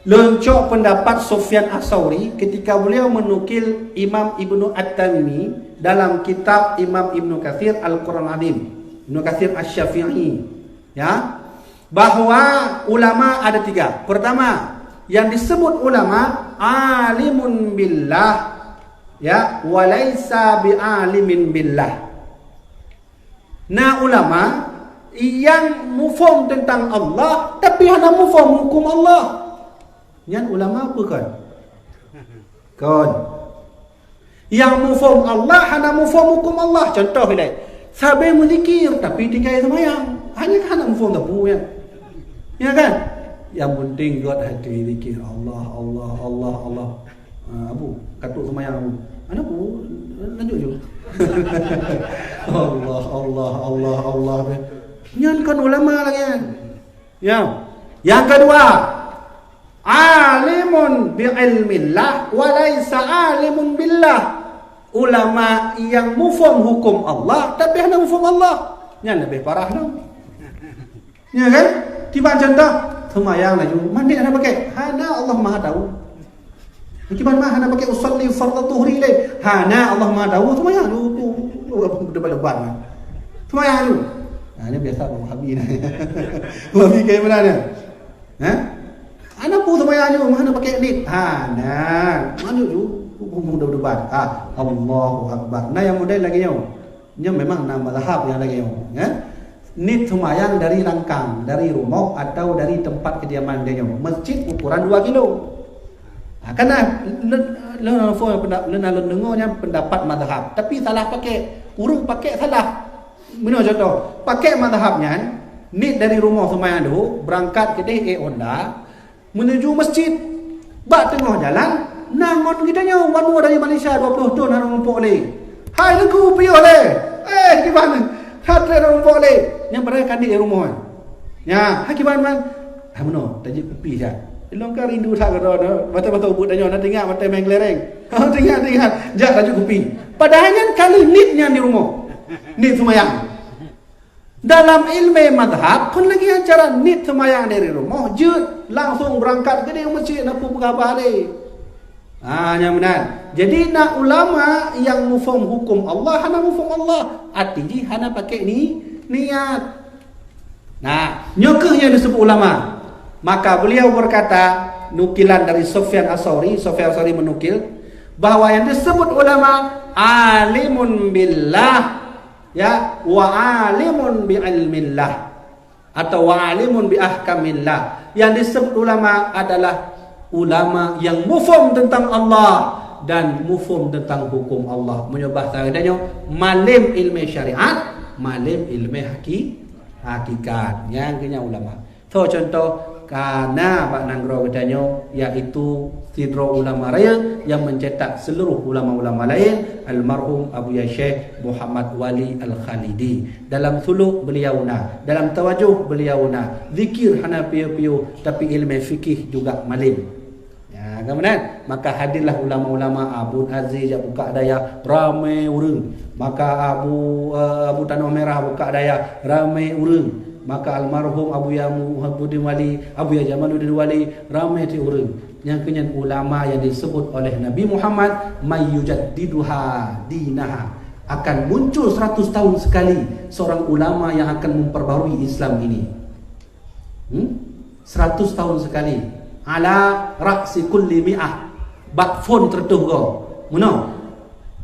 Lôn cok pendapat Sufyan Ats-Tsauri ketika beliau menukil Imam Ibnu At-Taimi dalam kitab Imam Ibnu Katsir Al-Quran Azim. Ibnu Katsir Asy-Syafi'i. Ya. Bahwa ulama ada tiga. Pertama, yang disebut ulama, alimun billah, ya, walaisa bi'alimin billah. Na ulama yang muphom tentang Allah, tapi hana muphom hukum Allah. Nyan ulama apa kan? Kon. Nyang muphom Allah hana muphom huköm Allah. Contoh ilèe, sabe meuzikir tapi tinggai seumayang. Hanya kan hana muphom sapeue nyan. Ya kan? Nyang penting göt hati zikir Allah, Allah, Allah, Allah. Ha, Abu, ka trôk seumayang Abu. Hana peue, lanjut ju. Allah, Allah, Allah, Allah. Nyan kon ulama lagèe nyan. Ya. Yang kedua, alimun bi ilmillah wa laisa alimun billah. Ulama yang muphom huköm Allah tapi hana muphom Allah. Nyan leubeh parah lom. Ya kan? Tiban contoh, seumayang laju, mandi hana pakè. Hana, Allah Maha Tahu. Kiban mah hana pakè usalli fardhu dhuhri lé. Hana, Allah Maha Tahu, seumayang ju, tu, tu, tu, debat-debat. Seumayang ju. Nah, ini biasa Wahabi ni. Wahabi kayak mana ni? Ha? Hana peue seumayang ju, hana pakè nit. Hana. Mana ju? Debat. Ah, Allahu Akbar. Nah, yang model lagèe nyoe. Nyoe memang na mazhab nyang lagèe nyoe, ya. Nit seumayang dari langkang, dari rumoh atau dari tempat kediaman geutanyoe. Masjid ukuran dua kilo. Ha, kan na, le-, le-, le-, lôn deungö nyan pendapat mazhab, tapi salah pakè. Ureuëng pakai salah. Meunoe contoh, pakai mazhab nyan, niet dari rumoh seumayang duhur, beurangkat keudeh ék honda, menuju masjid. Bak teungoh jalan, na ngon geutanyoe, wan nyoe dari Malaysia dua ploh thon hana muphom lé. "Hai Teungku, piôh lé." "Eh, di mana?" "Hana trép muphom lé." Nyang padahai ka niet di rumoh. Nya, hai kiban man. "Ah, meunoe, tajak kupi jak." Ilong ka rindu that keudroe, batai-batai ubit tanyoe, na teuingat batai main kelereng. Teuingat, teuingat. Jak tajak kupi. Padahai nyan ka lheueh niet nyan di rumoh. Niet seumayang. Dalam ilmu mazhab, kon lagée nyan cara niet seumayang dari rumoh, jeuet langsung beurangkat keudeh masjid, na peue peugah bah lé. Ha, nyang meunan. Jadi, na ulama nyang muphom huköm Allah, hana muphom Allah. Arti jih hana pakai ni, niat. Nah, nyoe kheueh nyang disebut ulama. Maka beliau berkata, nukilan dari Sufyan As-Sauri, Sufyan As-Sauri menukil, bahwa yang disebut ulama, alimun billah, ya, wa alimun bi ilmillah, atau wa alimun bi ahkamillah. Yang disebut ulama adalah ulama yang muphom tentang Allah dan muphom tentang huköm Allah. Meunyoe bahasa geutanyoe, malem ilmu syariat, malem ilmu haki-, hakikat. Nyang keuh nyan ulama. Soe contoh, ka na bak nanggroe geutanyoe, yaitu sidroe ulama rayeuk nyang mencetak seluruh ulama-ulama laén, almarhum Abuya Syekh Muhammad Wali Al-Khalidi. Dalam suluk beliau na, dalam tawajuh beliau na, zikir hana piôh-piôh, tapi ilmu fikih juga malem. Ya, kan benar? Maka hadirlah ulama-ulama, Abu Aziz jak buka dayah, ramé ureuëng. Maka Abu, eh, Abu Tanoh Merah buka dayah, ramé ureuëng. Maka almarhum Abuya Muhyiddin Wali, Abuya Jamaluddin Wali, ramé ti ureuëng. Nyang keuh nyan ulama yang disebut oleh Nabi Muhammad, "May yujaddiduha dinaha." Akan muncul seratus tahun sekali seorang ulama yang akan memperbaharui Islam ini. Hmm? Seratus tahun sekali. Ala ra'si kulli mi'ah. Bak phon seratus go. Meunoe.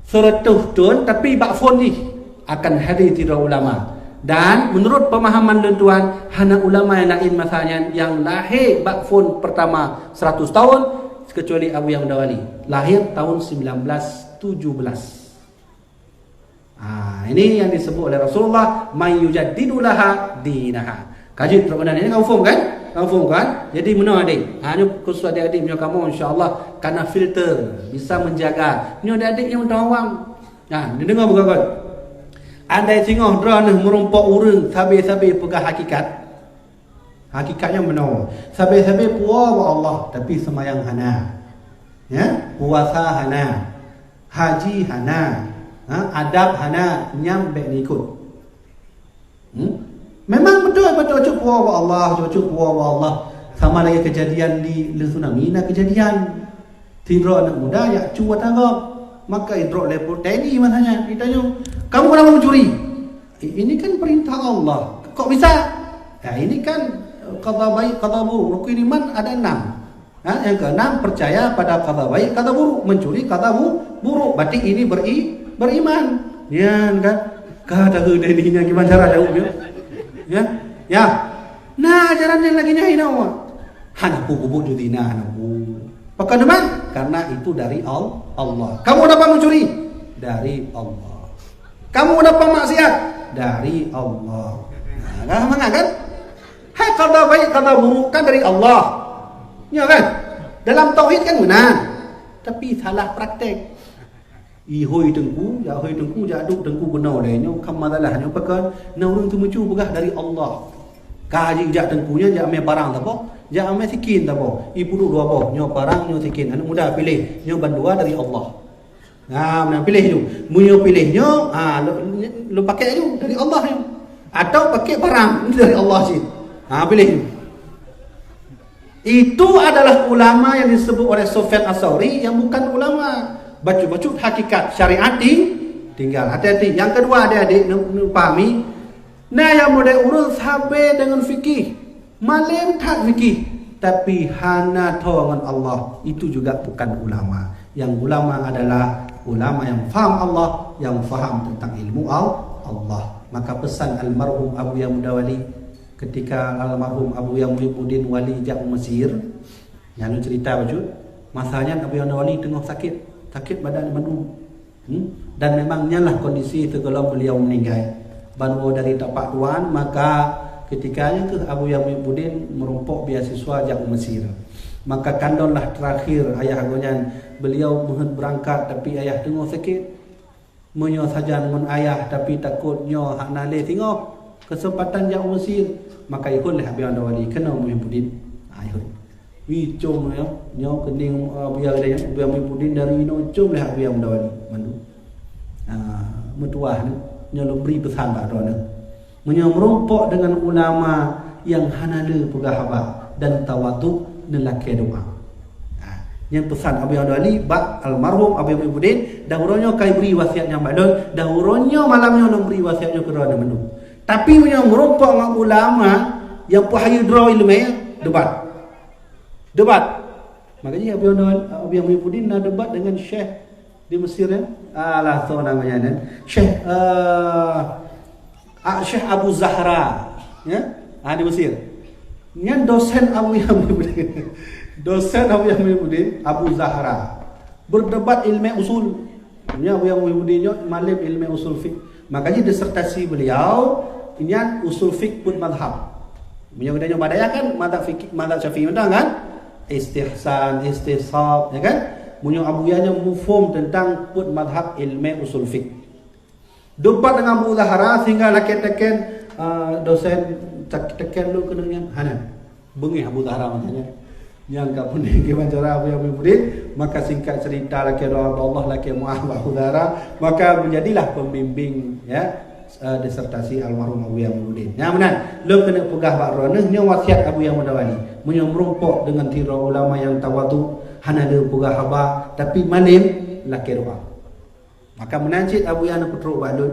Seratus thon, tapi bak phon jih akan hadir sidroe ulama. Dan menurut pemahaman lôn tuan, hana ulama yang laén masa nyan yang lahé bak phon pertama seratus tahun, kecuali Abuya Muda Wali. Lahir tahun sembilan belas tujuh belas. Ha, ini yang disebut oleh Rasulullah, "May yujaddidu laha dinaha." Ka jeuet trok meunan, ini ka muphom kan? Ka muphom kan? Jadi meunoe adek. Ha, nyoe khusus adik-adik meunyoe kamoe, insya Allah, kana filter, bisa menjaga. Nyoe adik-adik nyang meutuah awam. Ha, neudeungoe beugöt-göt. Andai singoh droeneuh meurumpok ureuëng sabe-sabe peugah hakikat, hakikatnya meunoe. Sabe-sabe puwoe bak Allah, tapi seumayang hana. Ya, puasa hana. Haji hana. Ha, adab hana, nyan bék neuikot. Hmm? Memang beutôi, beutôi cok puwoe bak Allah, cok, cok puwoe bak Allah. Sama lagée kejadian di, di tsunami na kejadian. Sidroe aneuk muda jak cu ata gob. Maka idrop lé TNI masanya, ditanya, "Kamu kenapa mencuri?" "I-, ini kan perintah Allah." "Kok bisa?" "Ya, ini kan, eh, qada baik, qada buruk. Rukun iman ada enam." Ha, yang keenam, percaya pada qada baik, qada buruk. Mencuri qada bu-, buruk. Berarti ini beri-, beriman. Nyan kan? Ka tahu deh ni, nyan gimana cara jawab dia? Ya? Ya. Nah, ajaran yang lagi nyai nak awak. Hana pu kubur tu zina, hana pu. Pakon teman? Karena itu dari Al-, Allah. Kamu dapat mencuri? Dari Allah. Kamu dapat maksiat? Dari Allah. Nah, kan semangat kan? Hai, qada baik, qada buruk kan dari Allah. Ya kan? Dalam tauhid kan benar. Tapi salah praktek. I hôi teungku, jak hôi teungku, jak duek teungku keunoe lé. Nyoe kan masalah, nyoe pakon, na ureuëng teumucu peugah dari Allah. Ka jijak teungku nyan, jak amé parang saboh, jak amé sikin saboh. I puduk dua boh, nyoe parang, nyoe sikin. Aneuk muda piléh, nyoe bandua dari Allah. Ha, meunan piléh ju. Meunyoe piléh nyoe, ha, lo, lo pakai ju dari Allah nyoe. Atau pakai parang dari Allah cit. Ha, piléh ju. Itu adalah ulama yang disebut oleh Sufyan As-Sauri yang bukan ulama. Bacut-bacut hakikat syariat di-, tinggal. Hati-hati. Yang kedua, adik-adik, nu-, nu-, pahami. Na nyang model ureuëng sabe deungon fikih. Malem that fikih. Tapi hana tho ngon Allah. Itu juga bukan ulama. Yang ulama adalah ulama yang faham Allah, yang faham tentang ilmu Al-, Allah. Maka pesan almarhum Abuya Muda Wali, ketika almarhum Abuya Muhibbuddin Wali jak u Mesir, nyan cerita bacut, masa nyan Abuya Muda Wali teungoh sakét, sakét badan bandum. Hmm? Dan memang nyan lah kondisi sigohlom beliau meninggai. Ban woe dari tapak tuan, maka ketika nyan keuh Abuya Muhyiddin meurumpok beasiswa jak u Mesir. Maka kandon lah terakhir ayah gobnyan, beliau meuheuet beurangkat, tapi ayah teungoh sakét. Meunyoe sajan ngon ayah, tapi takot nyoe hana lé singoh keuseumpatan jak u Mesir, maka ihon lé Abuya Muda Wali keunoe Muhyiddin. Ha, ihon. Icom nyoe, nyoe keuning, uh, Abuya Geude nyoe, Abuya Muhyiddin dari inoe icom lé Abuya Muda Wali mandum. Ah, meutuwah nyoe, nyoe lôn bri peusan bak droeneuh. Meunyoe meurumpok deungon ulama nyang hana le peugah haba dan tawadhu, neulakée doa. Ah, nyan peusan Abuya Muda Wali bak almarhum Abuya Muhyiddin, dan uroe nyoe kai bri wasiat nyan bak lôn, dan uroe nyoe malam nyoe lôn bri wasiat nyoe keu droeneuh mandum. Tapi meunyoe meurumpok ngon ulama nyang peuhayeue droe ileumé, debat. Debat. Makajih Abuya Muda, Abuya Muhyiddin na debat deungon Syekh di Mesir, ya. Alah, so namanya nyan. Syekh, eh, ah, Syekh Abu Zahra, ya. Ah, di Mesir. Nyan dosen Abuya Muhyiddin. Dosen Abuya Muhyiddin, Abu Zahra. Berdebat ilmu usul. Nyan Abuya Muhyiddin nyoe malem ilmu usul fiqh. Makajih disertasi beliau nyan usul fiqh peuet mazhab. Meunyoe geutanyoe bak dayah kan mazhab fikih, mazhab Syafi'i mantong kan? Istihsan, istisab, ya kan? Meunyoe Abuya nyoe mufhum tentang peuet mazhab ilmu usul fiqh. Debat deungon Abu Zahra sehingga lakée teken, eh, dosen, tak-, teken lôn keuneuk nyan. Hana. Beungéh Abu Zahra masa nyan. Nyang ka peuning kiban cara Abuya Muhyiddin, maka singkat cerita lakée doa bak Allah, lakée meu'ah bak Abu Zahra, maka menjadilah pembimbing, ya, eh, disertasi almarhum Abuya Muhyiddin. Nyan meunan, lôn keuneuk peugah bak droeneuh nyoe wasiat Abuya Muda Wali. Meunyoe meurumpok deungon sidroe ulama nyang tawadhu, hana le peugah haba, tapi malem lakée doa. Maka meunan cit Abuya neupeutrok bak lôn,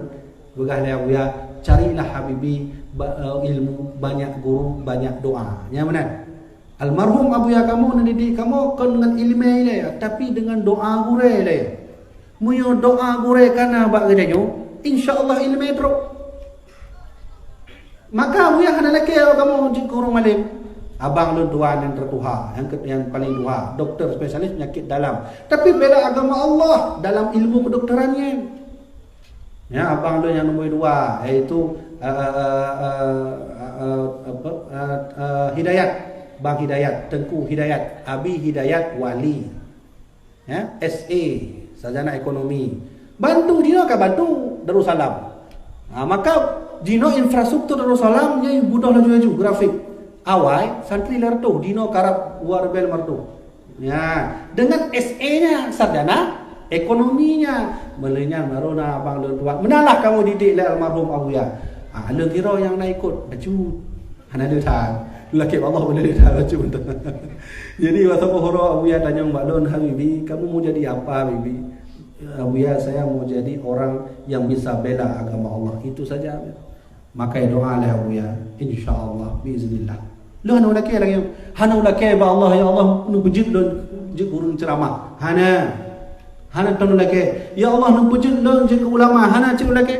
peugah lé Abuya, "Carilah habibi ba-, eh, ilmu, banyak guru, banyak doa." Nyan meunan. Almarhum Abuya kamoe neudidik kamoe kon deungon ileumé ilée, tapi deungon doa gurée ilée. Meunyoe doa gurée kana bak geutanyoe, insya Allah ileumé trok. Maka Abuya hana lakée awak kamoe jeuet keu ureuëng malem. Abang lôn tuha nyang teutuha, nyang ke-, nyang paling tuha, doktor spesialis penyakit dalam. Tapi bela agama Allah dalam ilmu kedokteran nyan. Ya, abang lôn nyang nombor dua, yaitu, eh, eh, eh, eh, eh, apa, eh, eh, Hidayat, Bang Hidayat, Tengku Hidayat, Abi Hidayat Wali. Ya, S A, sarjana ekonomi. Bantu, jinoe ka bantu Darussalam. Ha, maka jinoe infrastruktur Darussalam nyan beudôh laju-laju grafik. Awai santri lhèe reutôh, jinoe karab dua ribèe lima reutôh. Ya, dengan S A nya, sarjana ekonomi nya. Meulai nyan baru na abang lôn tuan. Meunan lah kamoe didik lé almarhum Abuya. Ha, lôn sidroe nyang na ikot bacut. Hana le that. Lakée Allah boleh le that bacut. Jadi, masa peugah Abuya tanyong bak lôn, "Habibi, kamu mau jadi apa, Habibi?" "Abuya, saya mau jadi orang yang bisa bela agama Allah." Itu saja. Maka doa lé Abuya, insya Allah, biiznillah. Lôn hana ulakée lagée nyoe. Hana ulakée bak Allah, "Ya Allah, neubeujeuet lôn jeuet gurèe ceramah." Hana. Hana tan ulakée. "Ya Allah, neubeujeuet lôn jeuet ulama." Hana cit ulakée.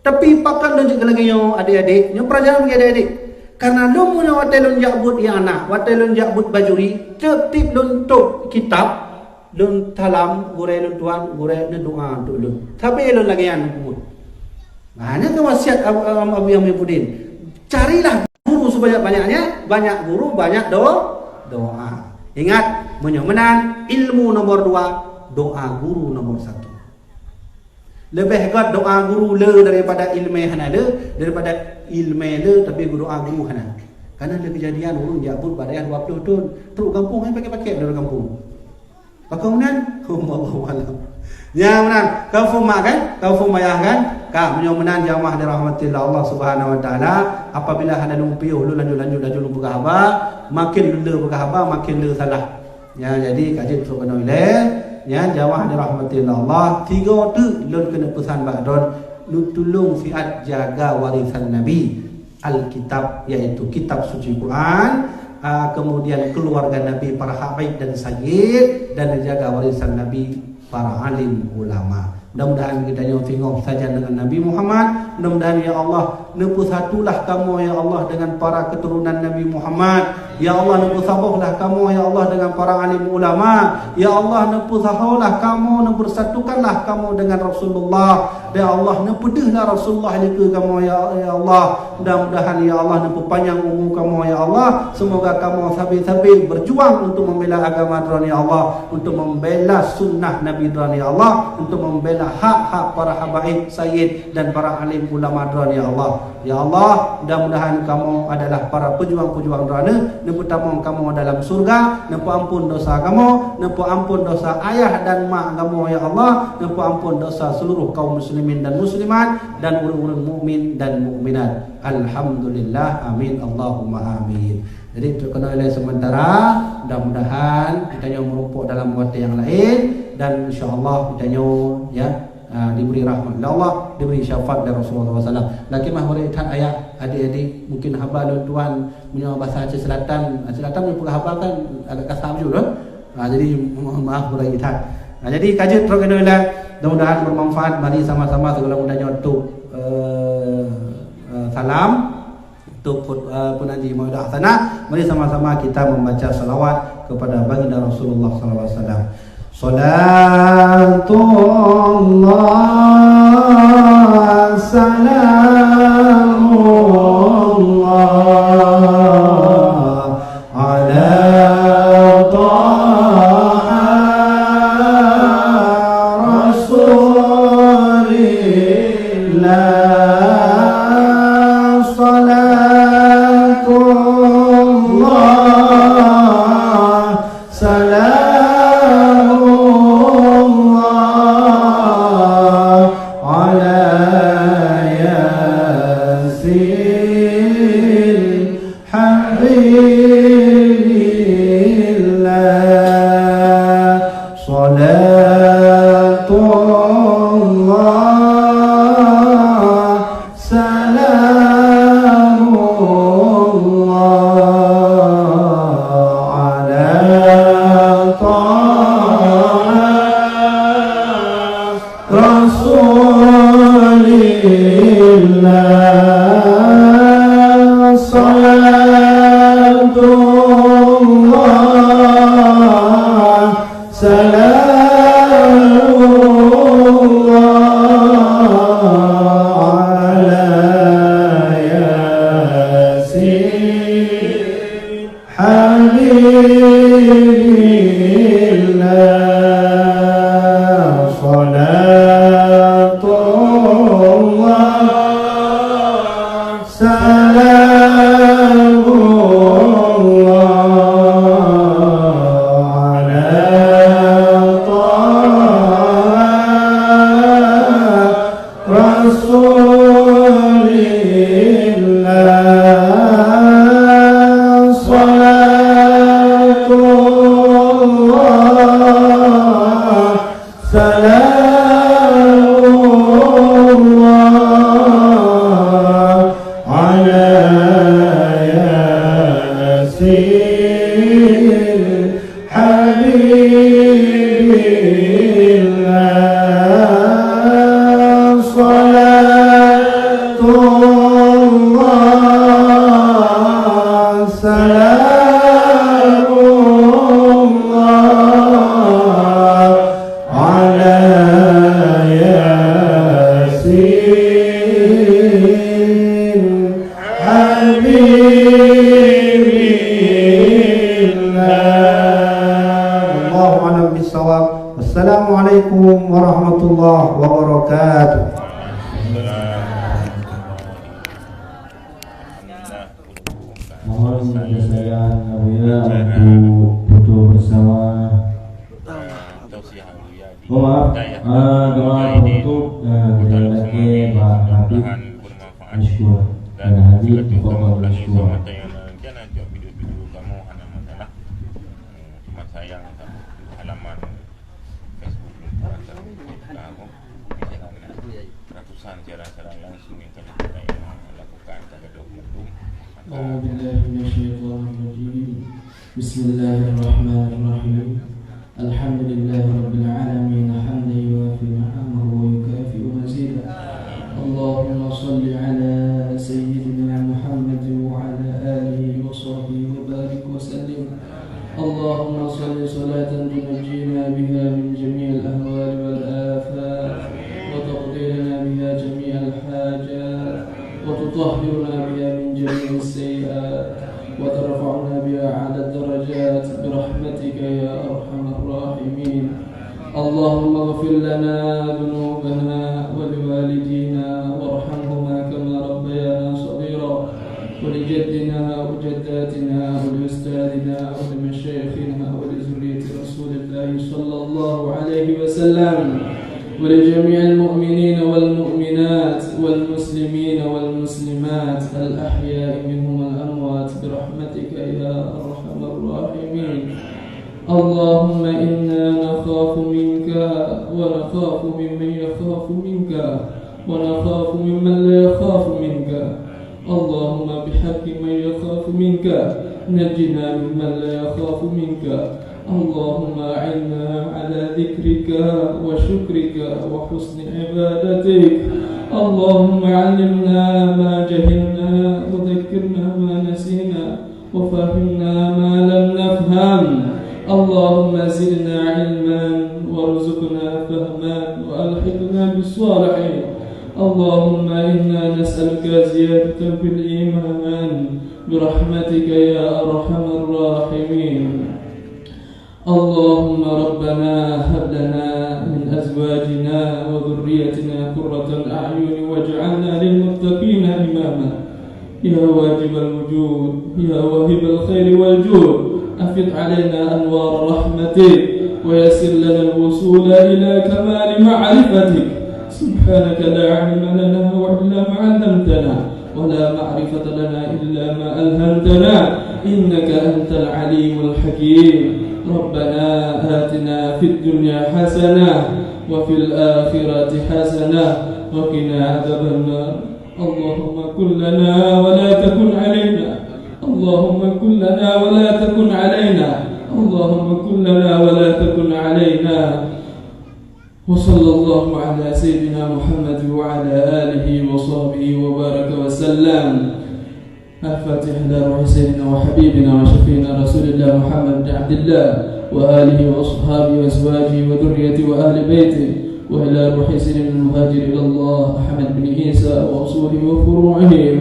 Tapi pakon lôn jeuet lagée nyoe, adék-adék? Nyoe peulajaran bagi adék-adék. Karena lôn meunyoe watée lôn jak buet ianah, watée lôn jak buet bajuri, tiep-tiep lôn tôb kitab, lôn salam, gurèe lôn tuan, gurèe neudoa untuk lôn. Sabe lôn lagée nyan buet. Nah, nyan keuh wasiat Abu, Abu, Abu Yang Muhyiddin. Carilah guru sebanyak-banyaknya, banyak guru, banyak do-, doa. Ingat, meunyoe meunan, ilmu nomor dua, doa guru nomor satu. Leubeh gét doa guru le daripada ileumé hana le, daripada ileumé le tapi doa guru hana. Karena ada kejadian ureuëng jak buet bak dayah dua puluh thon, trok gampông hai pakai-pakai dari gampông. Pakon meunan? Allahu alam. Ya meunan, ka phôn mak kan? Ka phôn ayah kan? Ka meunyoe meunan jamaah dirahmatillah Allah Subhanahu wa taala, apabila hana lôn piôh lôn lanjut-lanjut laju lôn peugah haba, makin lôn le peugah haba, makin le salah. Ya, jadi ka jeuet trok keunoe ilée, ya, jamaah dirahmatillah Allah, tiga teuk lôn keuneuk peusan bak droen, neutulông siat jaga warisan Nabi, Alkitab, yaitu kitab suci Quran, ah, kemudian keluarga Nabi, para habaib dan sayyid, dan jaga warisan Nabi, para alim ulama. Mudah-mudahan geutanyoe singoh sajan dengan Nabi Muhammad. Mudah-mudahan, ya Allah, neupeusatulah kamoe, ya Allah, dengan para keturunan Nabi Muhammad. Ya Allah, neupeusaboh lah kamoe, ya Allah, dengan para alim ulama. Ya Allah, neupeusaboh lah kamoe, neupeusatukan lah kamoe dengan Rasulullah. Ya Allah, neupeudeuh lah Rasulullah di keue kamoe, ya, ya Allah. Mudah-mudahan, ya Allah, neupeupanyang umu kamoe, ya Allah. Semoga kamoe sabe-sabe berjuang untuk membela agama Droe, ya Allah, untuk membela sunnah Nabi Droe, ya Allah, untuk membela hak-hak para habaib, sayyid, dan para alim ulama Droe, ya Allah. Ya Allah, mudah-mudahan kamoe adalah para pejuang-pejuang Droeneuh, neupeutamong kamoe dalam syurga, neupeuampon dosa kamoe, neupeuampon dosa ayah dan mak kamoe, ya Allah, neupeuampon dosa seluruh kaum muslimin dan muslimat dan ureuëng-ureuëng mukmin dan mukminat. Alhamdulillah, amin, Allahumma amin. Jadi, untuk keunoe ilée sementara, mudah-mudahan geutanyoe meurumpok dalam watée nyang laén, dan insya Allah geutanyoe, ya, ah, diberi rahmat oleh Allah, diberi syafaat dari Rasulullah sallallahu alaihi wasallam. Lakée meuhoreumat that ayah, adik-adik, mungkin haba lôn tuan meunyoe bahasa Aceh Selatan, Aceh Selatan meunyoe peugah haba kan agak kasar beujeuet, kan? Ah, jadi mohon maaf huraimat that. Ah, jadi ka jeuet trok keunoe ilée, mudah-mudahan bermanfaat. Mari sama-sama sigohlom geutanyoe untuk, eh, eh, salam. Untuk khut-, eh, peue nan jih mauidhah hasanah, mari sama-sama kita membaca salawat kepada baginda Rasulullah sallallahu alaihi wasallam. Salatullah, salamullah, ala Taha Rasulillah, salatullah, salamullah, ala Yasin Habibillah, salatullah, salamullah, ala Taha Rasulillah, salatullah, salamullah, ala Yasin Habibillah, salatullah, salamullah, ala Taha Rasulillah, salatullah, salamullah, ala Yasin Habibillah, salatullah, salamullah, ala Yasin Habibillah. Wallahu a'lam bissawab. Wassalamualaikum warahmatullahi wabarakatuh. Mohon kesayangan Abuya untuk foto bersama. Oh, maaf. Ah, doa penutup, ah, dari laki Pak Habib Mashkur. Dan hadir di Bapak Mashkur. Cuma sayang, halaman Facebook ratusan siaran-siaran langsung yang telah kita lakukan. أعوذ بالله من الشيطان الرجيم. بسم الله الرحمن الرحيم. الحمد لله رب العالمين، حمدا يوافي نعمه ويكافئ مزيده. اللهم صل على سيدنا محمد وعلى آله وصحبه وبارك اللهم صل صلاة تنجينا بها من جميع الأهوال والآفات، وتقضي لنا بها جميع الحاجات، وتطهرنا بها من جميع السيئات، وترفعنا بها أعلى الدرجات برحمتك يا أرحم الراحمين. اللهم اغفر لنا ذنوبنا ولوالدينا وارحمهما كما ربيانا صغيرا، ولجدنا وجداتنا ولأستاذنا ولمشايخنا ولذرية رسول الله صلى الله عليه وسلم، ولجميع المؤمنين والمؤمنات والمسلمين والمسلمات الأحياء منهم والأموات برحمتك يا أرحم الراحمين. اللهم إنا نخاف منك ونخاف ممن يخاف منك ونخاف ممن لا يخاف منك. اللهم بحق من يخاف منك نجنا ممن لا يخاف منك. اللهم أعنا على ذكرك وشكرك وحسن عبادتك. اللهم علمنا ما جهلنا وذكرنا ما نسينا وفهمنا ما لم نفهم. اللهم زدنا علما وارزقنا فهما وألحقنا بالصالحين. اللهم إنا نسألك زيادة في الإيمان برحمتك يا أرحم الراحمين. اللهم ربنا هب لنا من أزواجنا وذريتنا قرة أعين واجعلنا للمتقين إماما. يا واجب الوجود، يا واهب الخير والجود، أفض علينا أنوار رحمتك، ويسر لنا الوصول إلى كمال معرفتك. سبحانك لا علم لنا إلا ما علمتنا، ولا معرفة لنا إلا ما ألهمتنا، إنك أنت العليم الحكيم. ربنا آتنا في الدنيا حسنة وفي الآخرة حسنة وقنا عذاب النار. اللهم كن لنا ولا تكن علينا. اللهم كن لنا ولا تكن علينا. اللهم كن لنا ولا تكن علينا. وصلى الله على سيدنا محمد وعلى آله وصحبه وبارك وسلم. الفاتحة إلى روح سيدنا وحبيبنا وشفيعنا رسول الله محمد بن عبد الله وآله وأصحابه وأزواجه وذريته وأهل بيته، وإلى روح سيدنا المهاجر إلى الله أحمد بن عيسى وأصوله وفروعهم،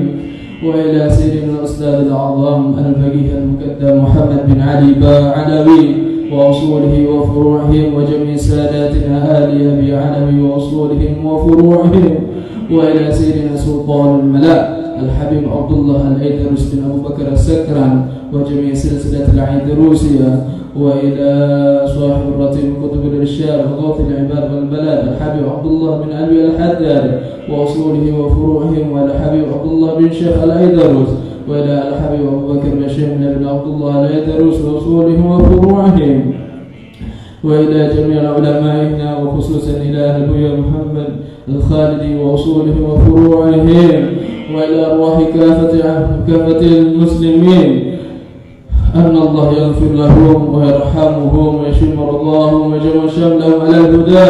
وإلى سيدنا الأستاذ الأعظم الفقيه المقدم محمد بن علي با علوي وأصوله وفروعهم، وجميع ساداتنا آل أبي علوي وأصولهم وفروعهم، وإلى سيدنا سلطان الملا الحبيب عبد الله الأيدروس بن أبو بكر السكران، وجميع سلسلة الأيدروسية، وإلى صاحب الرتيب قطب الإرشاد وغوث العباد والبلاد الحبيب عبد الله بن علوي الحداد وأصوله وفروعهم، وإلى الحبيب عبد الله بن شيخ الأيدروس، وإلى الحبيب أبو بكر بن شيخ بن عبد الله الأيدروس وأصولهم وفروعهم، وإلى جميع علمائنا، وخصوصا إلى نبينا محمد الخالدي وأصوله وفروعهم، وإلى أرواح كافة، كافة المسلمين، أن الله يغفر لهم ويرحمهم ويشف مرضاهم ويجمع شملهم على الهدى،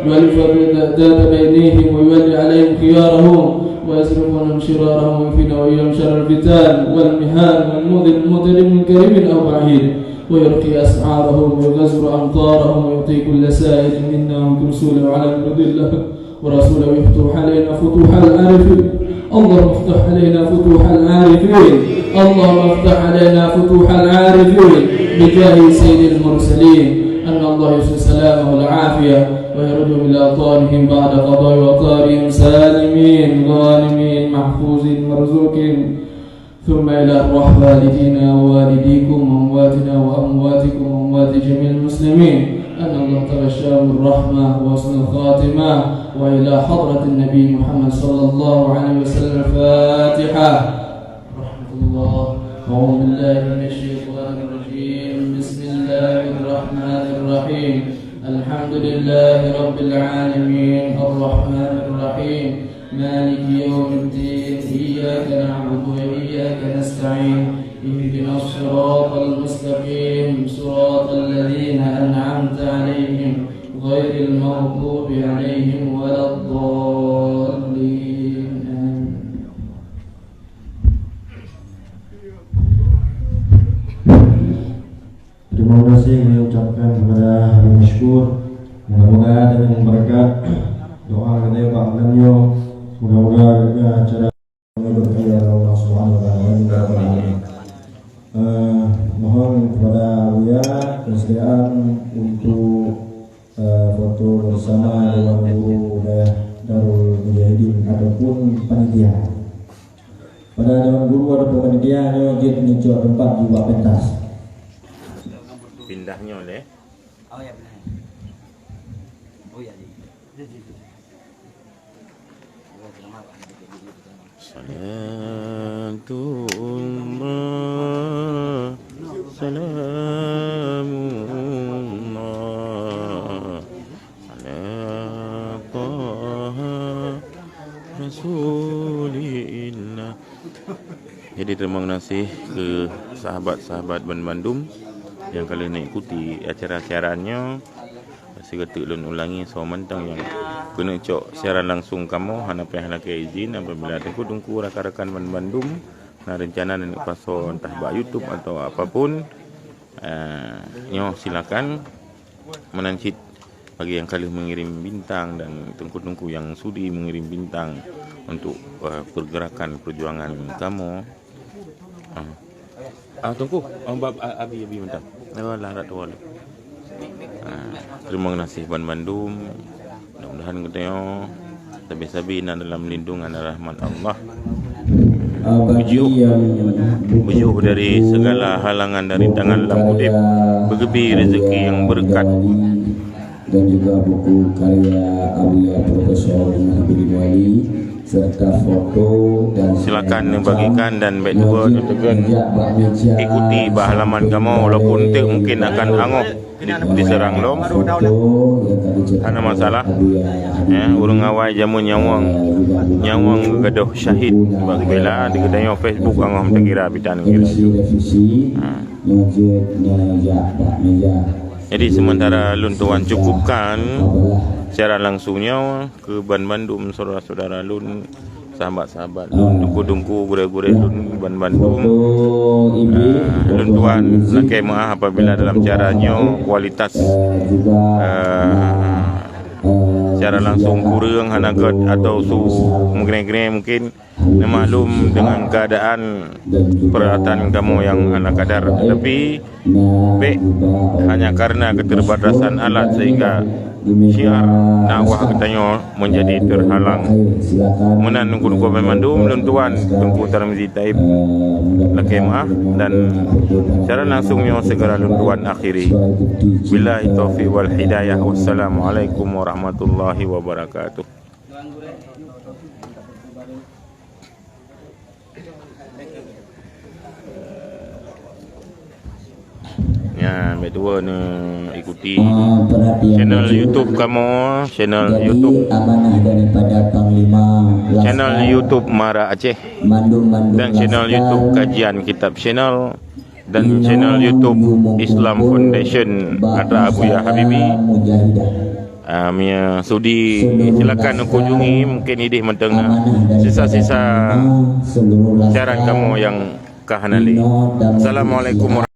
ويؤلف ذات بينهم ويولي عليهم خيارهم ويصرف عنهم شرارهم ويكفينا وإياهم شر الفتن والمحن والمؤذي المضل من قريب أو بعيد، ويرقي أسعارهم ويغزر أمطارهم ويعطي كل سائل منا ومن كل سؤل وعلى من يرضي الله ورسوله يفتح علينا فتوح العارفين. اللهم افتح علينا فتوح العارفين. اللهم افتح علينا فتوح العارفين بجاه سيد المرسلين. أن الله يرسل سلامه العافية ويردهم إلى أوطانهم بعد قضاء وطارهم سالمين غانمين محفوظين مرزوقين. ثم إلى أرواح والدينا ووالديكم وأمواتنا وأمواتكم وأموات جميع المسلمين، أن الله تغشاهم الرحمة وحسن الخاتمة، وإلى حضرة النبي محمد صلى الله عليه وسلم. الفاتحة. رحمة الله. أعوذ بالله من الشيطان الرجيم. بسم الله الرحمن الرحيم. الحمد لله رب العالمين. الرحمن الرحيم. مالك يوم الدين. إياك نعبد وإياك نستعين. اهدنا الصراط المستقيم. صراط الذين أنعمت عليهم. غير المغضوب عليهم ولا الضالين. آمين. Terima kasih kami ucapkan kepada Habib Mashkur. Moga-moga dengan berkat doa kita bak malam nyoe, moga-moga acara berkah oleh Allah Subhanahu wa taala. Amin. Eh, mohon kepada Abuya kesediaan untuk, eh, foto bersama Dewan Guru Dayah Darul Mujahidin ataupun panitia. Pada Dewan Guru ataupun panitia nyoe jeuet neucok teumpat di bak pentas. Pindah nyoe lé. Oh ya, benar. Oh ya, ya. Salatullah, salamullah ala Taha Rasulillah. Jadi, terima kasih ke sahabat-sahabat banmandum nyang ka lheueh neuikuti acara siaran nyoe. Sigoe teuk lôn ulangi soe mantong nyang keuneuk cok siaran langsung kamoe hana payah lakée izin. Apabila teungku-teungku rakan-rakan banmandum na reuncana neuneuk pasoe entah bak YouTube atau apapun, eh, nyoe silakan. Meunan cit bagi nyang ka lheueh mengirim bintang dan teungku-teungku nyang sudi mengirim bintang untuk, eh, pergerakan perjuangan kamoe. Ah. Ah, Teungku, ah, bab, ah, abi, abi mantong. Alah, rak tuan. Ah, terima kasih banmandum. Mudah-mudahan geutanyoe sabe-sabe na dalam lindungan rahmat Allah. Beujôh, beujôh dari segala halangan dari tangan lam udeb, beugeubri rezeki nyang beureukat. Dan juga buku karya Abuya Profesor Muhyiddin Wali serta foto dan silakan neubagikan dan bék dua neuteugén ikuti bak halaman kamoe walaupun teuk mungkin akan angoh di, diseurang lom. Hana masalah. Ya, ureuëng awai jameun nyawöng, nyawöng geugadôh syahid bak geubela di geutanyoe Facebook angoh meuteukira bitan kira. Ha. Jadi sementara lôn tuan cukupkan siaran langsung nyoe keu banmandum syedara-syedara lôn, sahabat-sahabat lôn, teungku-teungku, gurée-gurée lôn banmandum. Ah, lôn tuan lakée meuah apabila dalam siaran nyoe kualitas, ah, siaran langsung kureueng hana gét atau su meugré-gré mungkin. Neumaklum dengan keadaan peralatan kamoe nyang ala kadar, tetapi bék hanya karena keterbatasan alat sehingga syiar dakwah geutanyoe menjadi terhalang. Meunan teungku-teungku banmandum, lôn tuan Teungku Tarmizi Taib lakée meuah dan siaran langsung nyoe segera lôn tuan akhiri. Billahi taufiq wal hidayah. Wassalamualaikum warahmatullahi wabarakatuh. Ya, meutuwa neuikuti channel YouTube kamoe, channel YouTube, channel YouTube Mara Aceh, dan channel YouTube Kajian Kitab Channel. Dan channel YouTube Islam Foundation atra Abuya Habibi. Ah, meunyo sudi, silakan kunjungi, mungkin idéh mantong na sisa-sisa siaran kamoe nyang ka hana lé. Assalamualaikum warahmatullahi